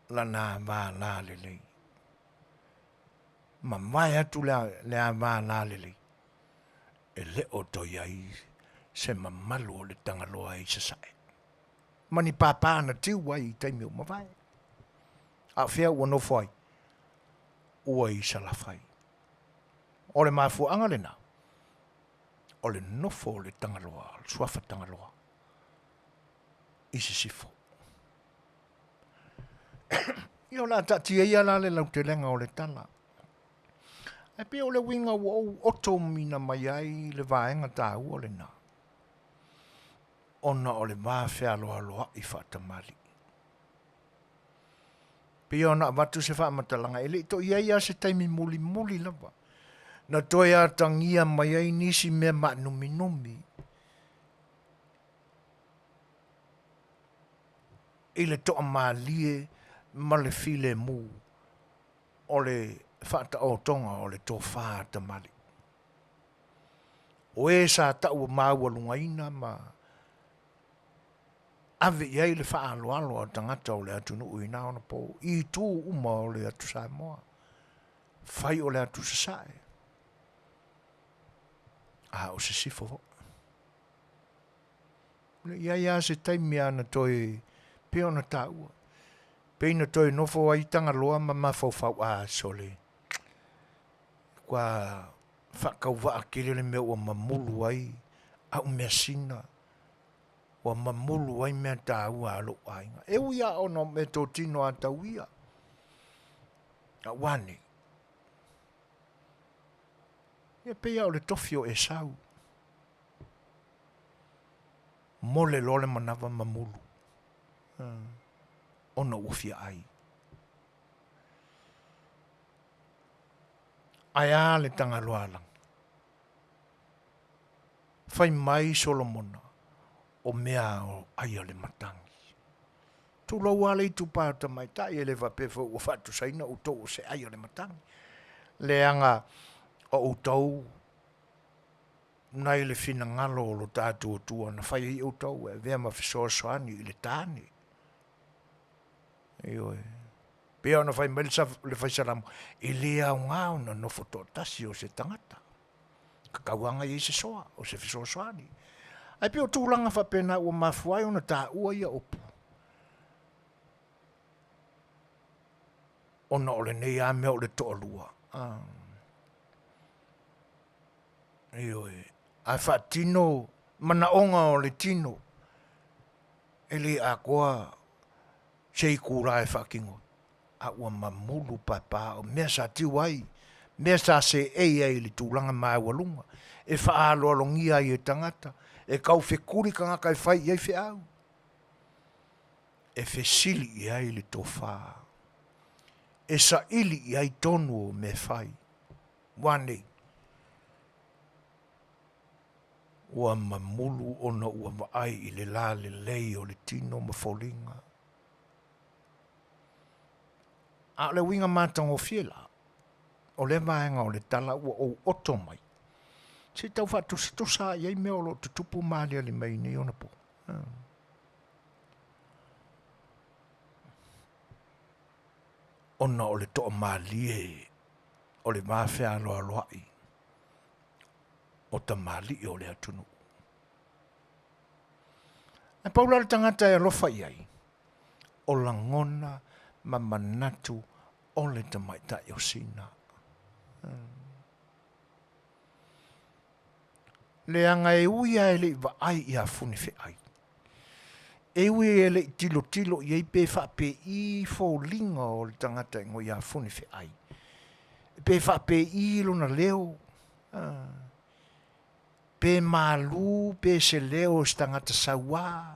lana ava lalelei. Mavae atu le ava lalelei, e le o toe i ai se mamalu o le Tagaloa i Sasae. Ma ni pāpā na tiu ai i taimi ua mavae. A o fea ua nofo ai? Ua i Salafai. O le mafuaaga lena, o le nofo o le Tagaloa, o le suafa Tagaloa i Sisifo. Ia o le a taatia ia la le lautelega o le tala. Ae pei o le uiga ua ou otomina mai ai le vaega taua lena, ona o le va fealoaloai faatamalii. Pei ona avatu se faamatalaga, e le i toe i ai lava se taimi mulimuli lava na toe atagia mai ai nisi mea maanuminumi i le toamalie ma le filemu o le faataotoga o le tofa a tamalii. O e sa tau maualugaina ma ave i ai le faaaloalo a tagata o le atunuu i na ona po i itu uma o le atu Samoa, fai o le atu Sasae, a o Sisifo foi. Le i ai lava se taimi a na toe pei ona taua, pei na toe nofo ai Tagaloa ma mafaufau, a sole, ua faatauvaa tele le mea ua mamulu ai au measina, ua mamulu ai mea taua a lou aiga. E ui lava ona o meatotino a tau ia, a ua nei? Ia pei lava o le tofi o Esau. Mole loa le manava mamulu, ona ua fia ai. Ae a le Tagaloa lagi? Fai mai Solomona, o mea o ai a le matagi. Tulou lava le itupa o tamaitai, e le faapea foi ua faatusaina outou o se ai a le matagi. Leaga o outou nai le finagalo o lo tatou Atua na fai ai outou e avea ma fesoasoani i le tane. Ioe. Pei ona fai mai le Faisalamo, e le aoga ona nofo toatasi o se tagata. Tatau lava ona i ai se soa, o se fesoasoani. Ae pei o tulaga faapena ua mafua ai ona taua ia upu, ona o lenei lava mea o le toalua. Ioe, ae faatino manaoga o le tino, e le atoa se itula e faatino ai, a ua mamulu papa o mea sa tiu ai, mea sa seei ai i le tulaga maualuga, e faaaloalogia ai e tagata, e taufetuli tagata e fai i ai feau, e fesili i ai le tofa, e saili i ai tonu o mea fai. Ua nei? Ua mamulu ona ua vaai i le lalelei o le tino ma foliga. A o le uiga matagofie la, o lea vaega o le tala ua ou oto mai, se i tau faatusatusa lava i ai mea o lo o tutupu ma aliali mai i nei ona po. Ona o le toamalie o le va fealoaloai o tamalii o le atunuu. Ae pau la le tagata e alofa i ai, o lagona ma manatu o le tamaitai o Sina. Leaga e ui lava e le i vaai ia Funefeai, e ui e le i tilotilo i ai pe faapei foliga o le tagata e igoa ia Funefeai, pe faapei lona leo, pe malu pe se leo o se tagata sauā.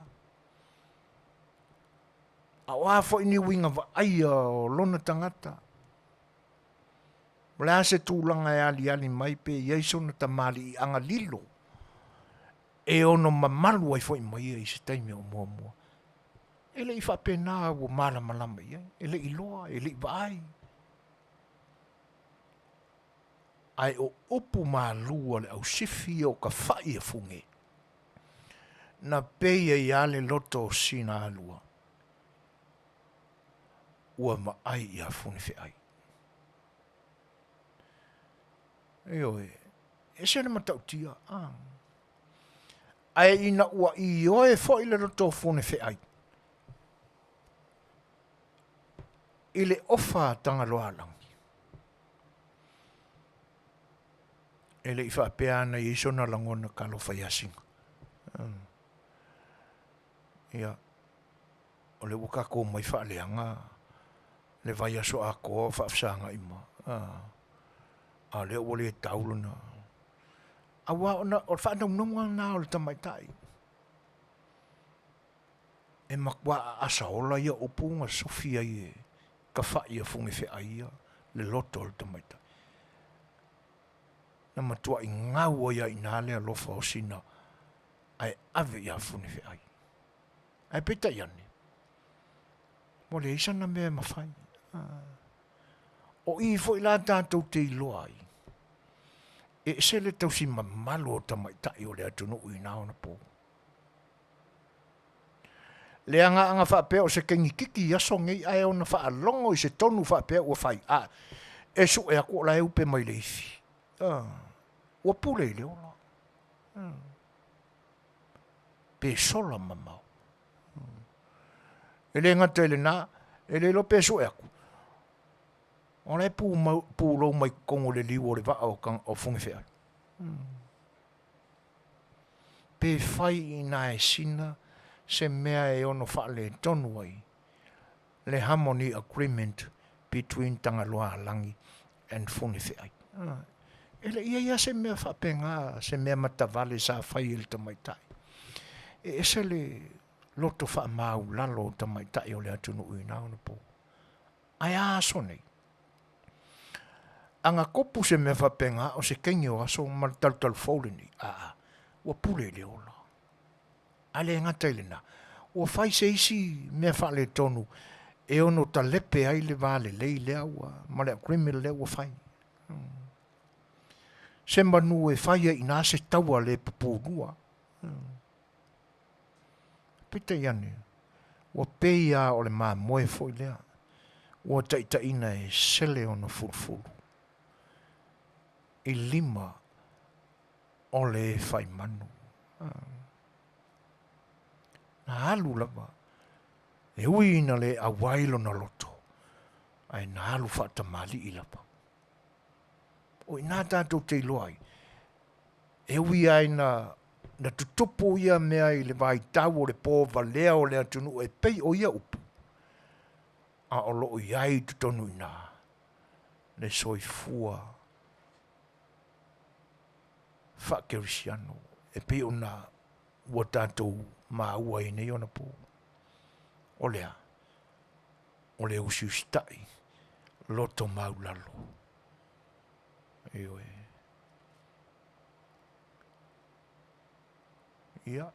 A o a foi ni uiga vaaia o lona tagata, o le a se tulaga e aliali mai pe i ai sona tamaliiaga lilo e ono mamalu ai foi ma ia i se taimi o muamua. E le i faapena ua malamalama i ai, e le i iloa, e le i vaai. Ae o upu malu a le ausifi ia o ka fai a Fuge, na pei ai lava le loto o Sinalua ua vaai ia Funefeai. Ioe, e ese le matautia, a. Ae ina ua ioe foi le loto o Funefeai i le ofa a Tagaloaalagi, E le i faapea ana i ai sona lagona talofa ia Sina. Ia, o lea ua tatou omai faaleaga le vaiaso atoa o faafesagai ma, a o lea ua le tau lona. Aua o le faanaunauga lena o le tamaitai, e matua aasa ola ia upu na sofi ai e ka fai a Fugefeai ia le loto o le tamaitai. Na matuai gau ai lava i ina le alofa o Sina ae ave ia Funefeai. Ae peitai ane, ua leai sana mea e mafai. O i foi la tatou te iloa ai, e ese le tausi mamalu o tamaitai o le atunuu i na ona po. Leaga ana faapea o se kegikiki i aso nei ae ona faalogo i se tonu faapea ua fai, a e sue atu o la e upe mai le ifi. Ua pule i le ola. Pe sola mamao. E le gata i lena, e le iloa pe sue atu, o la e pulou mai totonu o le liu o le vaa o Fugefeai. Pe fai i ina e sina se mea e ono faaletonu ai le harmony agreement between Tagaloaalagi and Funefeai. E le i i ai lava se mea faapena, se mea matavale sa fai e le tamaitai. E ese le loto faamaulalo o tamaitai o le atunuu i na ona po. Ae a aso nei? Ana tupu se mea faapena o se teine o aso ma le talutalu fou lenei, aa, ua pule i le ola. Ae le gata i lena, ua fai se isi mea faaletonu e ono talepe ai le va lelei lea ua, ma le agreement lea ua fai. Se manu e fai ai i ina se taua le pupulua. Peitai ane, ua pei lava o le mamoe foi lea ua taitaiina e sele ona fulufulu i lima o le faimanu. Na alu lava, e ui ina le auai lona loto, ae na alu faatamalii lava. O i ina tatou te iloa ai, e ui lava ina na tutupu ia mea i le vaitau o le povalea o le atunuu e pei o ia upu, a o lo o i ai i totonu i ina le soifua faakerisiano e pei ona ua tatou maua i nei ona po. O le a? O le usiusitai loto maulalo. Ioe. Ia,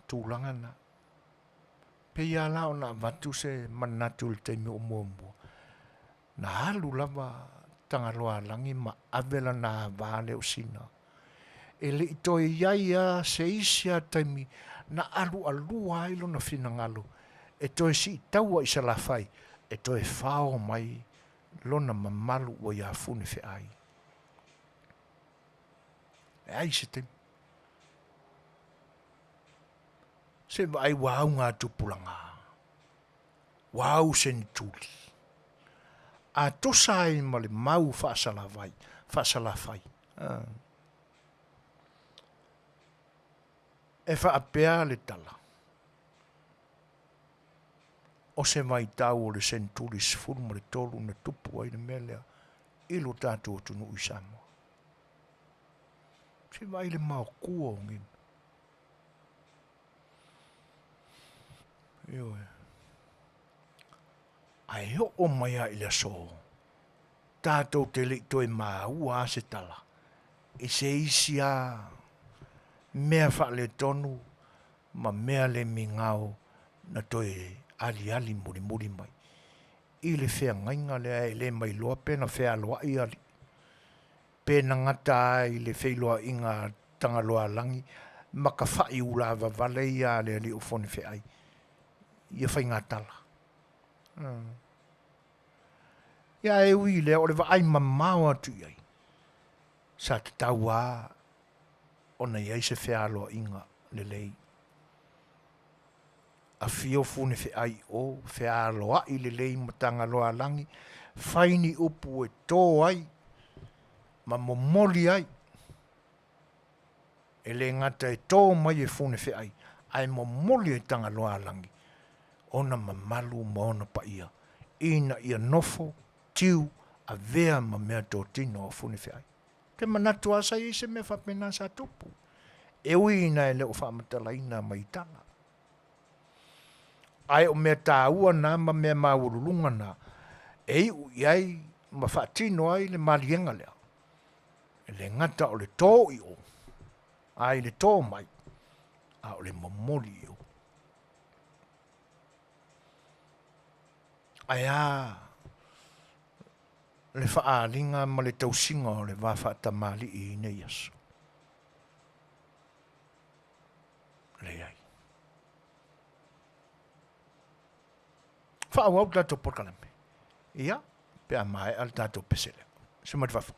tulaga na. Pei lava la ona avatu se manatu i le taimi o muamua, na alu lava Tagaloaalagi ma ave lana ava lea o Sina. E le i toe i ai lava se isi lava taimi na alualua ai lona finagalo. e toe siitaua i Salafai e toe fao mai lona mamalu ua iā Funefeai. Leai se taimi. Se vaai ua auga tupulaga. Ua au senituli. A tosa ai ma le mau faasalavai, faasalafai. E faapea le tala, o se vaitau o le senituli 13 na tupu ai le mea lea i lo tatou atunuu i Samoa. Se vaai le maotua o nei mea. Ioe. Ae oo mai lava i le aso, tatou te le i toe maua lava se tala i se isi lava mea faaletonu ma mea le migao na toe aliali mulimuli mai i le feagaiga lea e le mailoa pe na fealoai alii pe na gata ai le feiloaiga a Tagaloaalagi ma ka fa'i ulavavale ia a le alii o Fonefeai ia faigatala. Ia ae ui i lea o le vaai mamao atu i ai, sa tatau lava ona i ai se fealoaiga lelei. Afio Funefeai i o, fealoai lelei ma Tagaloaalagi, fai ni upu e tō ai ma momoli ai. E le gata e tō mai e Funefeai, ae momoli e Tagaloaalagi ona mamalu ma ona paia, ina ia nofo, tiu, avea ma mea totino a Funefeai. Ou te manatu lava sa i ai se mea faapena sa tupu, e ui ina e le o faamatalaina mai i tala. Ae o mea taua na ma mea maualuluga na e iu i ai ma faatino ai le maliega lea. E le gata o le tō i o, a i le tō mai, a o le momoli i o. Ae a le faaaliga ma le tausiga o le va faatamalii i nei aso? Leai. Faaauau le tatou polokalame. Ia, pe a maea le tatou pese lea. Se mai fafo.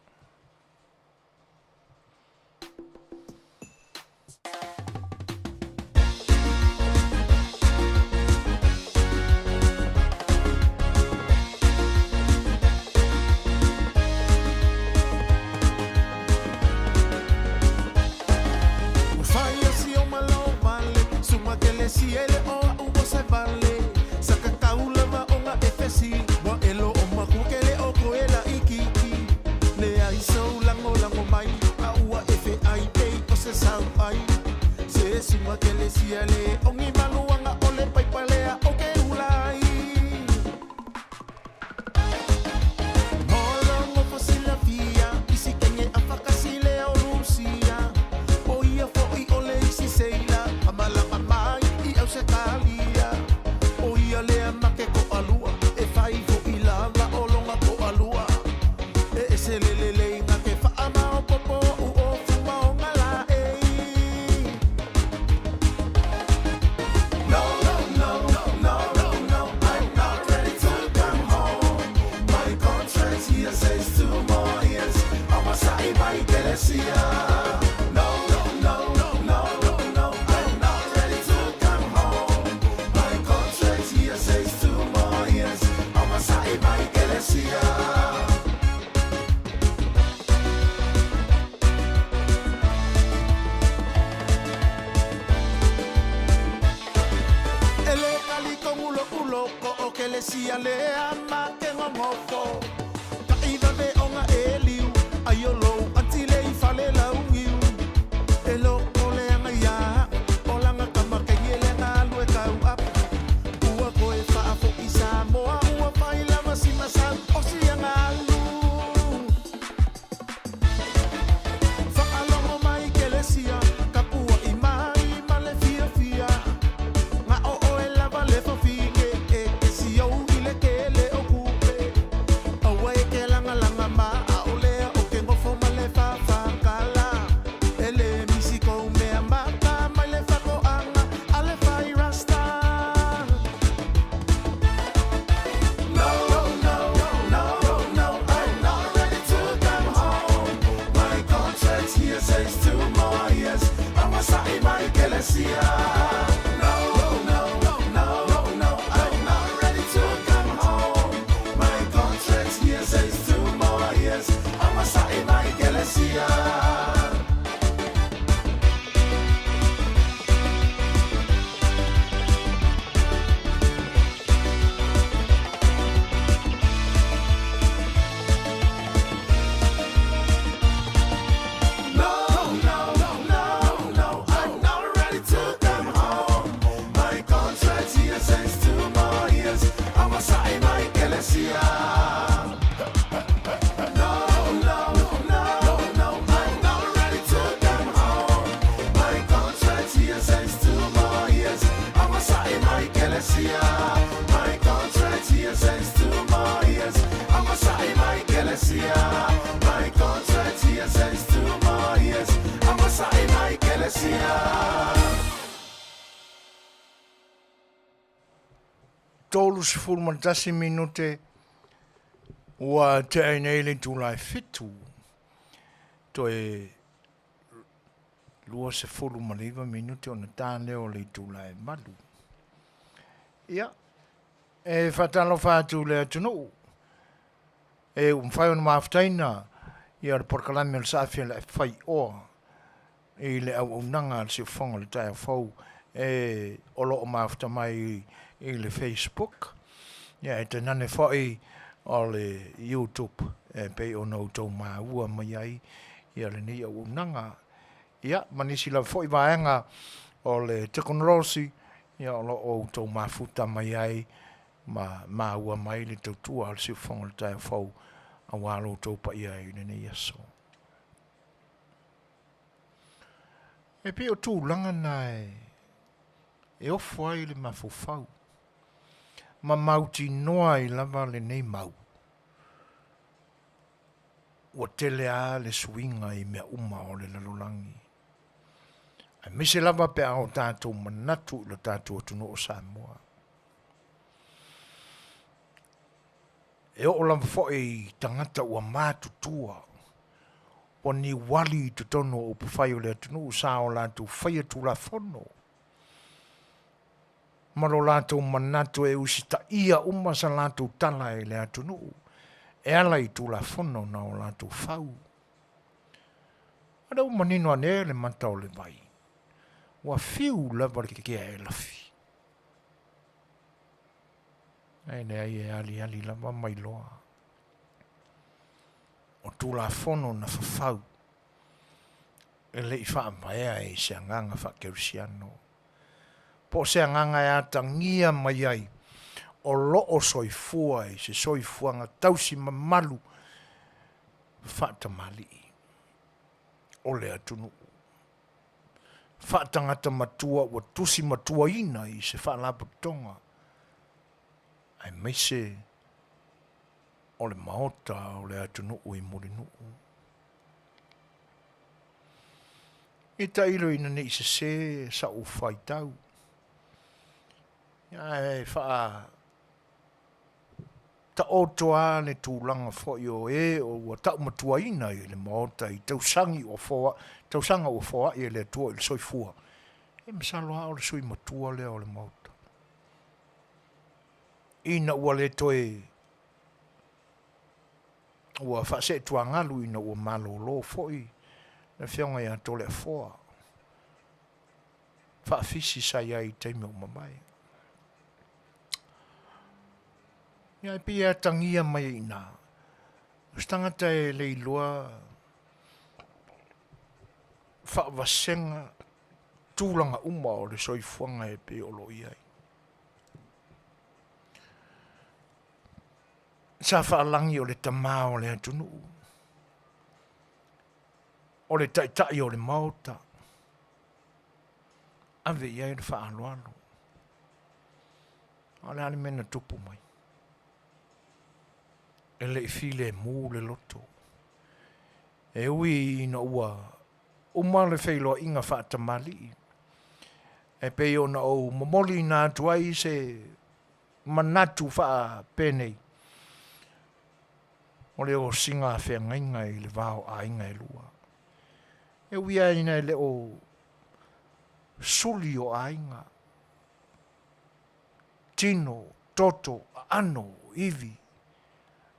Ekelesia. No, no, no, no, I'm not ready to come home. My contract here says 2 more years. Amasa'i ma Ekelesia. No, no, no, no, I'm not ready to come home. My contract here says 2 more years. Amasa'i ma Ekelesia. No, no, no, no, I'm not ready to come home. My contract here says 2 more years. Amasa'i ma Ekelesia. My contract here says 2 more years. Amasa'i ma Ekelesia. My contract here says 2 more years. Amasa'i ma Ekelesia. 31 minute ua tea nei le itula e 7, toe 29 minute ona ta lea o le itula e 8. Ia, e faatalofa atu i le atunuu, e ua mafai ona mafutaina ia le polokalame o le saafi a le faioa i le auaunaga a le Siufofoga o le Taeao Fou e o lo o mafuta mai i le Facebook, ia e tainane foi o le YouTube e pei ona outou maua mai ai ia lenei auaunaga. Ia, ma nisi lava foi vaega o le tekonolosi, ia o lo o outou mafuta mai ai ma maua mai le tautua a le Siufofoga o le Taeao Fou aua lo outou paia i lenei aso. E pei o tulaga na e ofo ai le mafaufau ma mautinoa ai lava lenei mau, ua tele lava le suiga i mea uma o le lalolagi, aemaise lava pe a o tatou manatu i lo tatou atunuu o Samoa. E oo lava foi i tagata ua matutua, ua niuali i totonu o upufai o le atunuu sa o latou faia Tulafono ma lo latou manatu e usitaia uma sa latou tala e le atunuu e ala i Tulafono na o latou fau. A lea ua manino ane le mata o le vai, ua fiu lava le kea e lafi. Ae leai e aliali lava ma iloa o Tulafono na fafau e le i faavaea i se agaga faakerisiano, po o se agaga e atagia mai ai o lo o soifua i se soifuaga tausi mamalu faatamalii o le atunuu, faatagata matua ua tusi matuaina i se faalapotopotoga aemaise o le maota o le atunuu i Mulinuu. I tailo ina ne i sesē sa'u faitau, ae faa taoto lava le tulaga foi o e ua taumatuaina i le maota i tausagi ua foa, tausaga ua foai e le Atua i le soifua, e masalo lava o le sui matua lea o le maota. Ina ua le toe ua faaseetuagalu ina ua malolo foi le afioga ia Toleafoa, faafisi sa i ai i taimi ua mavae. Ia e pei e atagia mai ai i ina, o se tagata e le iloa faavasega tulaga uma o le soifuaga e pei o lo o i ai. Sa faalagi o le tamā o le atunuu, o le taitai o le Maota, ave i ai le faaaloalo. A o le a le mea na tupu mai? E le i filemu le loto. E ui ina ua uma le feiloaiga faatamalii, e pei ona ou momoliina atu ai se manatu faapenei, o le osiga a feagaiga i le va o aiga e lua. E ui lava ina e le o. Suli o aiga, tino, toto, aano, ivi,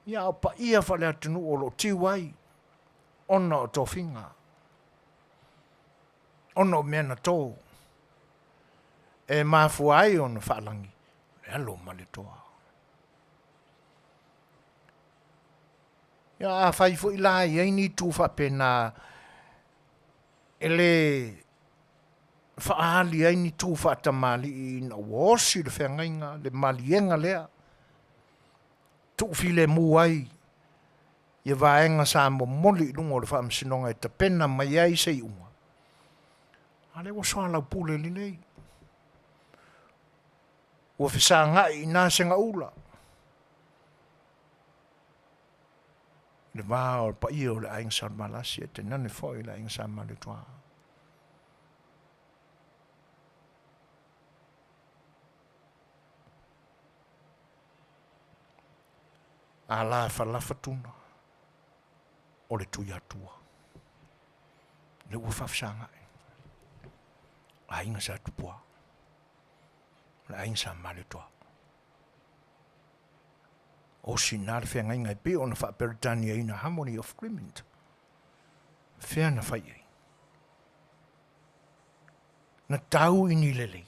ia a o paia faale-atunuu o lo o tiu ai ona o tofiga, ona o mea na to, e mafua ai ona faalagi le alo o Malietoa. Ia afai foi la e i ai ni itu faapena e le faaali ai ni tu faatamalii ina ua osi le feagaiga, le maliega lea, tuufilemu ai ia vaega sa momoli i luga o le Faamasinoga e tapena mai ai se iuga, a lea ua soalaupule lelei, ua fesagai i ina segaula i le va o le paia o le Aiga Salevalasi ae tainane foi le Aiga Sa Malietoa. Alafalafa tuna o le Tuiatua, lea ua faafesagai, Aiga Sa Tupua ma le Aiga Sa Malietoa. Osi i ina le feagaiga e pei ona faa-Peretaniaina Harmony of Agreement. Fea na fai ai? Na tau i ni lelei.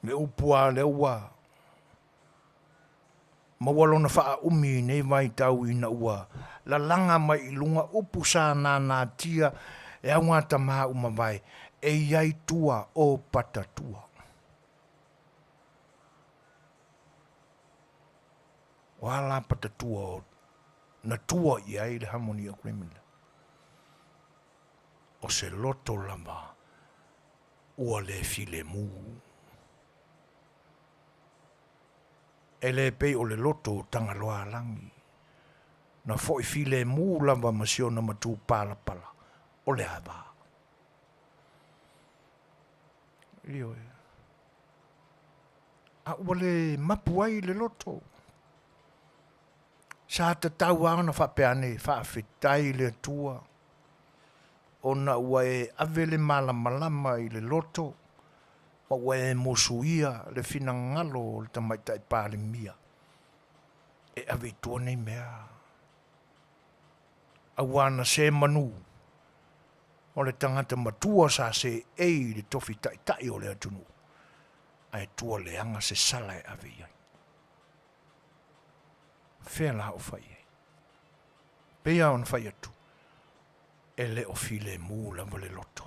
Le upu a lea ua maua lona faaumi i nei vaitau ina ua lalaga mai i luga upu sa nanatia e augatama ua mavae, e i ai tua o patatua. O a la patatua na tua i ai le Harmony Agreement lea? O se loto lava ua le filemu. E le pei o le loto o Tagaloaalagi, na foi filemu lava ma si ona matupalapala o le ava. Ioe. A ua le mapu ai le loto. Sa tatau lava ona faapea ane, faafetai i le Atua ona ua e ave le malamalama i le loto ma ua e musuia le finagalo o le Tamaitai Palemia e ave i tua nei mea. Aua na se manu o le tagata matua sa seei i le tofi taitai o le atunuu, ae tua leaga se sala e ave i ai. Fea la o fai ai? Pei lava ona fai atu, e le o filemu lava le loto.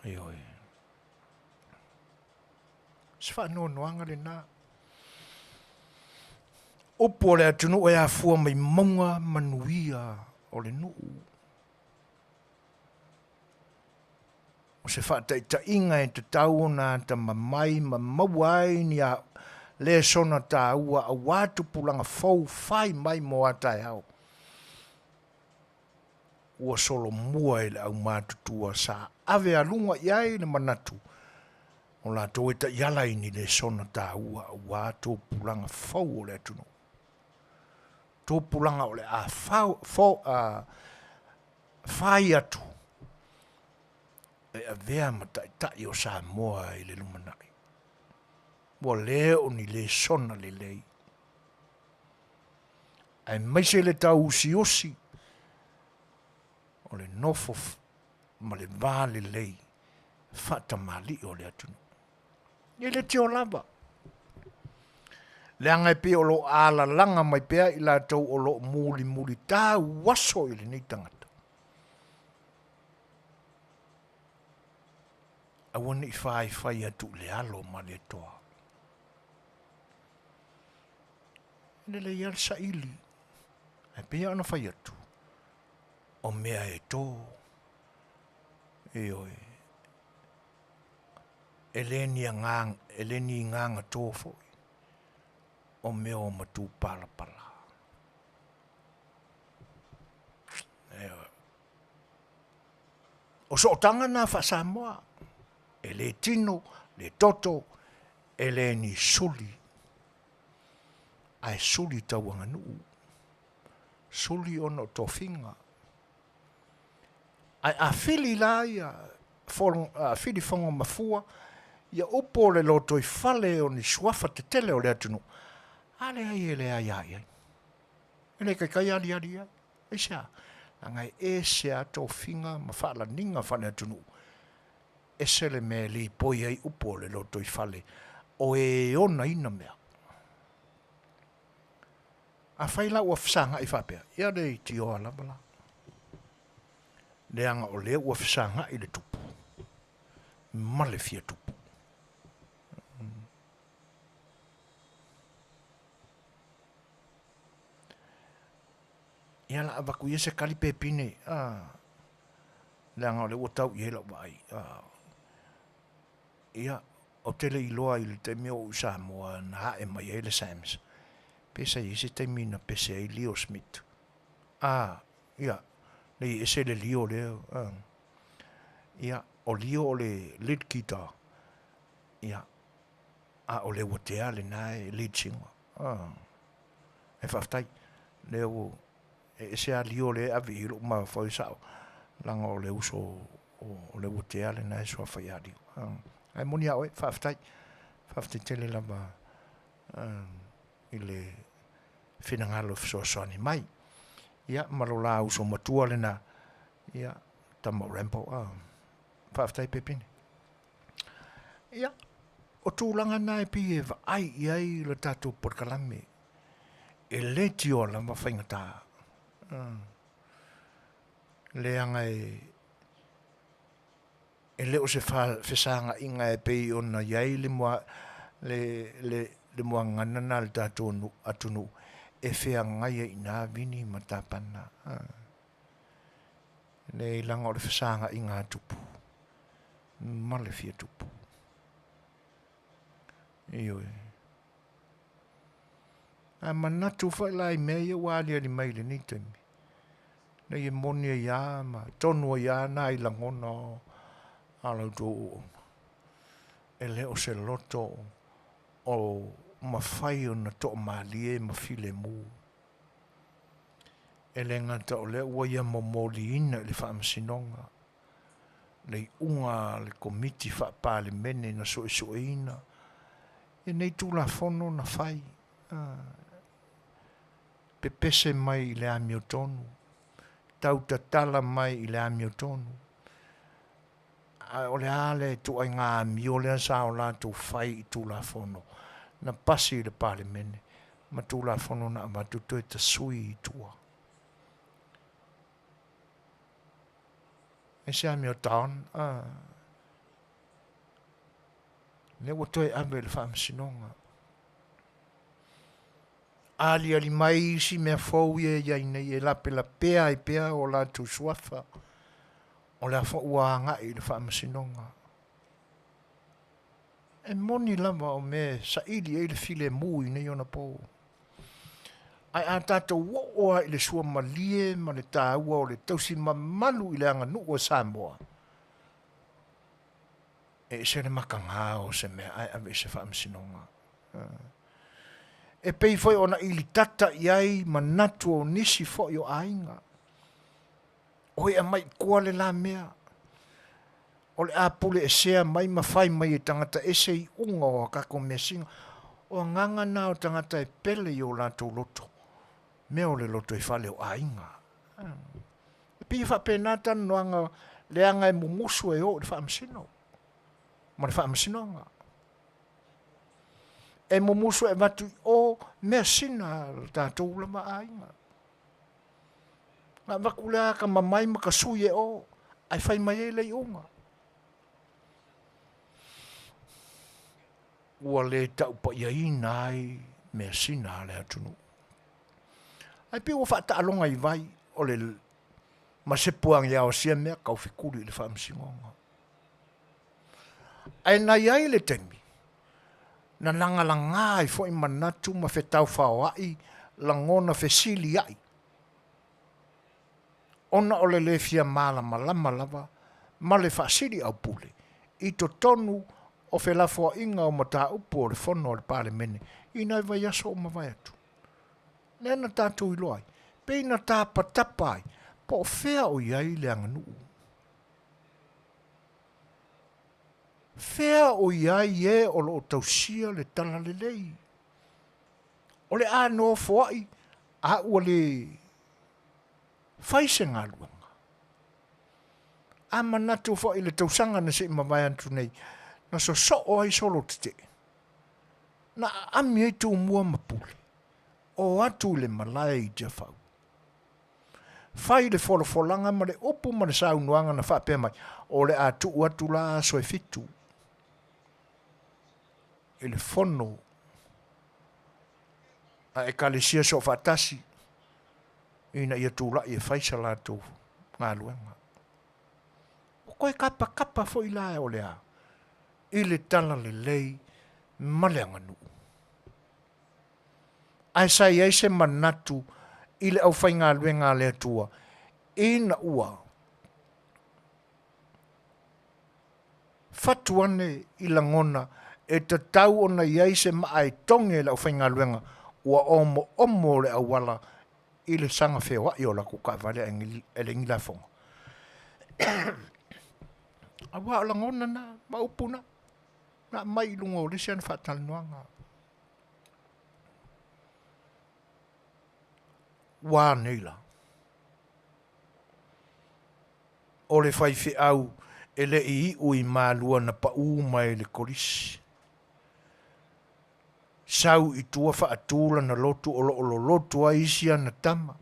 Ioe. Se faanoanoaga lena. Upu o le atunuu e afua mai mauga manuia o le nuu. O se faataitaiga e tatau ona atamamai ma maua ai ni lesona taua aua tupulaga fou fai mai mo a taeao. Ua solomua i le aumatutua sa ave a luga i ai le manatu o latou e taiala i ni lesona taua aua tupulaga fou o le atunuu. Tupulaga o le a fai atu e avea ma taitai o Samoa i le lumanai. Ua le o ni lesona lelei, aemaise le tauusiusi o le nofo ma le va lelei faatamalii o le atunuu. E le tio lava, leaga e pei o lo o alalaga mai pea i latou o lo o mulimuli tauaso i lenei tagata. Aua ne i faifai atu i le alo ma le toa. E lelei lava le saili, ae pei lava ona fai atu, o mea e to, ioe, e le ni agaga, e le ni igaga to foi, o mea o matupalapala. Ioe. O sootaga na faa-Samoa, e le tino, le toto, e le ni suli, ae suli tauaganuu, suli ona o tofiga. Ae a fili la ia fili fogo mafua ia upu o le lotoifale o ni suafa tetele o le atunuu, a leai e leai a i ai. E le taitai aliali i ai. Aisea? Leaga e ese a tofiga ma faalaniga faale-atunuu. Ese le mea e lipoi ai upu o le lotoifale o e onaina mea. Afai la ua fesagai faapea, ia le itioa lava la. Leaga o lea ua fesagai le tupu ma le fia tupu. Ia la avatu ia se kali pe pine, a, leaga o lea ua tau i ai lau vaai. A, ia, ou te le iloa i le taimi o ou i Samoa na ae mai ai le Sams, pe sa i ai se taimi na pese ai Leo Smith. A, ia, le i ese le Leo lea, a, ia, o Leo o le lead guitar, ia, a o Leuatea lena e lead singer. A, e faafetai, lea ua e ese lava Leo lea e ave i ai lou mafaufau e sao, leaga o le uso o Leuatea lena e suafa ia Leo. Ae moni a oe, faafetai, faafetai tele lava i le finagalo e fesoasoani mai. Ia, ma lo la uso matua lena, ia, tama o Rambo, faafetai Pepine. Ia, o tulaga na e pei e vaai i ai le tatou polokalame, e le tioa lava faigata. Leaga e, e le o se fesagaiga e pei ona i ai le, le, le, le muagana na le tatou atunuu e feagai ai i ina Vini ma Tapana. Leai, leaga o le fesagaiga a tupu ma le fia tupu. Ioe. A manatu foi la i mea ia ua aliali mai i lenei taimi, nei e moni ai lava ma tonu ai lava nai lagona o a la outou auauna. E le o se loto o mafai ona toamalie ma filemu. E le gata o lea ua ia momoliina i le Faamasinoga le iuga a le Komiti Faa-Palemene na suesueina lenei Tulafono na fai, pepese mai i le amiotonu, tautatala mai i le amiotonu, a o le a le ituaiga amio lea sa o latou fai i Tulafono na pasi i le Palemene ma Tulafono na avatu toe tasui i tua. E se amio Don, a, lea ua toe ave i le faamasinoga. Aliali mai isi mea fou ia e i ai nei e lapelapea ai pea o latou suafa, o le a foi ua agai i le faamasinoga. E moni lava o mea e saili ai le filemu i nei ona po. Ae a tatou oo lava i le suamalie ma le taua o le tausi mamalu i le aganuu a Samoa, e ese le makaga o se mea ae ave i se faamasinoga. E pei foi ona ilitata i ai manatu o nisi foi o aiga. Oi aumai i tua le la mea. O le a pule esea mai ma fai mai e tagata ese iuga o a tatou measina. O agaga na o tagata e pele i o latou loto, mea o le lotoifale o aiga. E pei e faapena talanoaga leaga e mumusu e o i le faamasino ma le faamasinoga. E mumusu e avatu i o measina a le tatou lava aiga. Na avatu lea ka mamai ma ka sui e o, ae fai mai ai le iuga. Ua le taupaiaina ai measina a le atunuu. Ae pei ua faataaloga i vai o le ma se puagiao o sia mea taufekuli i le faamasinoga. Ae na i ai le taimi na lagalaga ai foi manatu ma fetaufaoaʻi lagona fesiliaʻi, ona o le lē fia malamalama lava ma le faasili aupule i totonu o felafoaʻiga o mataupu o le Fono a le Palemene i nai vaiaso ua mavae atu. Lea na tatou iloa ai, pei na tapatapa ai po o fea o i ai le aganuu. Fea o i ai e o lo o tausia le talalelei? O le a nofoai a ua le fai se galuega. A manatu foi i le tausaga na se i mavae atu nei, na sosoo ai solo tetee, na aami ai Tumua ma Pule, o atu i le malae i Tiafau. Fai le folafolaga ma le upu ma le saunoaga na faapea mai, o le a tuu atu la aso e fitu i le fono a Ekalesia Soofaatasi ina ia tulai e fai sa latou galuega. Ua toe kapakapa foi la o le a i le talalelei ma le aganuu. Ae sa i ai se manatu i le aufaigaluega a le Atua ina ua fatu ane i lagona e tatau ona i ai se maa e toge e le aufaigaluega ua omoomo le auala i le saga feoai o latou taavale ae leai ni lafoga. Aua o lagona na ma upu na, na aumai i luga o le isi ana faatalanoaga. Ua a nei la? O le faifeau e le i iu i Malua na pau mai le Kolisi. Sau i tua faatu lana lotu o lo o lolotu ai isi ana tama,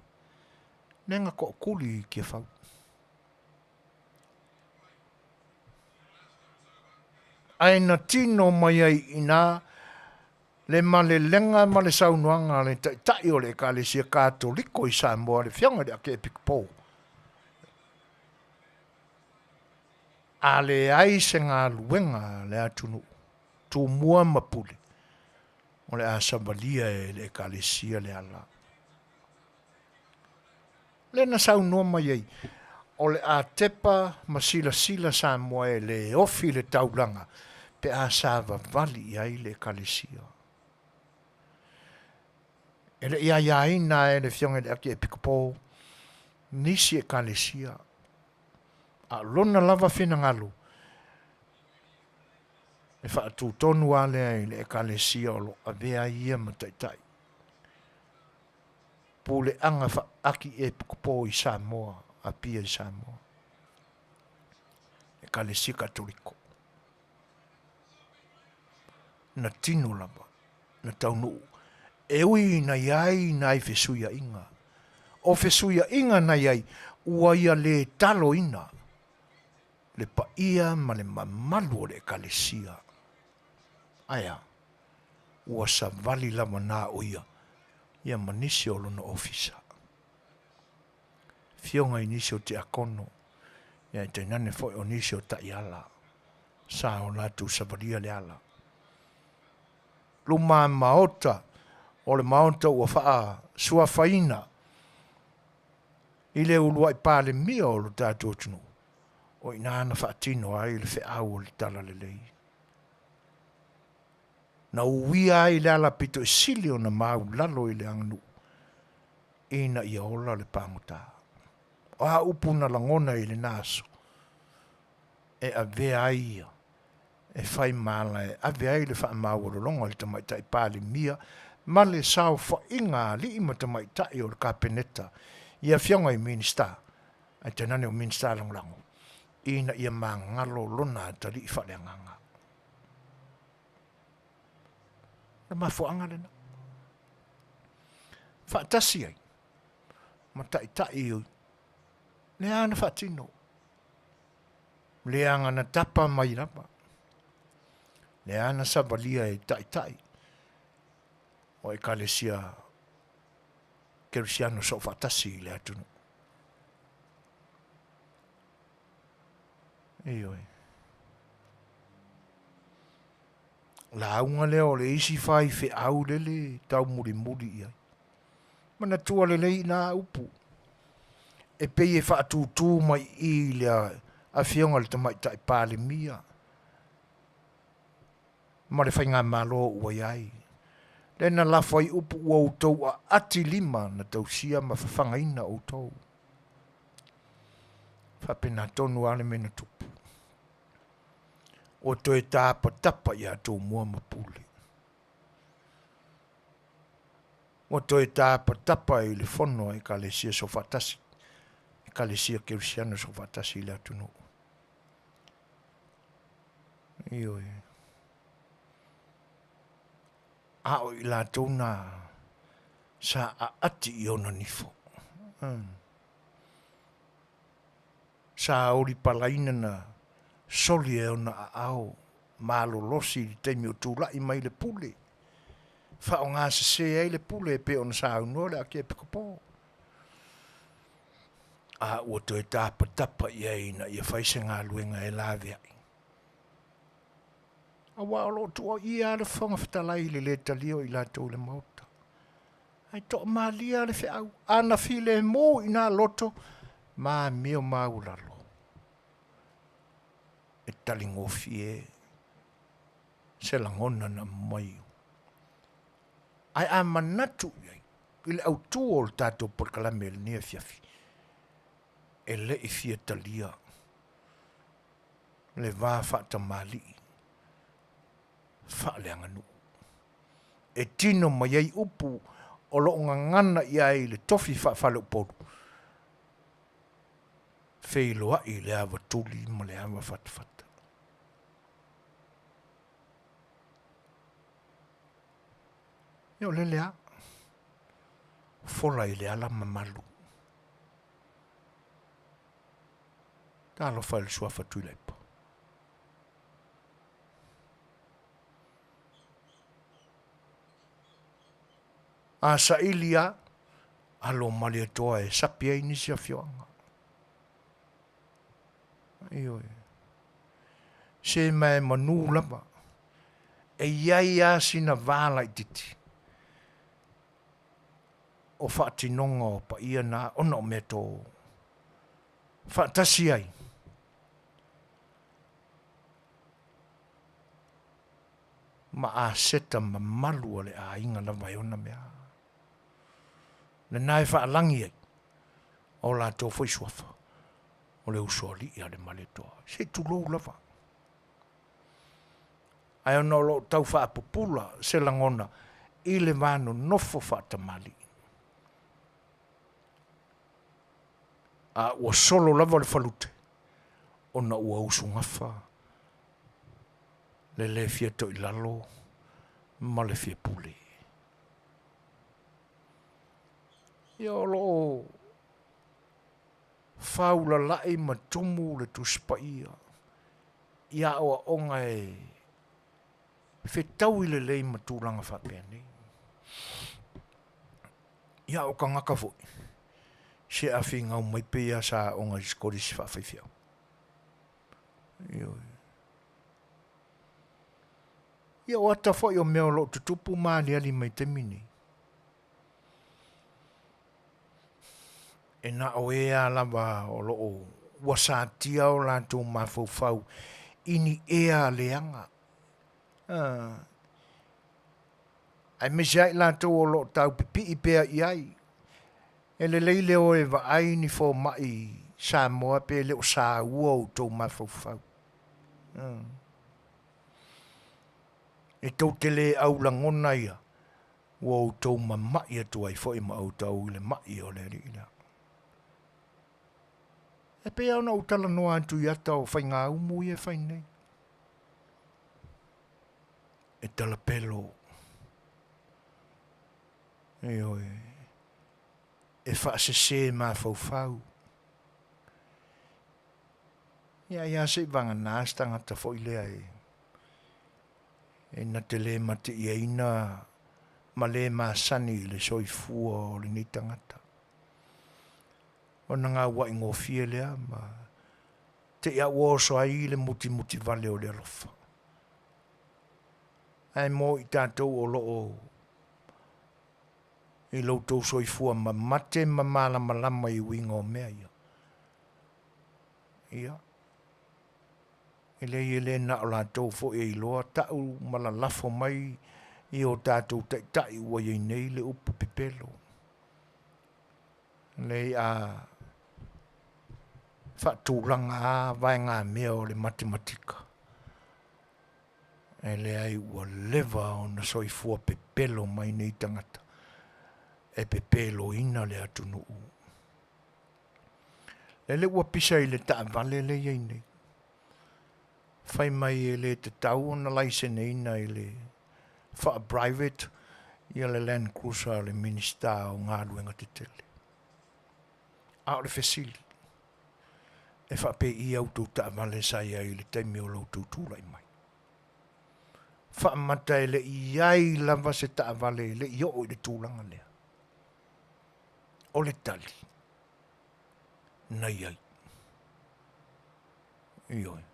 lea na tootuli i Tiafau. Ae na tino mai ai i ina le malelega ma le saunoaga a le Taitai o le Ekalesia Katoliko i Samoa, le Afioga i le Akiepikopo, A leai se galuega a le atunuu, Tumua ma Pule, o le a savalia e le Ekalesia le ala. Lea na saunoa mai ai, o le a tepa ma silasila Samoa e le ofi le taulaga pe a savavali i ai le Ekalesia. E le i aiaina e le Afioga i le Akiepikopo nisi Ekalesia, a o lona lava finagalo e faatutonu lava lea i le Ekalesia o lo o avea ai ia ma taitai. Puleaga faa-Akiepikopo i Samoa, Apia i Samoa, Ekalesia Katoliko. Na tino lava, na taunuu, e ui ina i ai nai fesuiaiga. O fesuiaiga na i ai, ua ia lē taloina le paia ma le mamalu o le Ekalesia. Ae a? Ua savali lava na o ia, ia ma nisi o lona ofisa. Afioga i nisi o tiakono, ia e tainane foi o nisi o taiala, sa o latou savalia le ala. Luma maota o le maota ua faasuafaina i le uluai Palemia o lo tatou atunuu, o i ina na faatino ai le feau o le Talalelei. Na uia ai le ala pito i sili ona maulalo i le aganuu ina ia ola le pagota. O a upu na lagona i lena aso e avea ai ia e fai ma ala e ave ai le faamaualaloga i le Tamaitai Palemia ma le saofaiga a alii ma tamaitai o le Kapeneta i afioga i Minisita, ae tainane o Minisita Lagolago, ina ia magalo lona atalii faaleagaga. O le mafuaaga lena. Faatasi ai ma taitai lea na faatino, leaga na tapa mai lava, lea na savalia e taitai o Ekalesia Kerisiano soofaatasi i le atunuu. Ioe. Lauga lea o le isi faifeau lele taumulimuli i ai. Manatua lelei ina upu e pei e faatūtū mai i i le Afioga i le Tamaitai Palemia ma le Faigamalo ua i ai. Lea na lafo ai upu ua outou aati lima na tausia ma fafagaina outou. Faapena tonu lava le mea na tupu. Ua toe tapatapa ia Tumua ma Pule. Ua toe tapatapa i le fono a Ekalesia Soofaatasi, Ekalesia Kerisiano Soofaatasi i le atunuu. Ioe. A o i latou na sa aati i ona nifo. Sa oli palaina na soli e ona aao malolosi i le taimi o tulai mai le pule, faaaoga sese ai le pule e pei ona saunoa le Akiepikopo. A ua toe tapatapa i ai ina ia fai se galuega e laveai. Aua o lo o tuuaia lava le Fofoga Fetalai i le le talia o i latou i le Maota. Ae toamalie lava le feau, a na filemu i na loto ma amio maualalo, e taligofie se lagona na aumai. Ae a manatu i ai i le autu o le tatou polokalame i lenei afiafi, e le i fia talia le va faatamalii faaleaganuu e tino mai ai upu o lo o gagana i ai le tofi faafaleupolu, feiloai i le ava tuli ma le ava fatafata. Ia o lele a, fola i le ala mamalu. Talofa i le suafa Tuilaepa. A saili a, alo Malietoa e sapi ai nisi afioaga. Ioe. Se ma e manu lava, e i ai lava sina va laitiiti o faatinoga o paia na ona o mea to faatasi ai. Ma aseta mamalu a le aiga lava e ona mea. Lena e faalagi ai o latou foi suafa o le usoalii a le Malietoa. Se i tulou lava. Ae ona o lo o tau faapupula se lagona i le va nonofo faatamalii. A ua solo lava le falute ona ua usugafa le le fia toilalo ma le fia pule. Ia o lo o faulalai ma tumu le Tusi Paia i aoaoga e fetaui lelei ma tulaga faapenei. Ia o tagata foi, se a finau mai pei lava sa aoga i se kolisi faafaifeau. Ioe. Ia o ata foi o mea o lo o tutupu ma aliali mai taimi nei, e na o e a lava o lo o ua satia o latou mafaufau i ni ea leaga. Aemaise ai latou o lo o taupipii pea i ai. E lelei le o e vaai ni fomai Samoa pe le o saua outou mafaufau. E tou te le au lagona ia, ua outou mama'i atu ai foi ma outou i le ma'i o le Alii lea. E pei lava ona ou talanoa atu i ata o faigaumu ia e fai nei. E talapelo, ioe, e faasese mafaufau. Ia ai lava se i vagana se tagata foi lea e e na te le mateiaina ma le masani i le soifua o lenei tagata. Ona gaua'i gofie lea ma te i a ua oso ai le mutimuti vale o le alofa. Ae mo i tatou o lo o i lo outou soifua mamate ma malamalama i uiga o mea ia, ia, E leai e le na o latou foi e iloa ta'u ma lalafo mai i o tatou taitai ua i ai nei le upu pepelo. Leai a faatulaga a vaegamea o le matematika. E leai ua leva ona soifua pepelo mai nei tagata e pepeloina le atunuu. Lele ua pisa i le taavale le i ai nei. Fai mai e le tatau ona laiseneina i le faa-private ia le Land Cruiser a le Minisita o Galuega Tetele. A o le fesili, e faapei a outou taavale sa i ai i le taimi o lo outou tulai mai? Faamata e le i i ai lava se taavale e le i oo i le tulaga lea. O le tali, na i ai. Ioe.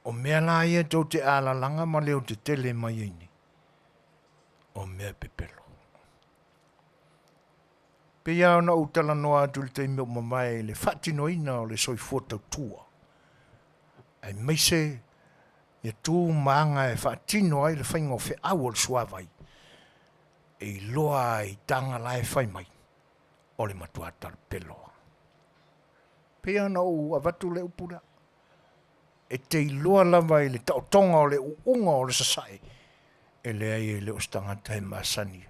O mea la ia tou te alalaga ma leo tetele mai ai nei, o mea pepelo. Pei lava ona ou talanoa atu i le taimi ua mavae i le faatinoina o le soifua tautua, aemaise ia tu ma aga e faatino ai le faiga o feau o le suavai, e iloa ai i taga la e fai mai, o le matua talapelo lava. Pei lava ona ou avatu le upu lea, e te iloa lava i le taotoga o le uuga o le sasae, e leai e le o se tagata e masani.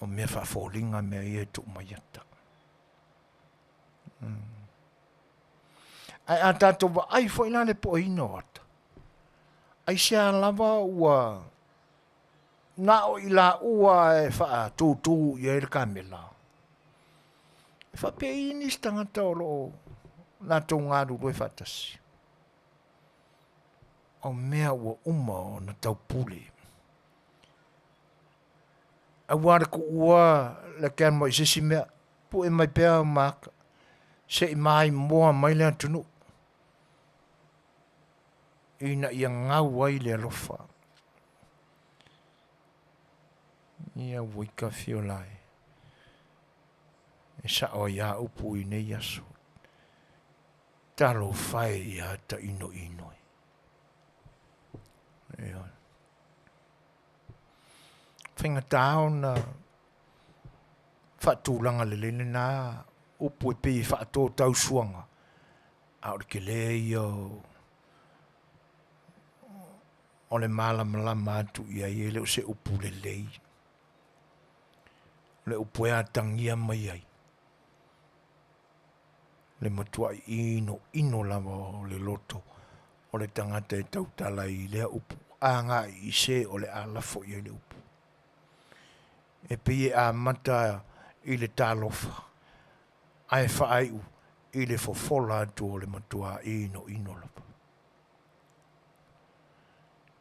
O mea faafoliga mea ia e tuu mai ata. Ae a tatou vaai foi la le pueina o ata, aisea lava ua na o i laua e faatūtū i ai le kamela? E faapei nisi tagata o lo o latou galulue faatasi? O mea ua uma ona taupule. Aua le tuua le camera i se isi mea, pue mai pea au maka, se i maimoa mai le atunuu ina ia gau ai le alofa. Ia ua ika fiola e. E sao ai a upu i nei aso. Talofa e ia tainoino e. Ioe. Faigata ona faatulaga lelei lena upu e pei e faatotausuaga, a o le tele ia o le malamalama atu i ai, e le o se upu lelei. O le upu e atagia mai ai le matuai inoino lava o le loto o le tagata e tautala i lea upu agai i se o le a lafo i ai le upu. E pei e amata i le talofa ae faaiu i le fofola atu o le matua inoino lava.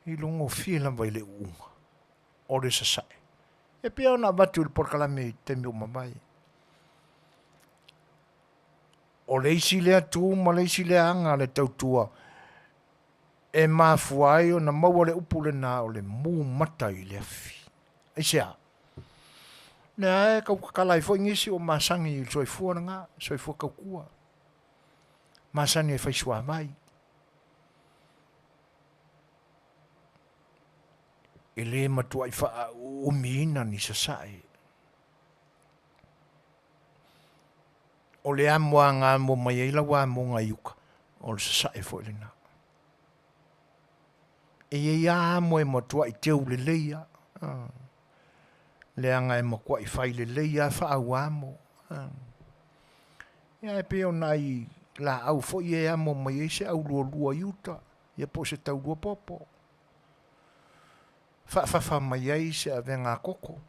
I logofie lava i le uuga o le sasae. E pei ona avatu i le polokalame i taimi ua mavae. O le isi lea tu ma le isi lea aga a le tautua e mafua ai ona maua le upu lena o le mu mata i le afi. Aisea? Lea e tau tatala ai foi nisi ua masani i le soifua lena, soifua tautua. Masani e fai suavai. E le matuai faaumiina ni sasae. O le amoaga amo mai ai lau amoga i uka, o le sasae foi lena. E i ai lava amo e matuai teu lelei lava, leaga e matuai fai lelei lava faauamo. Ia e pei o nai laau foi e amo mai ai se aulualua i uta, ia po o se taulua popo. Faafafa mai ai se avega koko.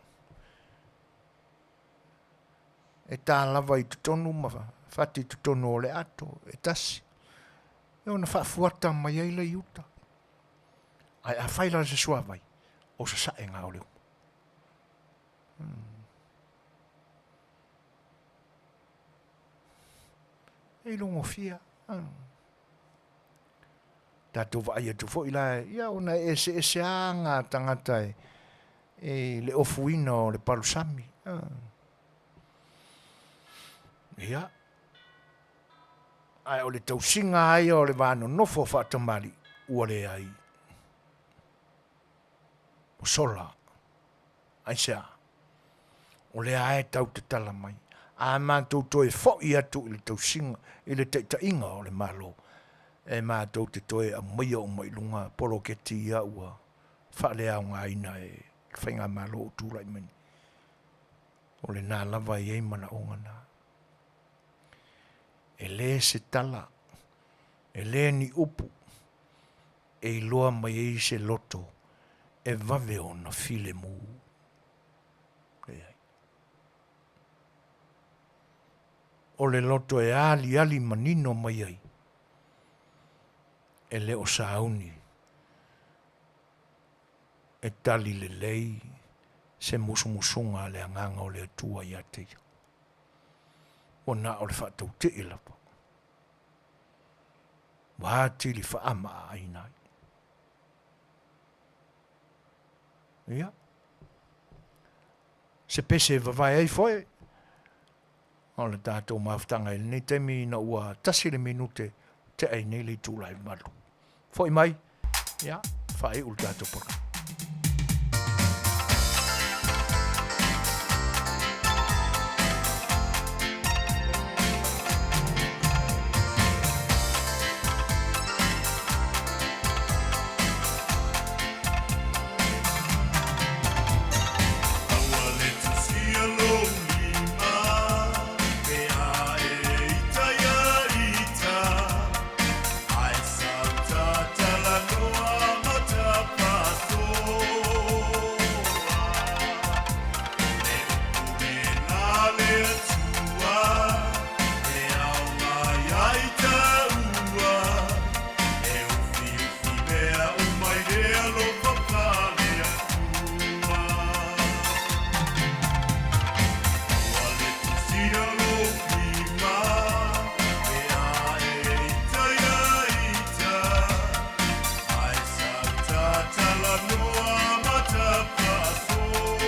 E tā lava i totonu ma fati i totonu o le ato e tasi. E ona faafuata mai ai le i uta. Ae a fai la se suavai, o sasae ngā o le umu. E ilogofia. Tatou vaai atu foi la, ia ona e eseese lava aga a tagata e, e le ofuina o le palusami. Ia, ae o le tausiga lava ia o le va nonofo faatamalii, ua leai. Ua sola. Aisea? O lea lava e tau tatala mai. A matou toe fo'i atu i le tausiga, i le taitaiga o le Malo, e matou te toe aumaia uma i luga poloketi ia ua faaleaogaina e le Faigamalo o tulai mai nei. O lena lava e i ai manaoga na. E le se tala, e le ni upu e iloa mai ai se loto e vave ona filemu. Leai. O le loto e aliali manino mai ai, e le o sauni e tali lelei se musumusuga a le Agaga o le Atua ia te ia. Ua na o le faatautee lava, ua atili faaamaaaina ai. Ia, se pese e vavae ai foe, o le tatou mafutaga i lenei taimi ina ua tasi le minute tea ai nei le itula e valu. Foi mai, ia, faaiu le tatou polokalame. Aua le tusia lou lima, pe a e ita ia ita, Ae sau talanoa ma tapasoa. O le upu lena le Atua, e ao mai ai taua, E ufiufi mea uma i le alofa pale Atua. Ua le tusia lou lima, pe a e ita ia ita, Ae sau talanoa ma tapasoa.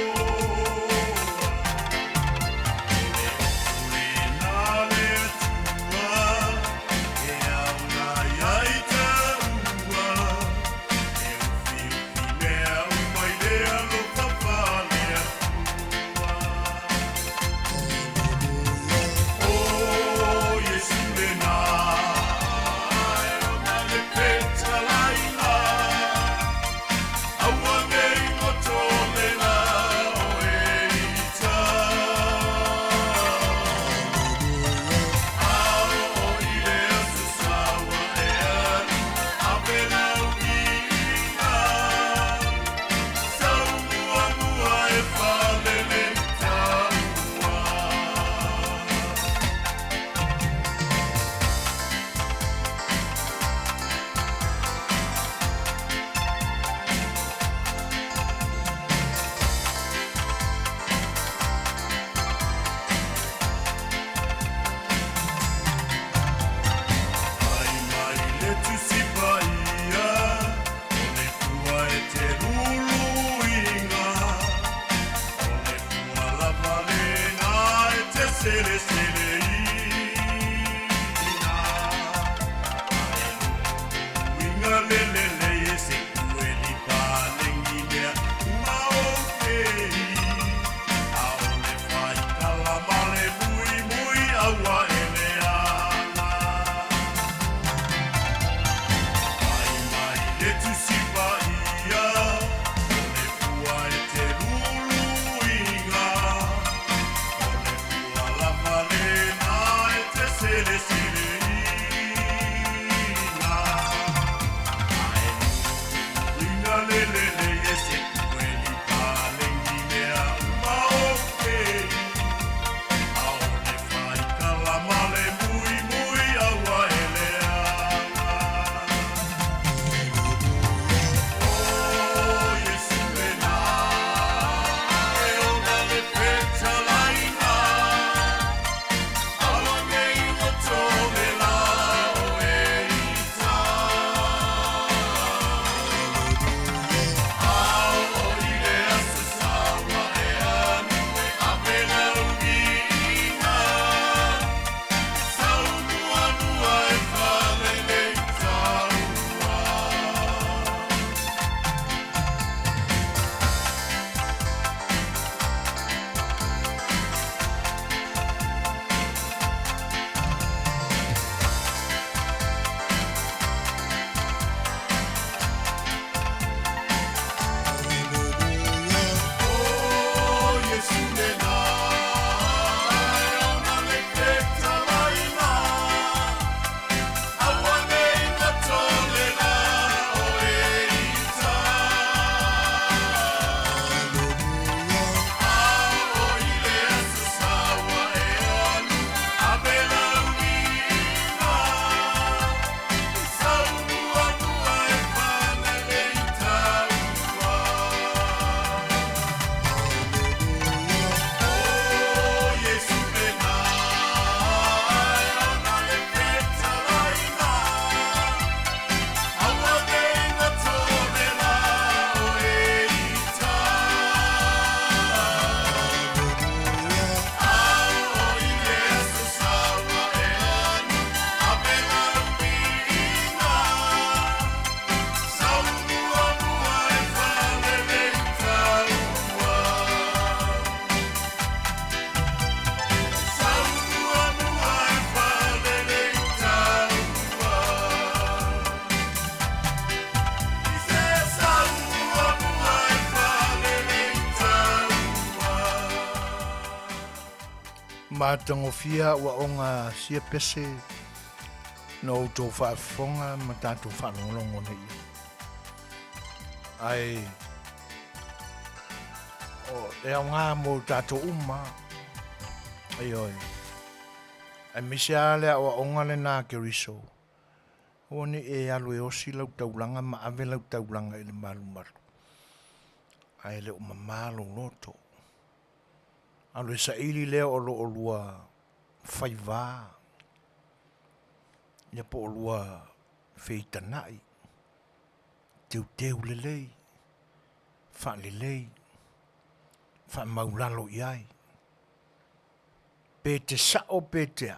O le upu lena le Atua, e ao mai ai taua, E ufiufi mea uma i le alofa pale Atua. O Iesu lena, e ona le petalaiga, Aua nei goto lela oe ita. Ao i le aso saua e alu, ave lau viiga. Sau muamua e falele taua. Ai mai le Tusi Paia, o le fua e te luluiga, o le fua lava lena e te seleseleina. Ae luluiga lelelei e se kueli palengi mea uma o kei. Aole faikala ma le muimui aua e le ala. Ai mai le Tusi Paia, o le fua e te luluiga, o le fua lava lena e te seleseleina. Ae luluiga lelelei e se kueli palengi mea uma o kei. Aole faikala ma le muimui aua e le ala. Matagofie aoaoga sia pese na outou faafofoga ma tatou faalogologo nei i ai. Ae o le aoga mo tatou uma, ioe, aemaise lava le aoaoga lena a Keriso, aua ne i e alu e osi lau taulaga ma ave lau taulaga i le malumalu, ae le o mama lou loto. Alu e saili lea o lo olua faivā, ia po o lua feitanai, teuteu lelei, faalelei, faamaulalo i ai. Pe te sao pe te a,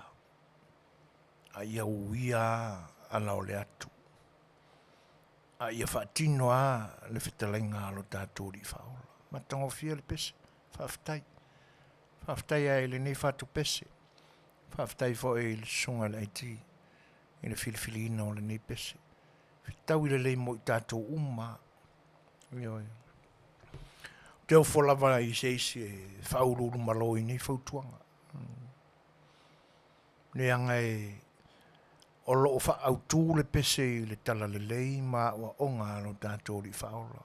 a ia uia ala o le atu, a ia faatino lava le fetalaiga a lo tatou Alii Faaola. Matagofie le pese. Faafetai. Faafetai lava i lenei fatu pese. Faafetai foi i le susuga i le IT i le filifiliina o lenei pese. Fetaui lelei mo i tatou uma lava. Ioe. Ou te ofo lava i se isi e faauluulumalo i nei fautuaga. Leaga e o lo o faaautu le pese i le talalelei ma aoaoga a lo tatou Alii Faaola.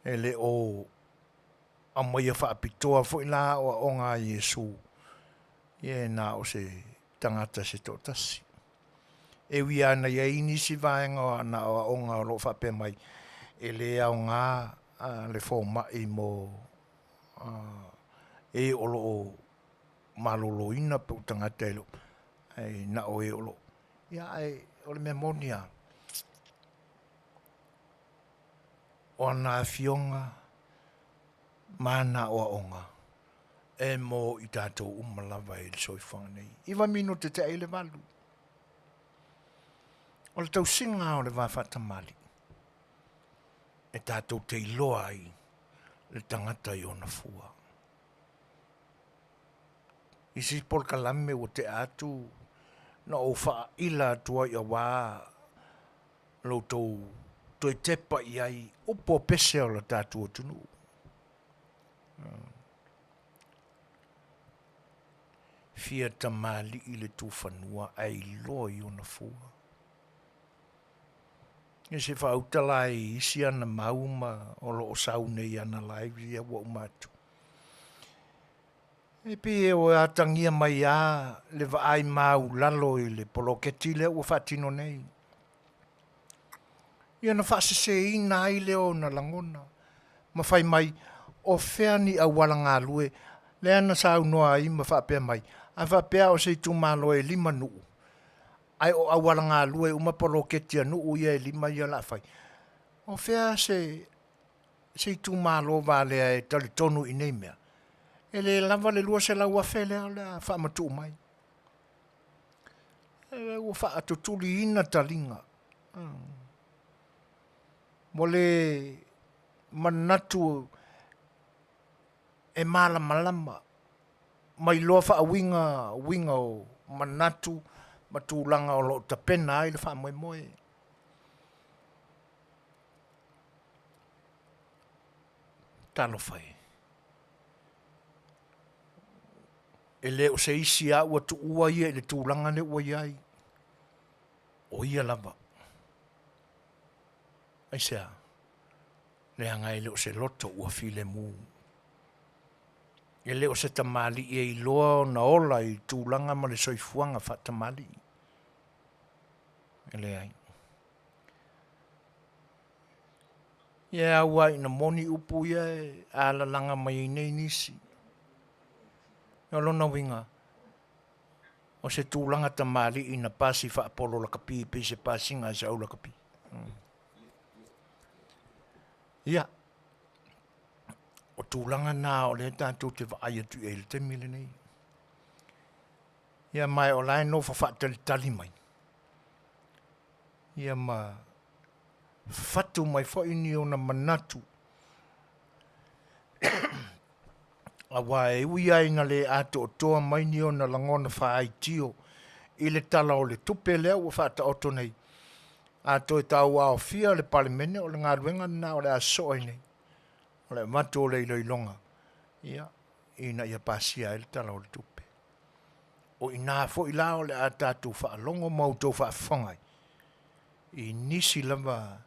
E le o aumaia faapitoa foi la aoaoga a Iesu, ia e na o se tagata se toatasi. E ui lava na i ai nisi vaega o ana aoaoga o lo o faapea mai, e le aoga le fomai mo e o lo o maloloina po o tagata e le o, ae na o e o lo o, ia ae o le mea moni lava, o ana afioga ma ana aoaoga e mo i tatou uma lava i le soifuaga nei. Iva minute te ai le valu. O le tausiga o le va faatamalii e tatou te iloa ai le tagata i ona fua. I se polokalame ua tea atu na ou faaila atu ai aua lo outou toe tepa i ai upu o pese o le tatou atunuu. Fia tamalii le tufanua ae iloa i ona fua. Ia se faauta la i isi ana mau ma o lo o sau nei ana live ia ua uma atu. E pei e o atagia mai a le vaai maulalo i le poloketi lea ua faatino nei. Ia na faaseseina ai lea ona lagona ma fai mai, o fea ni auala galue lea na saunoa ai ma faapea mai, a faapea o se itumalo e lima nuu, ae o auala galue uma poloketi a nuu ia e lima ia o le a fai. O fea se se itumalo valea e talitonu i nei mea? E le lava le 200,000 lea o le a faamatuu mai. E, ua faatutuliina taliga. Ua le manatu e malamalama ma iloa faauiga uiga o manatu ma tulaga o lo o tapena ai le faamoemoe. Talofa e. E le o se isi lava ua tuua ia i le tulaga lea ua i ai, o ia lava. Aisea? Leaga e le o se loto ua filemu. E le o se tamalii e iloa ona ola i tulaga ma le soifuaga faatamalii. E leai. Ia e au lava ina moni upu ia e alalaga mai ai nei nisi. O lona uiga, o se tulaga tamalii na pasi faapolo lakapi pei se pasiga a se au lakapi. Ia, o tulaga na o lea tatou te vaai atu i ai i le taimi lenei. Ia ma o la e nofo faatalitali mai, ia ma fatu mai foi ni ona manatu aua e ui lava ina le atoatoa mai ni ona lagona faaitio i le Tala o le Tupe lea ua faataoto nei, a toe tauaofia le Palemene, o le galuega lena o le a sosoo ai nei, o le avatu o le iloiloga, ia, ina ia pasia ai le Tala o le Tupe. O i ina foi la o le a tatou faalogo ma outou faafofoga ai i nisi lava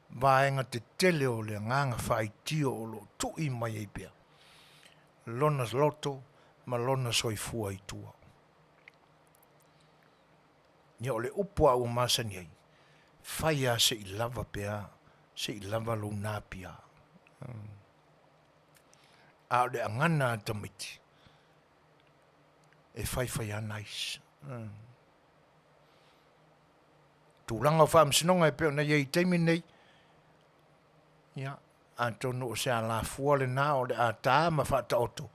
vaega tetele o le agaga faitio o lo o tui mai ai pea lona loto ma lona soifua i tua. Ia o le upu lava ua masani ai, fai lava se i lava pe a, se i lava lou napia. A o le agana a tamaiti, e faifai lava nice. Tulaga o faamasinoga e pei ona i ai i le taimi lenei, ia, atonu o se alafua lena o le a ta ma faataoto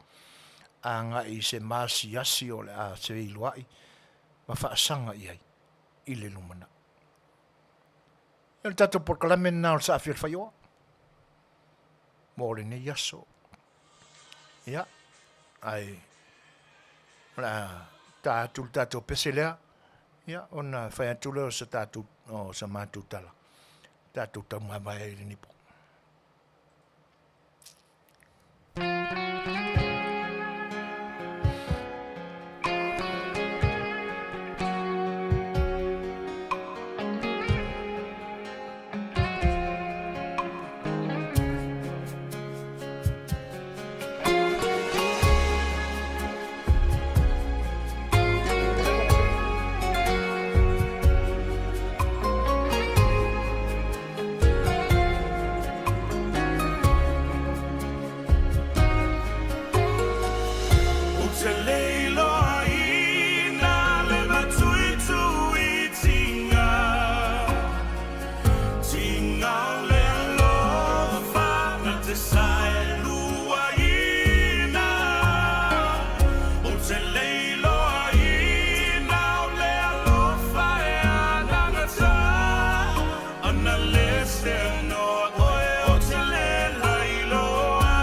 agai i se maasiasi o le a feiloai ma faasaga i ai i le lumanai. Ia o le tatou polokalame lena o le Saafi o le Faioa mo lenei aso. Ia, ae o le a ta atu le tatou pese lea, ia ona fai atu lea o se tatou, o sa matou tala, tatou taumavae ai i lenei po. Ou te le iloaina le matuituitiga, tiga o le alofa na te saeluaina. Ou te le iloaina o le alofa e anagata, ana le seanoa oe ou te le lailoa.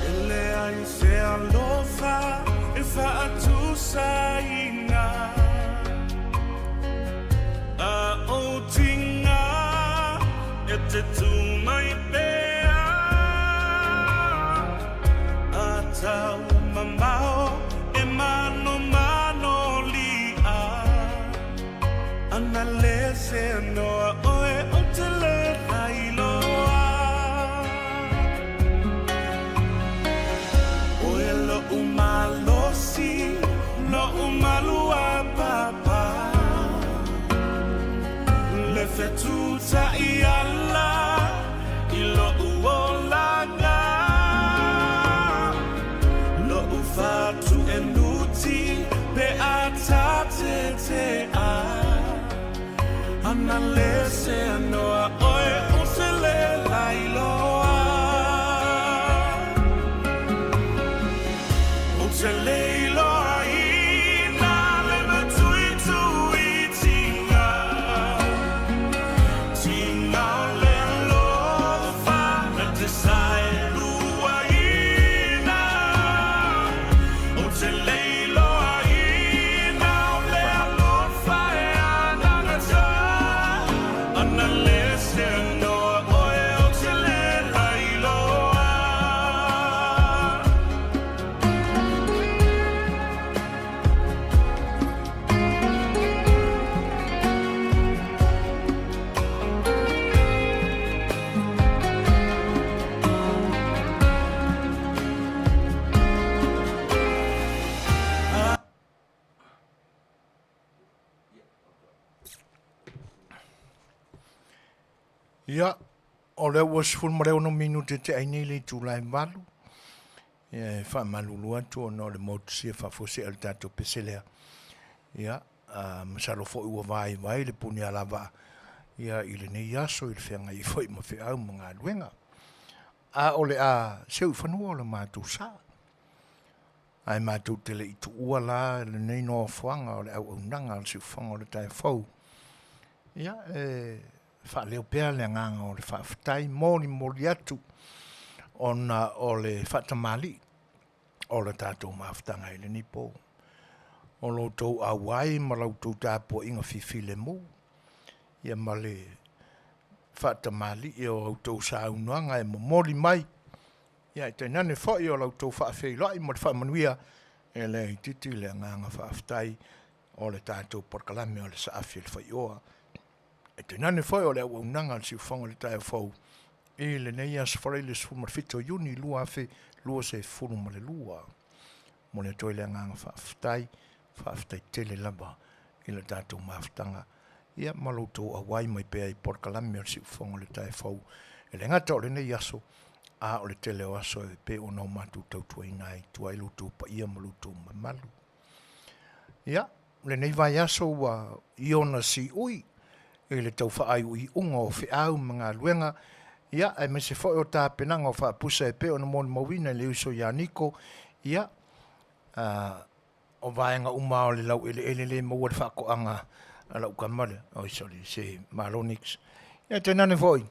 E leai se alofa e faatusaina, a ou tiga e te tū mai pea, a tau mamao e manomano li'a, ana le seanoa oe ou te le lailoa. Oe lo'u malosi, lo'u maluapapa, le fetutai ala i lo'u olaga, lo'u fatuenuti pe a tatetea, ana le seanoa oe ou te le lailoa. Ou te le iloaina le matuituitiga, tiga o le alofa na te saeluaina. Ou te le iloaina o le alofa e anagata, ana le seanoa oe ou te le lailoa. Ia, o lea ua 16 minute te ai nei le itula e 8. Ia, e faamalulu atu ona o le motusia faafuasei o le tatou pese lea. Ia, a, masalo foi ua vaivai le puni alavaa ia i lenei aso i le feagai foi ma feau ma galuega. A o le a seu i fanua o le matou sa. Ae matou te le i tuua la lenei nofoaga o le auaunaga a le siufofoga o le taeao fou. Ia, e faaleo pea le agaga o le faafetai molimoli atu ona o le faatamalii o le tatou mafutaga i lenei po. O lo outou auai ma la outou tapuaiga fifilemu, ia ma le. faatamalii o a outou saunoaga e momoli mai, ia ae tainane foi o la outou faafeiloai ma le faamanuia, e le itiiti le agaga faafetai o le tatou polokalame o le Saafi a le Faioa. E tainane foi o le auaunaga a le Siufofoga o le Taeao Fou i lenei aso Faraile 17 o Iuni 2022. Momoli atu ai le agaga faafetai, faafetai tele lava i le tatou mafutaga ia ma lo outou auai mai pea i polokalame o le Siufofoga o le Taeao Fou, e le gata o lenei aso, a o le tele o aso e pei ona o matou tautuaina ai i tua i lo outou paia ma lo outou mamalu. Ia, lenei vaiaso ua i ona siui i le tau faaiuiuga o feau ma galuega, ia, aemaise foi o tapenaga o faapusa e pei ona molimauina i le uso ia Niko, ia, o vaega uma o le laueleele lea e maua le faatoaga a lau tama lea, oi sorry, se malo Nix. Ia tainane foi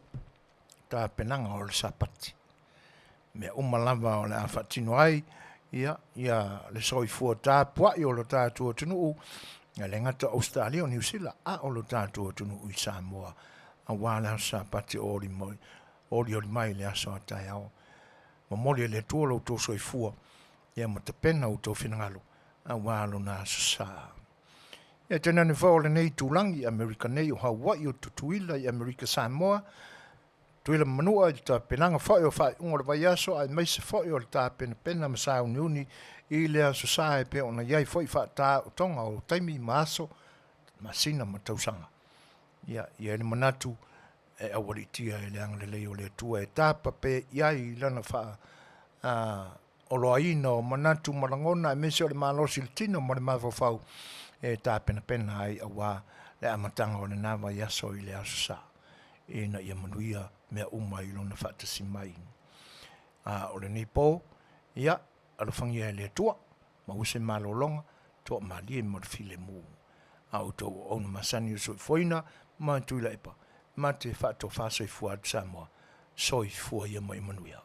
tapenaga o le Sapati. Mea uma lava o le a faatino ai ia, ia le soifua tapuai o lo tatou atunuu, e le gata o Ausetalia o Niu Sila, a o lo tatou atunuu i Samoa, aua le aso Sapati o oli mai, olioli mai le aso a taeao. Momoli e le Atua lo outou soifua, ia ma tapena outou finagalo, aua lona aso sa. Ia tainane foi o lenei itulagi i Amerika nei, o Hawaii, o Tutuila, i Amerika Samoa, Tutuila ma Manua i le tapenaga foi o faaiuga o le vaiaso aemaise foi o le tapenapena ma sauniuni i le aso sa e pei ona i ai foi faataotoga o taimi ma aso, masina ma tausaga. Ia, i ai le manatu e aualiitia e le agalelei o le Atua e tapa pea i ai i lana faa oloaina o manatu ma lagona aemaise o le malosi i le tino ma le mafaufau e tapenapena ai aua le amataga o lena vaiaso i le aso sa ina ia manuia mea uma i lona faatasi mai. A o lenei po, ia, alofagia e le Atua, maua se malologa, toamalie ma le filemu. A outou auauna masani o le soifuaina ma Tuilaepa, ma te faatofa soifua atu Samoa, soifua ia ma ia manuia.